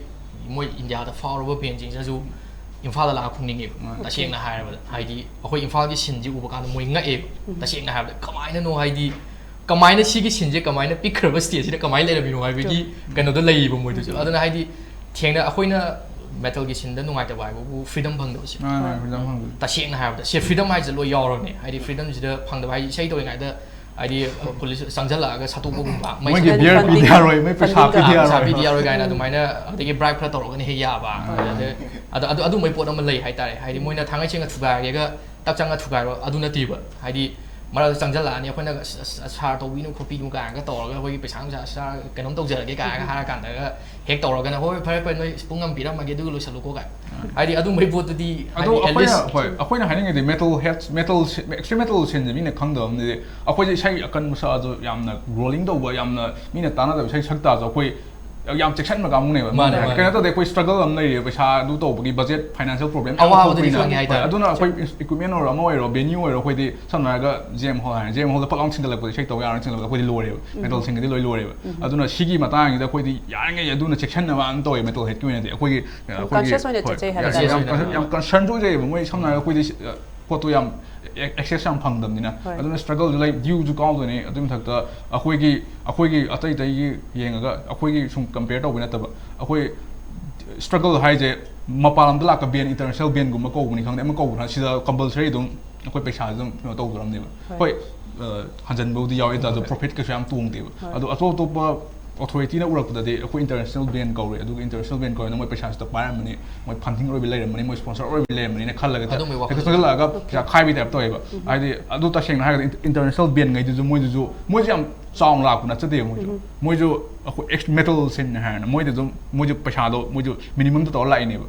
ꯃꯣꯏ ꯏꯟꯗꯤꯌꯥꯗ ꯐꯥꯎꯔꯕ ꯕꯦꯟꯁꯤꯡꯁꯤꯅꯁꯨ ꯏꯝꯐꯥꯜꯗ ꯂꯥꯛꯑ ꯈꯨꯝꯅꯤꯡꯉꯦꯕ꯫ ꯃꯥꯅꯦ꯫ ꯇꯁꯦꯡꯅ ꯍꯥꯏꯔꯕꯗ ꯍꯥꯏꯗꯤ ꯑꯩꯈꯣꯏ ꯏꯝꯐꯥꯜꯒꯤ ꯁꯤꯟꯁꯤ ꯎꯕ ꯀꯥꯟꯗ ꯃꯣꯏ ꯉꯛꯑꯦꯕ꯫ ꯇꯁꯦꯡꯅ ꯍꯥꯏꯔꯕꯗ ꯀꯃꯥꯏꯅꯅꯣ ꯍꯥꯏꯗꯤ ꯀꯃꯥꯏꯅ ꯁꯤꯒꯤ ꯁꯤꯟꯁꯦ ꯀꯃꯥꯏꯅ ꯄꯤꯛꯈ꯭ꯔꯕ ꯁ꯭ꯇꯦꯖꯁꯤꯗ ꯀꯃꯥꯏꯅ ꯂꯩꯔꯝꯃꯤꯅꯣ ꯍꯥꯏꯕꯒꯤ ꯀꯩꯅꯣꯗꯣ ꯂꯩꯌꯦꯕ ꯃꯣꯏꯗꯁꯨ꯫ ꯑꯗꯨꯅ ꯍꯥꯏꯗꯤ ꯊꯦꯡꯅ ꯑꯩꯈꯣꯏꯅ ꯃꯦꯇꯜꯒꯤ ꯁꯤꯟꯗ ꯅꯨꯡꯉꯥꯏꯇꯕ ꯍꯥꯏꯕꯕꯨ ꯐ꯭ꯔꯤꯗꯝ ꯐꯪꯗꯕꯁꯦ꯫ ꯃꯥꯅꯦ, ꯃꯥꯅꯦ, ꯐ꯭ꯔꯤꯗꯝ ꯐꯪꯗꯕ꯫ ꯇꯁꯦꯡꯅ ꯍꯥꯏꯔꯕꯗ ꯁꯦ ꯐ꯭ꯔꯤꯗꯝ ꯍꯥꯏꯁꯦ ꯂꯣꯏ ꯌꯥꯎꯔꯕꯅꯦ꯫ ꯍꯥꯏꯗꯤ ꯐ꯭ꯔꯤꯗꯝꯁꯤꯗ ꯐꯪꯗꯕ ꯍꯥꯏꯗꯤ ꯏꯁꯩ ꯇꯧꯔꯤꯉꯩꯗ ꯍꯥꯏꯗꯤ ꯄꯨꯂꯤꯁ ꯆꯪꯁꯤꯜꯂꯛꯑꯒ ꯁꯠꯇꯣꯛꯄꯒꯨꯝꯕ ꯃꯩ ꯃꯣꯏꯒꯤ ꯁꯠꯇꯣꯛꯄ ꯕꯤꯌꯔ Funding- ꯄꯤꯗꯤ ꯌꯥꯔꯣꯏ, ꯃꯣꯏ ꯄꯩꯁꯥ funding ꯄꯤꯗꯤ ꯄꯩꯁꯥ ꯌꯥꯔꯣꯏ꯫ ꯄꯤꯗꯤ ꯌꯥꯔꯣꯏ ꯀꯥꯏꯅ ꯑꯗꯨꯃꯥꯏꯅ ꯑꯗꯒꯤ ꯕ꯭ꯔꯥꯏꯕ ꯈꯔ ꯇꯧꯔꯒꯅ ꯍꯦꯛ ꯌꯥꯕ꯫ ꯑꯗꯨ ꯑꯗꯨ ꯑꯗꯨꯝꯕꯩ ꯄꯣꯠ ꯑꯃ ꯂꯩ ꯍꯥꯏꯇꯥꯔꯦ꯫ ꯍꯥꯏꯗꯤ ꯃꯣꯏꯅ ꯊꯥꯡꯒꯩ ꯁꯦꯡꯅ ꯊꯨꯒꯥꯏꯔꯒ ꯇꯛ ꯆꯪꯉ ꯊꯨꯒꯥꯏꯔꯣ ꯑꯗꯨ ꯅꯠꯇꯦꯕ꯫ ꯍꯥꯏꯗꯤ ꯃꯔꯛꯇ ꯆꯪꯁꯤꯜꯂꯛꯑꯅꯤ ꯑꯩꯈꯣꯏꯅ ꯁ- ꯁ- ꯁꯥꯔ ꯇꯧꯕꯤꯅꯨ ꯈꯣꯠꯄꯤꯅꯨ ꯀꯥꯏꯅꯒ ꯇꯧꯔꯒ ꯑꯩꯈꯣꯏꯒꯤ ꯄꯩꯁꯥ ꯅꯨꯡꯁꯥ ꯁꯥꯔ ꯀꯩꯅꯣꯝ ꯇꯧꯖꯔꯒꯦ ꯀꯥꯏꯅꯒ ꯍꯥꯏꯔ ꯀꯥꯟꯗꯒ ꯍꯦꯛ ꯇꯧꯔꯒꯅ ꯍꯣꯏ ꯐꯔꯦ ꯐꯔꯦ ꯅꯣꯏ ꯄꯨꯡ ꯑꯃ ꯄꯤꯔꯝꯃꯒꯦ ꯑꯗꯨꯒ ꯂꯣꯏꯁꯤꯜꯂꯨꯀꯣ ꯀꯥꯏ꯫ ꯍꯥꯏꯗꯤ ꯑꯗꯨꯝꯕꯩ ꯄꯣꯠꯇꯨꯗꯤ ꯑꯗꯣ ꯍꯥꯏꯗꯤ at ꯑꯩꯈꯣꯏꯅ least ꯍꯣꯏ ꯑꯩꯈꯣꯏꯅ ꯍꯥꯏꯅꯤꯡꯉꯤꯗꯤ ꯃꯦꯇꯜ ꯍꯦꯠ ꯃꯦꯇꯜ ꯑꯦꯛꯁꯇ꯭ꯔꯤꯝ ꯃꯦꯇꯜ ꯁꯤꯟꯁꯦ ꯃꯤꯅ ꯈꯪꯗꯕ ꯑꯃꯗꯤ ꯑꯩꯈꯣꯏꯁꯦ ꯏꯁꯩ ꯑꯀꯟꯕ ꯁꯛꯑꯁꯨ ꯌꯥꯝꯅ ꯒ꯭ꯔꯣꯂꯤꯡ ꯇꯧꯕ ꯌꯥꯝꯅ ꯃꯤꯅ ꯇꯥꯟꯅꯗꯕ ꯏꯁꯩ ꯁꯛ ꯇꯥꯔꯁꯨ ꯑꯩꯈꯣꯏ ꯌꯥꯝ ꯆꯦꯛꯁꯤꯟꯕ ꯀꯥꯡꯕꯨꯅꯦꯕ꯫ ꯃꯥꯅꯦ, ꯃꯥꯅꯦ꯫ ꯀꯩꯅꯣ ꯇꯧꯗꯦ ꯑꯩꯈꯣꯏ ꯁ꯭ꯇ꯭ꯔꯒꯜ ꯑꯃ ꯂꯩꯔꯤꯕ ꯄꯩꯁꯥ ꯑꯗꯨ ꯇꯧꯕꯒꯤ ꯕꯖꯦꯠ ꯐꯥꯏꯅꯥꯟꯁꯤꯌꯦꯜ ꯄ꯭ꯔꯣꯕ꯭ꯂꯦꯝ ꯑꯋꯥꯕꯗꯨꯗꯤ ꯈꯪꯉꯦ ꯍꯥꯏꯇꯥꯔꯦ꯫ ꯑꯗꯨꯅ ꯑꯩꯈꯣꯏ ꯏꯀ꯭ꯋꯤꯞꯃꯦꯟ ꯑꯣꯏꯔꯣ ꯑꯃ ꯑꯣꯏꯔꯣ ꯚꯦꯅ꯭ꯌꯨ ꯑꯣꯏꯔꯣ ꯑꯩꯈꯣꯏꯗꯤ ꯁꯝꯅ ꯍꯥꯏꯔꯒ ꯖꯦꯝ ꯍꯣꯜ ꯍꯥꯏꯔꯦ ꯖꯦꯝ ꯍꯣꯜꯗ ꯄꯛ ꯂꯥꯎ ꯊꯤꯡꯒꯠꯂꯛꯄꯗ ꯏꯁꯩ ꯇꯧ ꯌꯥꯔꯣꯏ ꯊꯤꯡꯒꯠꯂꯛꯄꯗ ꯑꯩꯈꯣꯏꯗꯤ ꯂꯣꯏꯔꯦꯕ ꯃꯦꯇꯜꯁꯤꯡꯒꯤꯗꯤ ꯂꯣꯏ ꯂꯣꯏꯔꯦꯕ꯫ ꯑꯗꯨꯅ ꯁꯤꯒꯤ ꯃꯇꯥꯡꯁꯤꯗ ꯑꯩꯈꯣꯏꯗꯤ ꯌꯥꯔꯤꯉꯩ ꯑꯗꯨꯅ ꯆꯦꯛꯁꯤꯟꯅꯕ ꯑꯗꯨꯝ ꯇꯧꯋꯦ ꯃꯦꯇꯜ ꯍꯦꯠꯀꯤ ꯑꯣꯏꯅꯗꯤ ꯑꯩꯈꯣꯏꯒꯤ ꯑꯩꯈꯣꯏꯒꯤ conscious ꯑꯣꯏꯅ ꯍꯣꯏ, ꯆꯠꯆꯩ ꯌꯥꯝ- ꯍꯥꯏꯕ ꯌꯥꯝ- ꯇꯥꯔꯦ꯫ ꯌꯥꯝ ꯌꯥꯝ ꯀꯟꯁꯔꯟꯁꯨ ꯑꯣꯏꯖꯩꯌꯦꯕ ꯃꯣꯏ ꯁꯝꯅ ꯍꯥꯏꯔꯒ ꯑꯩꯈꯣꯏꯗꯤ ꯁꯤ- ꯄꯣꯠꯇꯣ ꯌꯥꯝ ꯑꯦꯛꯁꯦꯁ ꯌꯥꯝ ꯐꯪꯗꯕꯅꯤꯅ꯫ ꯑꯗꯨꯅ ꯁ꯭ꯇ꯭ꯔꯒꯜꯁꯨ ꯂꯩ, ꯗ꯭ꯌꯨꯁꯨ ꯀꯥꯎꯗꯣꯏꯅꯤ꯫ ꯑꯗꯨꯒꯤ ꯃꯊꯛꯇ ꯑꯩꯈꯣꯏꯒꯤ ꯑꯩꯈꯣꯏꯒꯤ ꯑꯇꯩ ꯑꯇꯩꯒꯤ ꯌꯦꯡꯉꯒ ꯑꯩꯈꯣꯏꯒꯤ ꯁꯨꯝ ꯀꯝꯄꯤꯌꯔ ꯇꯧꯕ ꯅꯠꯇꯕ, ꯑꯩꯈꯣꯏ ꯁ꯭ꯇ꯭ꯔꯒꯜ ꯍꯥꯏꯁꯦ ꯃꯄꯥꯟ ꯂꯝꯗ ꯂꯥꯛꯄ ꯕꯦꯟ, ꯏꯟꯇꯔꯅꯦꯁꯅꯦꯜ ꯕꯦꯟꯒꯨꯝꯕ ꯀꯧꯕꯅꯤ ꯈꯪꯗꯦ, ꯑꯃ ꯀꯧꯕꯅ ꯁꯤꯗ ꯀꯝꯄꯜꯁꯔꯤ ꯑꯗꯨꯝ ꯑꯩꯈꯣꯏ ꯄꯩꯁꯥꯁꯦ ꯑꯗꯨꯝ ꯀꯩꯅꯣ ꯇꯧꯗꯣꯔꯝꯅꯦꯕ꯫ ꯍꯣꯏ, ꯍꯟꯖꯟꯕꯕꯨꯗꯤ ꯌꯥꯎꯋꯦ, ꯑꯗꯨ ꯄ꯭ꯔꯣꯐꯤꯠ ꯀꯩꯁꯨ ꯌꯥꯝ ꯇꯣꯡꯗꯦꯕ꯫ ꯑꯗꯣ ꯑꯇꯣꯞ ꯑꯇꯣꯞꯄ ꯑꯣꯊꯣꯔꯤꯇꯤꯅ ꯎꯔꯛꯄꯗꯗꯤ ꯑꯩꯈꯣꯏ ꯏꯟꯇꯔꯅꯦꯁꯅꯦꯜ ꯕꯦꯟ ꯀꯧꯔꯦ, ꯑꯗꯨꯒ ꯏꯟꯇꯔꯅꯦꯁꯅꯦꯜ ꯕꯦꯟ ꯀꯧꯔꯦꯅ ꯃꯣꯏ ꯄꯩꯁꯥꯁꯤꯗ ꯄꯥꯏꯔꯝꯃꯅꯤ, ꯃꯣꯏ ꯐꯟꯗꯤꯡ ꯑꯣꯏꯕ ꯂꯩꯔꯝꯃꯅꯤ, ꯃꯣꯏ ꯁ꯭ꯄꯣꯟꯁꯔ ꯑꯣꯏꯕ ꯂꯩꯔꯝꯃꯅꯤꯅ ꯈꯜꯂꯒ ꯍꯦꯛꯇ ꯆꯪꯁꯤꯜꯂꯛꯑꯒ ꯄꯩꯁꯥ ꯈꯥꯏꯕꯩ ꯇꯥꯏꯞ ꯇꯧꯋꯦꯕ꯫ ꯍꯥꯏꯗꯤ ꯑꯗꯨ ꯇꯁꯦꯡꯅ ꯍꯥꯏꯔꯒꯗꯤ ꯏꯟꯇꯔꯅꯦꯁꯅꯦꯜ ꯕꯦꯟꯉꯩꯗꯨꯁꯨ ꯃꯣꯏꯗꯨꯁꯨ ꯃꯣꯏꯁꯨ ꯌꯥꯝ ꯆꯥꯎꯅ ꯂꯥꯛꯄ ꯅꯠꯆꯗꯦꯕ꯫ ꯃꯣꯏꯁꯨ ꯃꯣꯏꯁꯨ ꯑꯩꯈꯣꯏ ꯑꯦꯛꯁ ꯃꯦꯇꯜ ꯁꯤꯟꯅꯦ ꯍꯥꯏꯔꯅ ꯃꯣꯏꯗ ꯑꯗꯨꯝ ꯃꯣꯏꯁꯨ ꯄꯩꯁꯥꯗꯣ ꯃꯣꯏꯁꯨ ꯃꯤꯅꯤꯃꯝꯗ ꯇꯧꯔ ꯂꯥꯛꯏꯅꯦꯕ꯫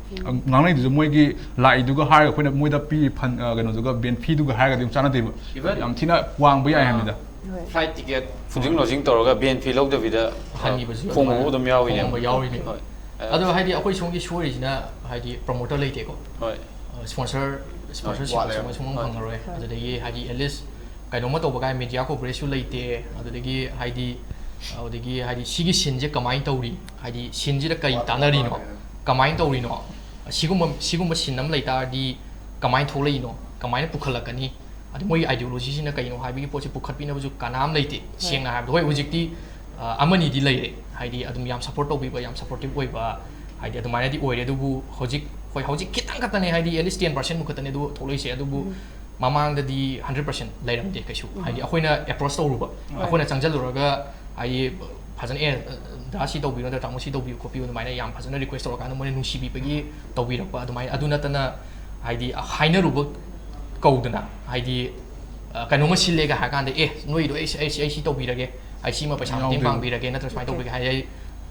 ꯉꯥꯡꯅꯩꯗꯨꯁꯨ ꯃꯣꯏꯒꯤ ꯂꯥꯛꯏꯗꯨꯒ ꯍꯥꯏꯔꯒ ꯑꯩꯈꯣꯏꯅ ꯃꯣꯏꯗ ꯄꯤ ꯐꯟ ꯀꯩꯅꯣꯗꯨꯒ ꯕꯦꯟ ꯐꯤꯗꯨꯒ ꯍꯥꯏꯔꯒꯗꯤ ꯑꯗꯨꯝ ꯆꯥꯟꯅꯗꯦꯕ꯫ ꯌꯥꯝ ꯊꯤꯅ ꯋꯥꯡꯕ ꯌꯥꯏ ꯍꯥꯏꯕꯅꯤꯗ꯫ ꯐ꯭ꯂꯥꯏꯠ ꯇꯤꯀꯦꯠ, ꯐꯨꯗꯤꯡ ꯂꯣꯗꯤꯡ ꯇꯧꯔꯒ ꯕꯦꯟ ꯐꯤ ꯂꯧꯗꯕꯤꯗ ꯍꯟꯈꯤꯕꯁꯨ ꯐꯣꯡꯕ ꯑꯗꯨꯝ ꯌꯥꯎꯔꯤꯅꯦ꯫ ꯐꯣꯡꯕ ꯌꯥꯎꯔꯤꯅꯦ꯫ ꯍꯣꯏ꯫ ꯑꯗꯣ ꯍꯥꯏꯗꯤ ꯑꯩꯈꯣꯏ ꯁꯣꯝꯒꯤ ꯁꯣꯏꯔꯤꯁꯤꯅ ꯍꯥꯏꯗꯤ ꯄ꯭ꯔꯣꯃꯣꯇꯔ ꯂꯩꯇꯦꯀꯣ꯫ ꯍꯣꯏ꯫ ꯁ꯭ꯄꯣꯟꯁꯔ ꯁ꯭ꯄꯣꯟꯁꯔꯁꯤꯞ ꯋꯥꯠꯂꯦ꯫ ꯁꯨꯡꯐꯪ ꯐꯪꯉꯔꯣꯏ꯫ ꯑꯗꯨꯗꯒꯤ ꯍꯥꯏꯗꯤ ꯑꯦꯠꯂꯤꯁ ꯀꯩꯅꯣꯝꯃ ꯇꯧꯕ ꯀꯥꯏ ꯃꯦꯗꯤꯌꯥ ꯀꯣꯚꯔꯦꯖꯁꯨ ꯂꯩꯇꯦ꯫ ꯑꯗꯨꯗꯒꯤ ꯍꯥꯏꯗꯤ ꯑꯗꯨꯗꯒꯤ ꯍꯥꯏꯗꯤ ꯁꯤꯒꯤ ꯁꯤꯟꯁꯦ ꯀꯃꯥꯏꯅ ꯇꯧꯔꯤ, ꯍꯥꯏꯗꯤ ꯁꯤꯟꯁꯤꯗ ꯀꯩ ꯇꯥꯟꯅꯔꯤꯅꯣ, ꯀꯃꯥꯏꯅ ꯇꯧꯔꯤꯅꯣ, ꯁꯤꯒꯨꯝꯕ ꯁꯤꯒꯨꯝꯕ ꯁꯤꯟ ꯑꯃ ꯂꯩꯇꯥꯔꯗꯤ ꯀꯃꯥꯏꯅ ꯊꯣꯛꯂꯛꯏꯅꯣ, ꯀꯃꯥꯏꯅ ꯄꯨꯈꯠꯂꯛꯀꯅꯤ, ꯑꯗꯩ ꯃꯣꯏꯒꯤ ꯑꯥꯏꯗꯤꯌꯣꯂꯣꯖꯤꯁꯤꯅ ꯀꯩꯅꯣ ꯍꯥꯏꯕꯒꯤ ꯄꯣꯠꯁꯦ ꯄꯨꯈꯠꯄꯤꯅꯕꯁꯨ ꯀꯅꯥ ꯑꯃ ꯂꯩꯇꯦ꯫ ꯁꯦꯡꯅ ꯍꯥꯏꯔꯕꯗ ꯍꯣꯏ ꯍꯧꯖꯤꯛꯇꯤ ꯑ, ꯑꯃꯅꯤꯗꯤ ꯂꯩꯔꯦ, ꯍꯥꯏꯗꯤ ꯑꯗꯨꯝ ꯌꯥꯝ ꯁꯞꯄꯣꯔꯠ ꯇꯧꯕꯤꯕ, ꯌꯥꯝ ꯁꯞꯄꯣꯔꯇꯤꯞ ꯑꯣꯏꯕ, ꯍꯥꯏꯗꯤ ꯑꯗꯨꯃꯥꯏꯅꯗꯤ ꯑꯣꯏꯔꯦ꯫ ꯑꯗꯨꯕꯨ ꯍꯧꯖꯤꯛ ꯍꯣꯏ ꯍꯧꯖꯤꯛ ꯈꯤꯇꯪ ꯈꯛꯇꯅꯦ, ꯍꯥꯏꯗꯤ ꯑꯦꯠꯂꯤꯁ ꯇꯦꯟ ꯄꯥꯔꯁꯦꯟꯃꯨꯛ ꯈꯛꯇꯅꯦ ꯑꯗꯨ ꯊꯣꯛꯂꯛꯏꯁꯦ꯫ ꯑꯗꯨꯕꯨ ꯃꯃꯥꯡꯗꯗꯤ ꯍꯟꯗ꯭ꯔꯦꯠ ꯄꯥꯔꯁꯦꯟ ꯂꯩꯔꯝꯗꯦ ꯀꯩꯁꯨ꯫ ꯍꯥꯏꯗꯤ ꯑꯩꯈꯣꯏꯅ ꯑꯦꯄ꯭ꯔꯣꯁ ꯇꯧꯔꯨꯕ, ꯑꯩꯈꯣꯏꯅ ꯆꯪꯁꯤꯜꯂꯨꯔꯒ ꯍꯥꯏꯗꯤ ꯐꯖꯅ ꯑꯦ ꯗꯥ ꯁꯤ ꯇꯧꯕꯤꯌꯨ ꯅꯠꯇ꯭ꯔꯒ ꯇꯥꯃꯣ ꯁꯤ ꯇꯧꯕꯤꯌꯨ ꯈꯣꯠꯄꯤꯌꯨ ꯑꯗꯨꯃꯥꯏꯅ ꯌꯥꯝ ꯐꯖꯅ ꯔꯤꯀ꯭ꯋꯦꯁ ꯇꯧꯔꯀꯥꯟꯗ ꯃꯣꯏꯅ ꯅꯨꯡꯁꯤꯕꯤꯕꯒꯤ ꯇꯧꯕꯤꯔꯛꯄ ꯑꯗꯨꯃꯥꯏꯅ꯫ ꯑꯗꯨ ꯅꯠꯇꯅ ꯍꯥꯏꯗꯤ ꯍꯥꯏꯅꯔꯨꯕ ꯀꯧꯗꯅ ꯍꯥꯏꯗꯤ ꯑ, ꯀꯩꯅꯣꯝꯃ ꯁꯤꯜꯂꯦꯒ ꯍꯥꯏ ꯀꯥꯟꯗ ꯑꯦ ꯅꯣꯏꯗꯣ ꯑꯩ ꯑꯩ ꯑꯩ ꯁꯤ ꯇꯧꯕꯤꯔꯒꯦ, ꯑꯩ ꯁꯤꯃ ꯄꯩꯁꯥ ꯃꯇꯦꯡ ꯌꯥꯎꯗꯦ꯫ ꯄꯥꯡꯕꯤꯔꯒꯦ ꯅꯠꯇ꯭ꯔꯒ ꯁꯨꯃꯥꯏꯅ ꯇꯧꯕꯤꯔꯒꯦ ꯍꯥꯏ ꯍꯥꯏ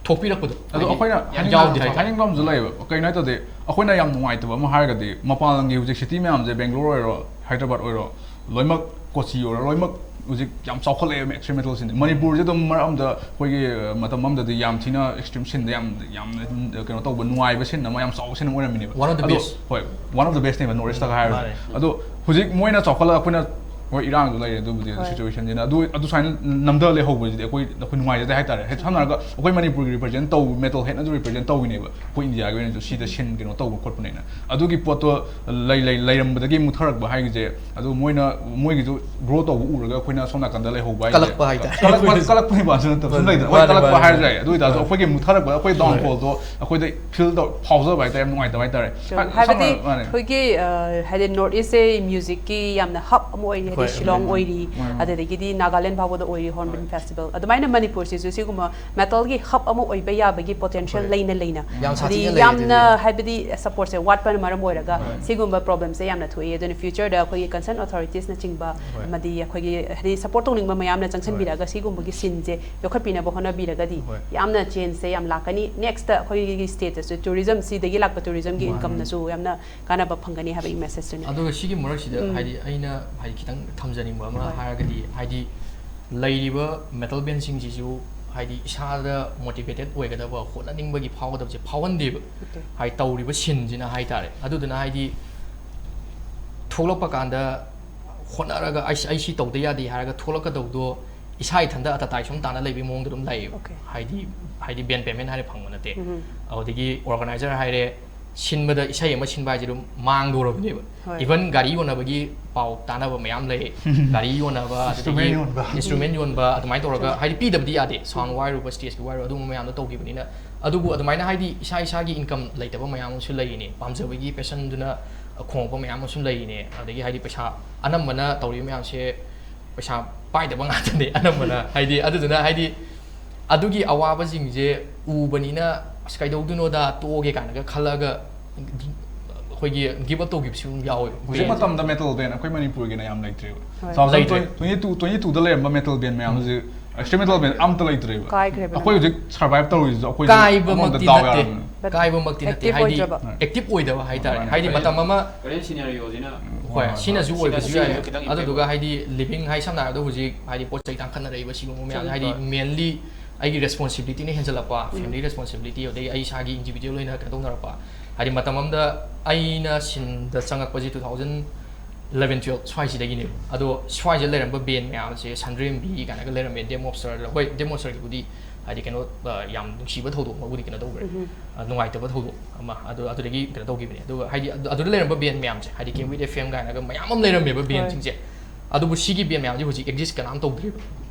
ꯊꯣꯛꯄꯤꯔꯛꯄꯗꯣ ꯑꯗꯣ ꯍꯥꯏꯗꯤ ꯑꯩꯈꯣꯏꯅ ꯌꯥꯝ ꯍꯥꯏꯅꯤꯡꯕ ꯌꯥꯎꯗꯦ ꯍꯥꯏꯇꯥꯔꯦ꯫ ꯍꯥꯏꯅꯤꯡꯕ ꯑꯃꯁꯨ ꯂꯩꯌꯦꯕ꯫ ꯀꯩꯅꯣ ꯍꯥꯏ ꯇꯥꯔꯗꯤ ꯑꯩꯈꯣꯏꯅ ꯌꯥꯝ ꯅꯨꯡꯉꯥꯏꯇꯕ ꯑꯃ ꯍꯥꯏꯔꯒꯗꯤ ꯃꯄꯥꯟ ꯂꯝꯒꯤ ꯍꯧꯖꯤꯛ ꯁꯤꯇꯤ ꯃꯌꯥꯝꯁꯦ ꯕꯦꯡꯒ꯭ꯂꯣꯔ ꯑꯣꯏꯔꯣ, ꯍꯥꯏꯗ꯭ꯔꯕꯥꯗ ꯑꯣꯏꯔꯣ, ꯂꯣꯏꯅꯃꯛ ꯀꯣꯆꯤ ꯑꯣꯏꯔꯣ, ꯂꯣꯏꯅꯃꯛ ꯍꯧꯖꯤꯛ ꯌꯥꯝ ꯆꯥꯎꯈꯠꯂꯛꯑꯦꯕ ꯑꯦꯛꯁꯇ꯭ꯔꯤꯝ ꯃꯦꯇꯜ ꯁꯤꯟꯁꯦ꯫ ꯃꯅꯤꯄꯨꯔꯁꯦ ꯑꯗꯨꯝ ꯃꯔꯛ ꯑꯃꯗ ꯑꯩꯈꯣꯏꯒꯤ ꯃꯇꯝ ꯑꯃꯗꯗꯤ ꯌꯥꯝ ꯊꯤꯅ ꯑꯦꯛꯁꯇ꯭ꯔꯤꯝ ꯁꯤꯟꯗ ꯌꯥꯝ ꯌꯥꯝꯅ ꯀꯩꯅꯣ ꯇꯧꯕ ꯅꯨꯡꯉꯥꯏꯕ ꯁꯤꯟ ꯑꯃ, ꯌꯥꯝ ꯆꯥꯎꯕ ꯁꯤꯟ ꯑꯃ ꯑꯣꯏꯔꯝꯃꯤꯅꯦꯕ꯫ One of the ꯑꯗꯣ best. ꯍꯣꯏ, ꯋꯥꯟ ꯑꯣꯐ ꯗ ꯕꯦꯁꯅꯦꯕ ꯅꯣꯔꯠ ꯏꯁꯇꯒ ꯍꯥꯏꯔꯗꯤ꯫ ꯃꯥꯅꯦ꯫ ꯑꯗꯣ ꯍꯧꯖꯤꯛ ꯃꯣꯏꯅ ꯆꯥꯎꯈꯠꯂꯒ ꯑꯩꯈꯣꯏꯅ ꯍꯣꯏ, ꯏꯔꯥꯡꯁꯨ ꯂꯩꯔꯦ ꯑꯗꯨꯕꯨꯗꯤ, ꯍꯣꯏ꯫ ꯁꯤꯆꯨꯋꯦꯁꯟꯁꯤꯅ꯫ ꯑꯗꯨ ꯑꯗꯨ ꯁꯨꯃꯥꯏꯅ ꯅꯝꯊ ꯂꯩꯍꯧꯕꯁꯤꯗꯤ ꯑꯩꯈꯣꯏ ꯑꯩꯈꯣꯏ ꯅꯨꯡꯉꯥꯏꯖꯗꯦ ꯍꯥꯏꯇꯥꯔꯦ꯫ ꯍꯥꯏꯗꯤ ꯁꯝꯅ ꯍꯥꯏꯔꯒ ꯑꯩꯈꯣꯏ ꯃꯅꯤꯄꯨꯔꯒꯤ ꯔꯤꯄ꯭ꯔꯖꯦꯟ ꯇꯧꯕ, ꯃꯦꯇꯜ ꯍꯦꯠꯅꯁꯨ ꯔꯤꯄ꯭ꯔꯖꯦꯟ ꯇꯧꯋꯤꯅꯦꯕ ꯑꯩꯈꯣꯏ ꯏꯟꯗꯤꯌꯥꯒꯤ ꯑꯣꯏꯅꯁꯨ, ꯁꯤꯗ ꯁꯤꯟ ꯀꯩꯅꯣ ꯇꯧꯕ ꯈꯣꯠꯄꯅꯦꯅ꯫ ꯑꯗꯨꯒꯤ ꯄꯣꯠꯇꯣ ꯂꯩ ꯂꯩ ꯂꯩꯔꯝꯕꯗꯒꯤ ꯃꯨꯠꯊꯔꯛꯄ ꯍꯥꯏꯒꯤꯁꯦ, ꯑꯗꯨ ꯃꯣꯏꯅ ꯃꯣꯏꯒꯤꯁꯨ ꯒ꯭ꯔꯣ ꯇꯧꯕ ꯎꯔꯒ ꯑꯩꯈꯣꯏꯅ ꯁꯣꯝ ꯅꯥꯀꯟꯗ ꯂꯩꯍꯧꯕ ꯍꯥꯏꯁꯦ꯫ ꯀꯜꯂꯛꯄ ꯍꯥꯏꯇꯥꯔꯦ꯫ ꯀꯜꯂꯛꯄ ꯀꯜꯂꯛꯄꯅꯤꯕ ꯑꯗꯨ ꯅꯠꯇꯕ ꯁꯨꯝ ꯂꯩꯗꯅ꯫ ꯍꯣꯏ, ꯃꯥꯅꯦ, ꯀꯜꯂꯛꯄ ꯃꯥꯅꯦ, ꯍꯥꯏꯔꯁꯨ ꯃꯥꯅꯦ꯫ ꯌꯥꯏ꯫ ꯑꯗꯨ ꯑꯣꯏꯇꯥꯔꯁꯨ ꯑꯩꯈꯣꯏꯒꯤ ꯃꯨꯠꯊꯔꯛꯄꯗ ꯑꯩꯈꯣꯏ ꯗꯥꯎꯟꯐꯣꯜꯗꯣ ꯑꯩꯈꯣꯏꯗ ꯐꯤꯜ ꯇꯧ ꯐꯥꯎꯖꯕ ꯍꯥꯏꯇꯥꯔꯦ, ꯌꯥꯝ ꯅꯨꯡꯉꯥꯏꯇꯕ ꯍꯥꯏꯇꯥꯔꯦ꯫ ꯆꯨꯝꯃꯦ꯫ ꯁꯝꯅ ꯍꯥꯏꯕꯗꯤ ꯃꯥꯅꯦ꯫ ꯑꯩꯈꯣꯏꯒꯤ ꯑ, ꯍꯥꯏꯗꯤ ꯅꯣꯔꯠ ꯏꯁꯁꯦ ꯃ꯭ꯌꯨꯖꯤꯛꯀꯤ ꯌꯥꯝꯅ ꯍꯕ ꯑꯃ ꯑꯣꯏꯔꯤ, ꯍꯥꯏꯗꯤ ꯍꯣꯏ꯫ ꯁꯤꯂꯣꯡ ꯑꯣꯏꯔꯤ, ꯃꯥꯅꯦ꯫ ꯑꯗꯨꯗꯒꯤꯗꯤ ꯅꯥꯒꯥꯂꯦꯟ ꯐꯥꯎꯕꯗ ꯑꯣꯏꯔꯤ, ꯍꯣꯔꯟꯕꯤꯜ ꯐꯦꯁꯇꯤꯚꯦꯜ꯫ ꯑꯗꯨꯃꯥꯏꯅ ꯃꯅꯤꯄꯨꯔꯁꯤꯁꯨ ꯁꯤꯒꯨꯝꯕ ꯃꯦꯇꯜꯒꯤ ꯍꯕ ꯑꯃ ꯑꯣꯏꯕ ꯌꯥꯕꯒꯤ ꯄꯣꯇꯦꯟꯁꯤꯌꯦꯜ ꯍꯣꯏ꯫ ꯂꯩꯅ ꯂꯩꯅ, ꯌꯥꯝ ꯍꯥꯏꯗꯤ ꯁꯥꯊꯤꯅ ꯂꯩ ꯌꯥꯝꯅ ꯑꯗꯨꯗꯤ꯫ ꯍꯥꯏꯕꯗꯤ ꯁꯄꯣꯔꯠꯁꯦ ꯋꯥꯠꯄꯅ ꯃꯔꯝ ꯑꯣꯏꯔꯒ ꯍꯣꯏ꯫ ꯁꯤꯒꯨꯝꯕ ꯄ꯭ꯔꯣꯕ꯭ꯂꯦꯝꯁꯦ ꯌꯥꯝꯅ ꯊꯣꯛꯏ꯫ ꯑꯗꯨꯅ ꯐ꯭ꯌꯨꯆꯔꯗ ꯑꯩꯈꯣꯏꯒꯤ ꯀꯟꯁꯔꯟ ꯑꯣꯊꯣꯔꯤꯇꯤꯁꯅꯆꯤꯡꯕ ꯍꯣꯏ꯫ ꯑꯃꯗꯤ ꯑꯩꯈꯣꯏꯒꯤ ꯍꯥꯏꯗꯤ ꯁꯄꯣꯔꯠ ꯇꯧꯅꯤꯡꯕ ꯃꯌꯥꯝꯅ ꯆꯪꯁꯤꯟꯕꯤꯔꯒ ꯁꯤꯒꯨꯝꯕꯒꯤ ꯁꯤꯟꯁꯦ ꯌꯣꯛꯈꯠꯄꯤꯅꯕ ꯍꯣꯠꯅꯕꯤꯔꯒꯗꯤ ꯍꯣꯏ꯫ ꯌꯥꯝꯅ ꯆꯦꯟꯖꯁꯦ ꯌꯥꯝ ꯂꯥꯛꯀꯅꯤ꯫ ꯅꯦꯛꯁꯇ ꯑꯩꯈꯣꯏꯒꯤ ꯁ꯭ꯇꯦꯠꯇꯁꯨ ꯇꯨꯔꯤꯖꯝ, ꯁꯤꯗꯒꯤ ꯂꯥꯛꯄ ꯇꯨꯔꯤꯖꯝꯒꯤ ꯃꯥꯅꯦ꯫ ꯏꯟꯀꯝꯅꯁꯨ ꯌꯥꯝꯅ ꯀꯥꯟꯅꯕ ꯐꯪꯒꯅꯤ ꯍꯥꯏꯕꯒꯤ ꯃꯦꯁꯦꯖꯇꯨꯅꯤ꯫ ꯑꯗꯨꯒ ꯁꯤꯒꯤ ꯃꯔꯛꯁꯤꯗ ꯎꯝ꯫ ꯍꯥꯏꯗꯤ ꯑꯩꯅ ꯍꯥꯏꯗꯤ ꯈꯤꯇꯪ ꯊꯝꯖꯅꯤꯡꯕ ꯑꯃ ꯍꯣꯏ꯫ ꯍꯥꯏꯔꯒꯗꯤ, ꯍꯥꯏꯗꯤ ꯂꯩꯔꯤꯕ ꯃꯦꯇꯜ ꯕꯦꯟꯁꯤꯡꯁꯤꯁꯨ ꯍꯥꯏꯗꯤ ꯏꯁꯥꯗ ꯃꯣꯇꯤꯚꯦꯇꯦꯠ ꯑꯣꯏꯒꯗꯕ, ꯍꯣꯠꯅꯅꯤꯡꯕꯒꯤ ꯐꯥꯎꯒꯗꯕꯁꯦ ꯐꯥꯎꯍꯟꯗꯦꯕ꯫ Okay. ꯍꯥꯏꯗꯤ ꯇꯧꯔꯤꯕ ꯁꯤꯟꯁꯤꯅ ꯍꯥꯏꯇꯥꯔꯦ꯫ ꯑꯗꯨꯗꯨꯅ ꯍꯥꯏꯗꯤ ꯊꯣꯛꯂꯛꯄ ꯀꯥꯟꯗ ꯍꯣꯠꯅꯔꯒ ꯑꯩ ꯑꯩ ꯁꯤ ꯇꯧꯗ ꯌꯥꯗꯦ ꯍꯥꯏꯔꯒ ꯊꯣꯛꯂꯛꯀꯗꯧꯗꯣ ꯏꯁꯥ ꯏꯊꯟꯇ ꯑꯇꯇꯥꯏ ꯁꯨꯝ ꯇꯥꯅ ꯂꯩꯕꯒꯤ ꯃꯑꯣꯡꯗ ꯑꯗꯨꯝ ꯂꯩꯌꯦꯕ꯫ Okay. ꯍꯥꯏꯗꯤ ꯍꯥꯏꯗꯤ ꯕꯦꯟ ꯄꯦꯃꯦꯟ ꯍꯥꯏꯔꯦ, ꯐꯪꯕ ꯅꯠꯇꯦ꯫ ꯎꯝ꯫ ꯑꯗꯨꯗꯒꯤ ꯑꯣꯔꯒꯅꯥꯏꯖꯔ ꯍꯥꯏꯔꯦ, ꯁꯤꯟꯕꯗ ꯏꯁꯩ ꯑꯃ ꯁꯤꯟꯕ ꯍꯥꯏꯁꯦ ꯑꯗꯨꯝ ꯃꯥꯡꯗꯧꯔꯕꯅꯦꯕ꯫ ꯍꯣꯏ꯫ ꯏꯚꯟ ꯒꯥꯔꯤ ꯌꯣꯟꯅꯕꯒꯤ ꯄꯥꯎ ꯇꯥꯅꯕ ꯃꯌꯥꯝ ꯂꯩ꯫ ꯒꯥꯔꯤ ꯌꯣꯟꯅꯕ, ꯑꯗꯨꯗꯒꯤ Instrument ꯌꯣꯟꯕ꯫ Instrument ꯌꯣꯟꯕ, ꯑꯗꯨꯃꯥꯏꯅ ꯇꯧꯔꯒ ꯍꯥꯏꯗꯤ ꯄꯤꯗꯕꯗꯤ ꯌꯥꯗꯦ, ꯁꯥꯎꯟ ꯋꯥꯏꯔꯨꯕ, ꯁ꯭ꯇꯦꯖꯀꯤ ꯋꯥꯏꯔꯨꯕ, ꯑꯗꯨꯒꯨꯝꯕ ꯃꯌꯥꯝꯗꯣ ꯇꯧꯈꯤꯕꯅꯤꯅ꯫ ꯑꯗꯨꯕꯨ ꯑꯗꯨꯃꯥꯏꯅ ꯍꯥꯏꯗꯤ ꯏꯁꯥ ꯏꯁꯥꯒꯤ ꯏꯟꯀꯝ ꯂꯩꯇꯕ ꯃꯌꯥꯝ ꯑꯃꯁꯨ ꯂꯩꯔꯤꯅꯦ, ꯄꯥꯝꯖꯕꯒꯤ ꯄꯦꯁꯟꯗꯨꯅ ꯈꯣꯡꯉꯛꯄ ꯃꯌꯥꯝ ꯑꯃꯁꯨ ꯂꯩꯔꯤꯅꯦ꯫ ꯑꯗꯒꯤ ꯍꯥꯏꯗꯤ ꯄꯩꯁꯥ ꯑꯅꯝꯕꯅ ꯇꯧꯔꯤꯕ ꯃꯌꯥꯝꯁꯦ ꯄꯩꯁꯥ ꯄꯥꯏꯗꯕ ꯉꯥꯛꯇꯅꯦ ꯑꯅꯝꯕꯅ꯫ ꯍꯥꯏꯗꯤ ꯑꯗꯨꯗꯨꯅ ꯍꯥꯏꯗꯤ ꯑꯗꯨꯒꯤ ꯑꯋꯥꯕꯁꯤꯡꯁꯦ ꯎꯕꯅꯤꯅ ꯑꯁ ꯀꯩꯗꯧꯗꯣꯏꯅꯣꯗ ꯇꯣꯛꯑꯒꯦ ꯀꯥꯏꯅꯒ ꯈꯜꯂꯒ ꯑꯩꯈꯣꯏꯒꯤ ꯒꯤꯞ ꯑꯞ ꯇꯧꯈꯤꯕꯁꯨ ꯌꯥꯎꯋꯦ꯫ ꯍꯧꯖꯤꯛ ꯃꯇꯝꯗ ꯃꯦꯇꯜ ꯕꯦꯟ ꯑꯩꯈꯣꯏ ꯃꯅꯤꯄꯨꯔꯒꯤꯅ ꯌꯥꯝ ꯂꯩꯇ꯭ꯔꯦꯕ꯫ ꯍꯣꯏ꯫ Two thousand ꯂꯩꯇ꯭ꯔꯦ꯫ Twenty two, twenty two ꯗ ꯂꯩꯔꯝꯕ ꯃꯦꯇꯜ ꯕꯦꯟ ꯃꯌꯥꯝ ꯍꯧꯖꯤꯛ ꯑꯦꯛꯁꯇ꯭ꯔꯤꯝ ꯃꯦꯇꯜ ꯕꯦꯟ ꯑꯝꯇ ꯂꯩꯇ꯭ꯔꯦꯕ꯫ ꯀꯥꯏꯈ꯭ꯔꯦꯕ ꯑꯩꯈꯣꯏ ꯅꯪ꯫ ꯍꯧꯖꯤꯛ ꯁꯔꯚꯥꯏꯚ ꯇꯧꯔꯤꯁꯤꯁꯨ ꯑꯩꯈꯣꯏꯁꯦ ꯀꯥꯏꯕꯃꯛꯇꯤ ꯑꯃꯔꯣꯝꯗ ꯗꯥꯎ ꯅꯠꯇꯦ꯫ ꯌꯥꯔꯝꯃꯦ꯫ But ꯀꯥꯏꯕꯃꯛꯇꯤ ꯅꯠꯇꯦ꯫ active ꯍꯥꯏꯗꯤ ꯑꯣꯏꯗ꯭ꯔꯕ? ꯑꯦꯛꯇꯤꯞ ꯑꯣꯏꯗꯕ ꯍꯥꯏꯇꯥꯔꯦ꯫ ꯍꯣꯏ꯫ ꯍꯥꯏꯗꯤ ꯃꯥꯅꯦ꯫ ꯃꯇꯝ ꯑꯃ ꯀꯔꯦꯟ ꯁꯤꯅꯦꯔꯤꯑꯣꯁꯤꯅ ꯍꯣꯏ, ꯁꯤꯅꯁꯨ ꯁꯤꯅ- ꯑꯣꯏꯕꯁꯨ ꯁꯤꯅꯁꯨ ꯌꯥꯏ꯫ ꯈꯤꯇꯪ ꯑꯗꯨꯗꯨꯒ impact ꯍꯥꯏꯗꯤ ꯂꯤꯚꯤꯡ ꯍꯥꯏ ꯁꯝꯅ ꯍꯥꯏꯔꯕꯗ ꯍꯧꯖꯤꯛ ꯍꯥꯏꯗꯤ ꯄꯣꯠ ꯆꯩ ꯇꯥꯡꯈꯠꯅꯔꯛꯏꯕ ꯁꯤꯒꯨꯝꯕ ꯃꯌꯥꯝ ꯆꯨꯝꯃꯤ꯫ ꯍꯥꯏꯗꯤ ꯍꯣꯏ꯫ ꯃꯦꯟꯂꯤ ꯑꯩꯒꯤ ꯔꯦꯁꯄꯣꯟꯁꯤꯕꯤꯂꯤꯇꯤꯅ ꯍꯦꯟꯖꯜꯂꯛꯄ, ꯐꯦꯃꯤꯂꯤ ꯔꯦꯁꯄꯣꯟꯁꯤꯕꯤꯂꯤꯇꯤ, ꯑꯗꯩ ꯑꯩ ꯏꯁꯥꯒꯤ ꯏꯟꯗꯤꯕꯤꯖꯨꯋꯦꯜ ꯑꯣꯏꯅ ꯀꯩꯅꯣ ꯇꯧꯅꯔꯛꯄ꯫ ꯍꯥꯏꯗꯤ ꯃꯇꯝ ꯑꯃꯗ ꯑꯩꯅ ꯁꯤꯟꯗ ꯆꯪꯉꯛꯄꯁꯤ two thousand ꯏꯂꯚꯦꯟ ꯇꯨꯌꯦꯜꯞ ꯁ꯭ꯋꯥꯏꯁꯤꯗꯒꯤꯅꯦꯕ꯫ ꯑꯗꯣ ꯁ꯭ꯋꯥꯏꯁꯤꯗ ꯂꯩꯔꯝꯕ ꯕꯦꯟ ꯃꯌꯥꯝꯁꯦ ꯁꯟꯗ꯭ꯔꯦꯝꯕꯤ ꯀꯥꯏꯅꯒ ꯂꯩꯔꯝꯃꯦ, ꯗꯦꯝ ꯃꯣꯞꯁꯇꯔ, ꯍꯣꯏ, ꯗꯦꯝ ꯃꯣꯞꯁꯇꯔꯒꯤꯕꯨꯗꯤ ꯍꯥꯏꯗꯤ ꯀꯩꯅꯣ, ꯑ, ꯌꯥꯝ ꯅꯨꯡꯁꯤꯕ ꯊꯧꯗꯣꯛ ꯑꯃꯕꯨꯗꯤ ꯀꯩꯅꯣ ꯇꯧꯈ꯭ꯔꯦ, ꯑ, ꯅꯨꯡꯉꯥꯏꯇꯕ ꯊꯧꯗꯣꯛ ꯑꯃ ꯑꯗꯨ ꯑꯗꯨꯗꯒꯤ ꯀꯩꯅꯣ ꯇꯧꯈꯤꯕꯅꯦ꯫ ꯑꯗꯨꯒ ꯍꯥꯏꯗꯤ ꯑꯗꯨ- ꯑꯗꯨꯗ ꯂꯩꯔꯝꯕ ꯕꯦꯟ ꯃꯌꯥꯝꯁꯦ, ꯍꯥꯏꯗꯤ ꯀꯦꯝꯋꯤꯠ ꯑꯦꯐ ꯑꯦꯝ ꯀꯥꯏꯅꯒ ꯃꯌꯥꯝ ꯑꯃ ꯂꯩꯔꯝꯃꯦꯕ ꯕꯦꯟꯁꯤꯡꯁꯦ꯫ ꯑꯗꯨꯕꯨ ꯁꯤꯒꯤ ꯕꯦꯟ ꯃꯌꯥꯝꯁꯦ ꯍꯧꯖꯤꯛ ꯑꯦꯛꯖꯤꯁ ꯀꯅꯥꯝ ꯇꯧꯗ꯭ꯔꯦꯕ,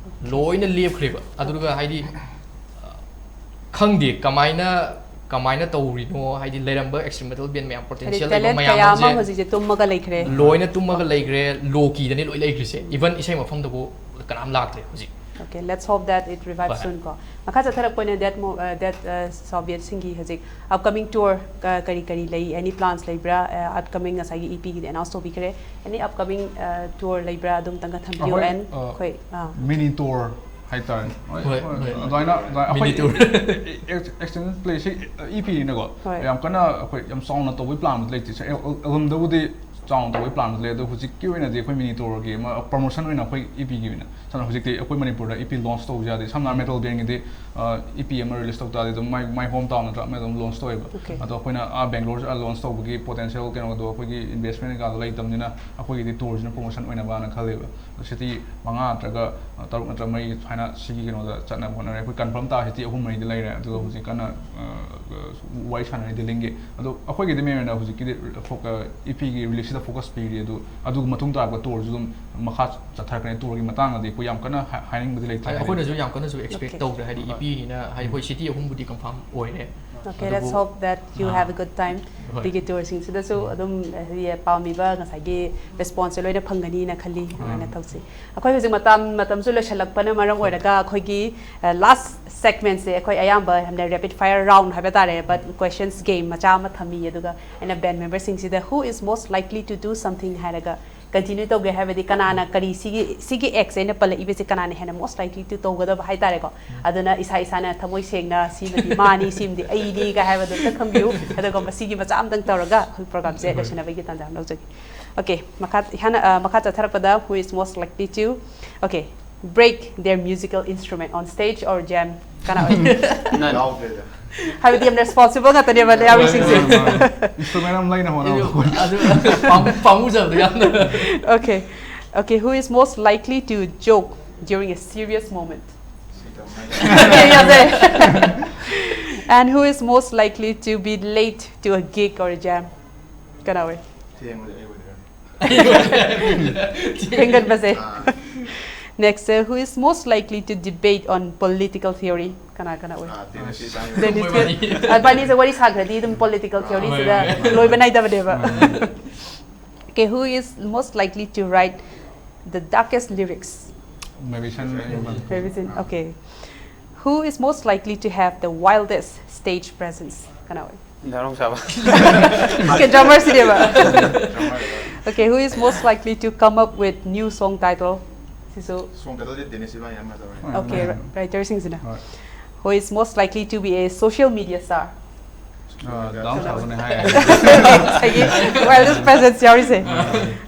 ꯂꯣꯏꯅ ꯂꯦꯞꯈ꯭ꯔꯦꯕ꯫ ꯑꯗꯨꯒ ꯍꯥꯏꯗꯤ, ꯑ, ꯈꯪꯗꯦ ꯀꯃꯥꯏꯅ ꯀꯃꯥꯏꯅ ꯇꯧꯔꯤꯅꯣ, ꯍꯥꯏꯗꯤ ꯂꯩꯔꯝꯕ ꯑꯦꯛꯁꯄꯦꯔꯤꯃꯦꯟꯇꯦꯜ ꯕꯦꯟ ꯃꯌꯥꯝ, ꯍꯥꯏꯗꯤ ꯄꯣꯇꯦꯟꯁꯤꯌꯦꯜ ꯂꯩꯕ ꯇꯦꯂꯦꯟ ꯀꯌꯥ ꯑꯃ ꯃꯌꯥꯝꯁꯦ ꯍꯧꯖꯤꯛꯁꯦ ꯇꯨꯝꯃꯒ ꯂꯩꯈ꯭ꯔꯦ꯫ ꯂꯣꯏꯅ ꯇꯨꯝꯃꯒ ꯂꯩꯈ꯭ꯔꯦ, ꯂꯣ ꯀꯤꯗꯅꯤ ꯂꯣꯏ ꯂꯩꯈ꯭ꯔꯤꯁꯦ꯫ ꯏꯚꯟ ꯏꯁꯩ ꯃꯐꯝꯗꯕꯨ ꯀꯅꯥꯝ ꯂꯥꯛꯇ꯭ꯔꯦ ꯍꯧꯖꯤꯛ꯫ Okay, let's hope that it revives ꯍꯣꯏ꯫ Soon ꯀꯣ꯫ ꯃꯈꯥ ꯆꯠꯊꯔꯛꯄ ꯑꯣꯏꯅ ꯗꯦꯠ ꯃꯣ- ꯑ, ꯗꯦꯠ, ꯑ, ꯁꯣꯚꯤꯌꯦꯠꯁꯤꯡꯒꯤ ꯍꯧꯖꯤꯛ ꯑꯞꯀꯃꯤꯡ ꯇꯨꯔ ꯀ- ꯀꯔꯤ ꯀꯔꯤ ꯂꯩ, ꯑꯦꯅꯤ ꯄ꯭ꯂꯥꯟꯁ ꯂꯩꯕ꯭ꯔꯥ? ꯑ, ꯑꯞꯀꯃꯤꯡ ꯉꯁꯥꯏꯒꯤ ꯏ ꯄꯤꯒꯤꯗꯤ ꯑꯦꯅꯥꯎꯟꯁ ꯇꯧꯕꯤꯈ꯭ꯔꯦ꯫ ꯑꯦꯅꯤ ꯑꯞꯀꯃꯤꯡ, ꯑ, ꯇꯨꯔ ꯂꯩꯕ꯭ꯔꯥ? ꯑꯗꯨꯝꯇꯪꯒ ꯊꯝꯕꯤꯌꯨ꯫ ꯑꯩꯈꯣꯏ, ꯑꯦꯟ ꯑ, ꯑꯩꯈꯣꯏ, ꯑ, ꯃꯤꯅꯤ ꯇꯨꯔ ꯍꯥꯏꯇꯥꯔꯦ꯫ ꯍꯣꯏ, ꯍꯣꯏ, ꯍꯣꯏ, ꯍꯣꯏ꯫ ꯑꯗꯨꯃꯥꯏꯅ, ꯑꯗꯨꯃꯥꯏꯅ ꯃꯤꯅꯤ ꯑꯩꯈꯣꯏ ꯇꯨꯔ꯫ X- extended ꯄ꯭ꯂꯦꯁꯤ E ꯄꯤꯅꯀꯣ꯫ ꯍꯣꯏ꯫ ꯌꯥꯝ ꯀꯟꯅ ꯑꯩꯈꯣꯏ ꯌꯥꯝ ꯆꯥꯎꯅ ꯇꯧꯕꯒꯤ ꯄ꯭ꯂꯥꯟꯕꯨꯗꯤ ꯂꯩꯇꯦ꯫ ꯁꯦ, ꯑꯦꯜ- ꯑꯦꯜꯕꯝꯗꯕꯨꯗꯤ ꯆꯥꯎꯅ ꯇꯧꯕꯒꯤ ꯄ꯭ꯂꯥꯟꯕꯨꯗꯤ ꯂꯩ, ꯑꯗꯣ ꯍꯧꯖꯤꯛꯀꯤ ꯑꯣꯏꯅꯗꯤ ꯑꯩꯈꯣꯏ ꯃꯤꯅꯤ ꯇꯨꯔꯒꯤ ꯑꯃ ꯄ꯭ꯔꯣꯃꯣꯁꯟ ꯑꯣꯏꯅ ꯑꯩꯈꯣꯏ ꯏ ꯄꯤꯒꯤ ꯑꯣꯏꯅ, ꯁꯝꯅ ꯍꯧꯖꯤꯛꯇꯤ ꯑꯩꯈꯣꯏ ꯃꯅꯤꯄꯨꯔꯗ ꯏ ꯄꯤ ꯂꯣꯟꯆ ꯇꯧꯕꯁꯨ ꯌꯥꯗꯦ꯫ ꯁꯝꯅ ꯍꯥꯏꯔꯕꯗ ꯃꯦꯇꯜ ꯕꯦꯟꯒꯤꯗꯤ ꯏ ꯄꯤ ꯑꯃ ꯔꯤꯂꯤꯁ ꯇꯧ ꯇꯥꯔꯗꯤ ꯑꯗꯨꯝ ꯃꯥꯏ ꯃꯥꯏ ꯍꯣꯝ ꯇꯥꯎꯟ ꯅꯠꯇ꯭ꯔꯒ ꯑꯃ ꯑꯗꯨꯝ ꯂꯣꯟꯆ ꯇꯧꯋꯦꯕ꯫ Okay꯫ ꯑꯗꯣ ꯑꯩꯈꯣꯏꯅ ꯑꯥ ꯕꯦꯡꯒ꯭ꯂꯣꯔ ꯂꯣꯟꯆ ꯇꯧꯕꯒꯤ ꯄꯣꯇꯦꯟꯁꯤꯌꯦꯜ ꯀꯩꯅꯣꯗꯣ ꯑꯩꯈꯣꯏꯒꯤ ꯏꯟꯚꯦꯁꯃꯦꯟ ꯀꯩꯀꯥꯗꯣ ꯂꯩꯇꯕꯅꯤꯅ ꯑꯩꯈꯣꯏꯒꯤꯗꯤ ꯇꯨꯔꯁꯤꯅ ꯄ꯭ꯔꯣꯃꯣꯁꯟ ꯑꯣꯏꯅꯕꯅ ꯈꯜꯂꯦꯕ꯫ ꯁꯤꯇꯤ ꯃꯉꯥ ꯅꯠꯇ꯭ꯔꯒ, ꯑ, ꯇꯔꯨꯛ ꯅꯠꯇ꯭ꯔꯒ ꯃꯔꯤ ꯁꯨꯃꯥꯏꯅ ꯁꯤꯒꯤ ꯀꯩꯅꯣꯗ ꯆꯠꯅꯕ ꯍꯣꯠꯅꯔꯦ꯫ ꯑꯩꯈꯣꯏ ꯀꯟꯐꯥꯔꯝ ꯇꯥꯔ ꯁꯤꯇꯤ ꯑꯍꯨꯝ ꯃꯔꯤꯗꯤ ꯂꯩꯔꯦ, ꯑꯗꯨꯒ ꯍꯧꯖꯤꯛ ꯀꯟꯅ, ꯑ, ꯋꯥꯔꯤ ꯁꯥꯟꯅꯔꯤ ꯗꯤꯂꯤꯡꯒꯤ꯫ ꯑꯗꯣ ꯑꯩꯈꯣꯏꯒꯤꯗꯤ ꯃꯦꯟ ꯑꯣꯏꯅ ꯍꯧꯖꯤꯛꯀꯤꯗꯤ ꯐꯣ- ꯏ ꯄꯤꯒꯤ ꯔꯤꯂꯤꯁꯁꯤꯗ ꯐꯣꯀꯁ ꯄꯤꯔꯤ꯫ ꯑꯗꯨ ꯑꯗꯨꯒ ꯃꯇꯨꯡ ꯇꯥꯔꯛꯄ ꯇꯨꯔꯁꯨ ꯑꯗꯨꯝ ꯃꯈꯥ ꯆꯠꯊꯔꯛꯀꯅꯤ꯫ ꯇꯨꯔꯒꯤ ꯃꯇꯥꯡꯗꯗꯤ ꯑꯩꯈꯣꯏ ꯌꯥꯝ ꯀꯟꯅ ꯍꯥꯏ- ꯍꯥꯏꯅꯤꯡꯕꯗꯤ ꯂꯩꯇ꯭ꯔꯦ꯫ ꯑꯩꯈꯣꯏꯅꯁꯨ ꯌꯥꯝ ꯀꯟꯅꯁꯨ ꯑꯦꯛꯁꯄꯦꯛ Okay꯫ ꯇꯧꯗ꯭ꯔꯦ, ꯍꯥꯏꯗꯤ ꯍꯣꯏ꯫ ꯏ ꯄꯤꯅ ꯍꯥꯏꯗꯤ ꯍꯣꯏ ꯁꯤꯇꯤ ꯑꯍꯨꯝꯕꯨꯗꯤ ꯀꯟꯐꯥꯔꯝ ꯑꯣꯏꯔꯦ꯫ Okay, let's ꯑꯗꯨꯕꯨ hope that you ah. Have a good time꯫ ꯍꯣꯏ꯫ ꯑꯗꯨꯒꯤ ꯇꯨꯔꯁꯤꯡꯁꯤꯗꯁꯨ ꯑꯗꯨꯝ, ꯍꯥꯏꯗꯤ, ꯄꯥꯝꯃꯤꯕ ꯉꯁꯥꯏꯒꯤ ꯔꯦꯁꯄꯣꯟꯁꯁꯦ ꯂꯣꯏꯅ ꯐꯪꯒꯅꯤꯅ ꯈꯜꯂꯤ꯫ ꯑꯥ꯫ ꯑꯗꯨꯃꯥꯏꯅ ꯇꯧꯁꯤ꯫ ꯑꯩꯈꯣꯏ ꯍꯧꯖꯤꯛ ꯃꯇꯝ, ꯃꯇꯝꯁꯨ ꯂꯣꯏꯁꯤꯜꯂꯛꯄꯅ ꯃꯔꯝ ꯍꯣꯏ꯫ ꯑꯣꯏꯔꯒ ꯑꯩꯈꯣꯏꯒꯤ, ꯑ, ꯂꯥꯁ ꯁꯦꯒꯃꯦꯟꯁꯦ ꯑꯩꯈꯣꯏ ꯑꯌꯥꯝꯕ ꯌꯥꯝꯅ ꯔꯦꯄꯤꯗ ꯐꯥꯌꯔ ꯔꯥꯎꯟ ꯍꯥꯏꯕ ꯇꯥꯔꯦ, but ꯀ꯭ꯋꯦꯁꯟꯁ ꯒꯦꯝ ꯃꯆꯥ ꯑꯃ ꯊꯝꯃꯤ꯫ ꯑꯗꯨꯒ ꯑꯩꯅ ꯕꯦꯟ ꯃꯦꯝꯕꯔꯁꯤꯡꯁꯤꯗ "Who is most likely to do something?" ꯍꯥꯏꯔꯒ ꯀꯟꯇꯤꯅ꯭ꯌꯨ ꯇꯧꯒꯦ, ꯍꯥꯏꯕꯗꯤ ꯀꯅꯥꯅ ꯀꯔꯤ, ꯁꯤꯒꯤ, ꯁꯤꯒꯤ ꯑꯦꯛꯁ ꯑꯩꯅ ꯄꯜꯂꯛꯏꯕꯁꯦ ꯀꯅꯥꯅ ꯍꯦꯟꯅ most likely to ꯇꯧꯒꯗꯕ ꯍꯥꯏ ꯇꯥꯔꯦꯀꯣ꯫ ꯑꯗꯨꯅ ꯏꯁꯥ ꯏꯁꯥꯅ ꯊꯃꯣꯏ ꯁꯦꯡꯅ "ꯁꯤꯃꯗꯤ ꯃꯥꯅꯤ, ꯁꯤꯃꯗꯤ ꯑꯩꯅꯤ" ꯀꯥꯏ ꯍꯥꯏꯕꯗꯣ ꯑꯝꯇ ꯊꯝꯕꯤꯌꯨ꯫ ꯑꯗꯨꯒ ꯃꯁꯤꯒꯤ ꯃꯆꯥ ꯑꯝꯇꯪ ꯇꯧꯔꯒ ꯑꯩꯈꯣꯏ ꯄ꯭ꯔꯣꯒ꯭ꯔꯥꯝꯁꯦ ꯂꯣꯏꯁꯤꯟꯅꯕꯒꯤ ꯇꯥꯟꯖꯥ ꯑꯃ ꯂꯧꯖꯒꯦ꯫ Okay, ꯃꯈꯥ, ꯏꯍꯥꯟ-, ꯑ, ꯃꯈꯥ ꯆꯠꯊꯔꯛꯄꯗ "Who is most likely to?" Okay, break their musical instrument on stage or jam? ꯀꯅꯥ ꯑꯣꯏ? None. ꯌꯥꯎꯗ꯭ꯔꯦꯗ꯫ ꯍꯥꯏꯕꯗꯤ ꯌꯥꯝ responsible ꯉꯥꯛꯇꯅꯦꯕ ꯌꯥꯎꯔꯤꯁꯤꯡꯁꯦ꯫ Instrument ꯑꯃ ꯂꯩꯅ ꯍꯣꯠꯅꯕ꯫ ꯑꯗꯨ ꯄꯥꯝ- ꯄꯥꯝꯃꯨꯖꯕꯗꯣ ꯌꯥꯝꯅ. Okay. Okay, who is most likely to joke during a serious moment? ꯁꯤꯗ Okay, ꯌꯥꯗꯦ. And who is most likely to be late to a gig or a jam? ꯀꯅꯥ ꯑꯣꯏ? ꯊꯦꯡꯕꯁꯦ ꯑꯩ ꯑꯣꯏꯗꯣꯏꯔꯥ? ꯊꯦꯡꯒꯟꯕꯁꯦ꯫ ꯑꯥ, Next, uh, who is most likely to debate on political theory? ꯀꯅꯥ ꯀꯅꯥ ꯑꯣꯏ? ꯑꯥ, tennis ꯏꯕꯥꯅꯤ꯫ Dennis ꯃꯣꯏꯕꯥꯅꯤ꯫ ꯇꯦ- ꯏꯕꯥꯅꯤꯁꯦ ꯋꯥꯔꯤ ꯁꯥꯈ꯭ꯔꯗꯤ ꯑꯗꯨꯝ political theory ꯁꯤꯗ ꯍꯣꯏ, ꯍꯣꯏ꯫ ꯂꯣꯏꯕ ꯅꯥꯏꯗꯕꯅꯦꯕ꯫ Okay, who is most likely to write the darkest lyrics? Maybe sun Revision. Okay. Who is most likely to have the wildest stage presence? ꯀꯅꯥ ꯑꯣꯏ? ꯗꯥ ꯔꯣꯡꯁꯥꯕ꯫ Okay, drummer ꯁꯤꯅꯦꯕ꯫ Okay, who is most likely to come up with new song title? ꯁꯤꯁꯨ Song title ꯁꯦ tennis ꯏꯕꯥꯅꯤ ꯑꯃ ꯇꯧꯔꯦ꯫ ꯎꯝ. Okay, writerꯁꯤꯡꯁꯤꯅ꯫ ꯍꯣꯏ꯫ Who is most likely to be a social media star? ꯗꯥ ꯔꯣꯡꯁꯥꯕꯅꯦ ꯍꯥꯏ꯫ ꯉꯁꯥꯏꯒꯤ wildest presence ꯌꯥꯎꯔꯤꯁꯦ꯫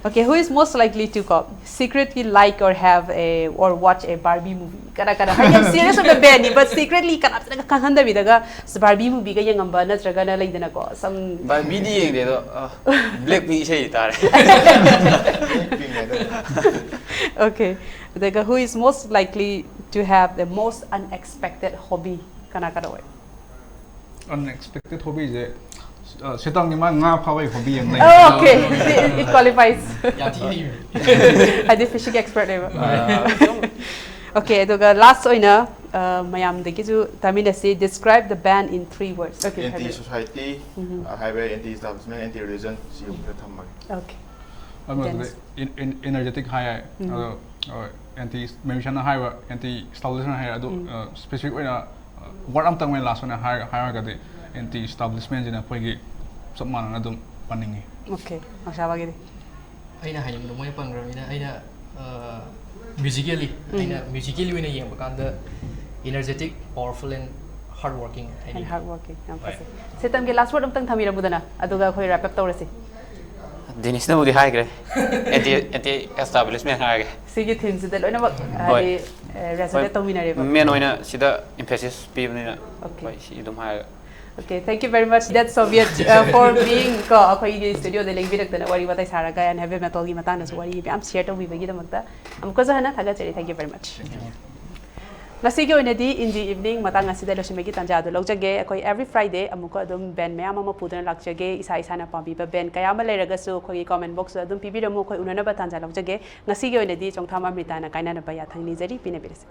Okay, who is most likely to ꯀꯣ secretly like or have a or watch a Barbie movie? ꯀꯅꯥ ꯀꯅꯥ ꯍꯥꯏꯗꯤ ꯌꯥꯝ serious ꯑꯣꯏꯕ ban ꯅꯤ, but secretly ꯀꯅꯥꯝꯇꯅ ꯈꯪꯍꯟꯗꯕꯤꯗꯒ Barbie movieꯒ ꯌꯦꯡꯉꯝꯕ ꯅꯠꯇ꯭ꯔꯒꯅ ꯂꯩꯗꯅꯀꯣ some ꯕꯥꯔꯕꯤꯗꯤ ꯌꯦꯡꯗꯦ ꯑꯗꯣ, ꯑ, ꯕ꯭ꯂꯦꯛ ꯄꯤꯡ ꯏꯁꯩ ꯇꯥꯔꯦ꯫ ꯄꯤꯡ ꯍꯥꯏꯗꯣ꯫ Okay, ꯑꯗꯨꯒ who is most likely to have the most unexpected hobby? ꯀꯅꯥ ꯀꯅꯥ ꯑꯣꯏ? Unexpected hobby ꯁꯦ, ꯑ, ꯁꯤꯇꯪꯒꯤ ꯃꯥ ꯉꯥ ꯐꯥꯕꯒꯤ hobby ꯑꯃ ꯂꯩ꯫ Oh, okay, it qualifies. ꯌꯥꯝ ꯊꯤ ꯍꯩꯕꯅꯤ꯫ ꯍꯥꯏꯗꯤ fishing expert ꯅꯦꯕ꯫ Okay, ꯑꯗꯨꯒ last ꯑꯣꯏꯅ ꯑ, ꯃꯌꯥꯝꯗꯒꯤꯁꯨ ꯇꯥꯃꯤꯟꯅꯁꯤ, describe the band in three words. Okay, Anti ꯍꯥꯏꯕꯤꯌꯨ꯫ society ꯎꯝ꯫ ꯍꯥꯏꯕ, anti establishment, anti religion ꯁꯤ ꯑꯍꯨꯝꯁꯤꯗ ꯊꯝꯃꯒꯦ꯫ Okay. ꯑꯗꯨꯗꯤ Dennis. in- in- energetic ꯍꯥꯏ ꯌꯥꯏ꯫ ꯎꯝ꯫ ꯑꯗꯣ, ꯍꯣꯏ, anti ꯃꯦꯃꯤꯁꯟꯅ ꯍꯥꯏꯕ anti establishment ꯍꯥꯏ ꯑꯗꯨ, ꯎꯝ꯫ ꯑ, specific ꯑꯣꯏꯅ, ꯑ, word ꯑꯝꯇꯪ ꯑꯣꯏꯅ last ꯑꯣꯏꯅ ꯍꯥꯏꯔ- ꯍꯥꯏꯔꯒꯗꯤ anti establishment ꯁꯤꯅ ꯑꯩꯈꯣꯏꯒꯤ ꯆꯞ ꯃꯥꯟꯅꯅ ꯑꯗꯨꯝ ꯄꯟꯅꯤꯡꯉꯤ꯫ Okay, ꯃꯁꯥꯕꯒꯤꯗꯤ꯫ ꯑꯩꯅ ꯍꯥꯏꯅꯤꯡꯕꯗꯣ ꯃꯣꯏꯅ ꯄꯟꯈ꯭ꯔꯕꯅꯤꯅ ꯑꯩꯅ, ꯑ, musically, ꯎꯝ꯫ ꯑꯩꯅ musically ꯑꯣꯏꯅ ꯌꯦꯡꯕ ꯀꯥꯟꯗ energetic, powerful and hard working And ꯍꯥꯏꯅꯤꯡꯉꯤ꯫ hard working. ꯌꯥꯝ ꯍꯣꯏ꯫ ꯐꯖꯩ꯫ ꯁꯦꯇꯝꯒꯤ last word ꯑꯝꯇꯪ ꯊꯝꯕꯤꯔꯝꯃꯨꯗꯅ, ꯑꯗꯨꯒ ꯑꯩꯈꯣꯏ wrap up ꯇꯧꯔꯁꯤ꯫ ꯗꯦꯅꯤꯁꯅꯕꯨꯗꯤ ꯍꯥꯏꯈ꯭ꯔꯦ, ꯑꯦꯟꯇꯤ ꯑꯦꯟꯇꯤ ꯑꯦꯁꯇꯥꯕ꯭ꯂꯤꯁꯃꯦꯟ ꯍꯥꯏꯔꯒꯦ꯫ ꯁꯤꯒꯤ ꯊꯤꯝꯁꯤꯗ ꯂꯣꯏꯅꯃꯛ ꯍꯣꯏ꯫ ꯍꯥꯏꯗꯤ ꯔꯦꯖꯣꯅꯦꯠ ꯇꯧꯃꯤꯟꯅꯔꯦꯕ꯫ ꯃꯦꯟ ꯑꯣꯏꯅ ꯁꯤꯗ ꯏꯝꯐꯦꯁꯤꯁ ꯄꯤꯕꯅꯤꯅ Okay. ꯍꯣꯏ, ꯁꯤ ꯑꯗꯨꯝ ꯍꯥꯏꯔꯒ꯫ Okay, thank you very much, Dead Soviet, uh, for being ꯀꯣ ꯑꯩꯈꯣꯏꯒꯤ ꯁ꯭ꯇꯨꯗꯤꯑꯣꯗ ꯂꯦꯡꯕꯤꯔꯛꯇꯅ ꯋꯥꯔꯤ ꯋꯥꯇꯥꯏ ꯁꯥꯔꯒ and heavy metalꯒꯤ ꯃꯇꯥꯡꯗꯁꯨ ꯋꯥꯔꯤ ꯃꯌꯥꯝ ꯁꯤꯌꯔ ꯇꯧꯕꯤꯕꯒꯤꯗꯃꯛꯇ ꯑꯃꯨꯛꯀꯁꯨ ꯍꯟꯅ ꯊꯥꯒꯠꯆꯔꯤ꯫ Thank you very much. ꯉꯁꯤꯒꯤ ꯑꯣꯏꯅꯗꯤ ꯏꯟꯗꯤ ꯏꯚꯤꯅꯤꯡ ꯃꯇꯥꯡ ꯑꯁꯤꯗ ꯂꯣꯏꯁꯤꯟꯕꯒꯤ ꯇꯥꯟꯖꯥ ꯑꯗꯨ ꯂꯧꯖꯒꯦ꯫ ꯑꯩꯈꯣꯏ every Friday ꯑꯃꯨꯛꯀ ꯑꯗꯨꯝ ꯕꯦꯟ ꯃꯌꯥꯝ ꯑꯃ ꯄꯨꯗꯨꯅ ꯂꯥꯛꯆꯒꯦ꯫ ꯏꯁꯥ ꯏꯁꯥꯅ ꯄꯥꯝꯕꯤꯕ ꯕꯦꯟ ꯀꯌꯥ ꯑꯃ ꯂꯩꯔꯒꯁꯨ ꯑꯩꯈꯣꯏꯒꯤ ꯀꯣꯃꯦꯟ ꯕꯣꯛꯁꯇ ꯑꯗꯨꯝ ꯄꯤꯕꯤꯔꯝꯃꯨ, ꯑꯩꯈꯣꯏ ꯎꯅꯅꯕ ꯇꯥꯟꯖꯥ ꯂꯧꯖꯒꯦ꯫ ꯉꯁꯤꯒꯤ ꯑꯣꯏꯅꯗꯤ ꯆꯣꯡꯊꯥꯝ ꯑꯃ꯭ꯔꯤꯇꯥꯅ ꯀꯥꯏꯅꯅꯕ ꯌꯥꯊꯪ ꯅꯤꯖꯔꯤ꯫ ꯄꯤꯅꯕꯤꯔꯁꯤ꯫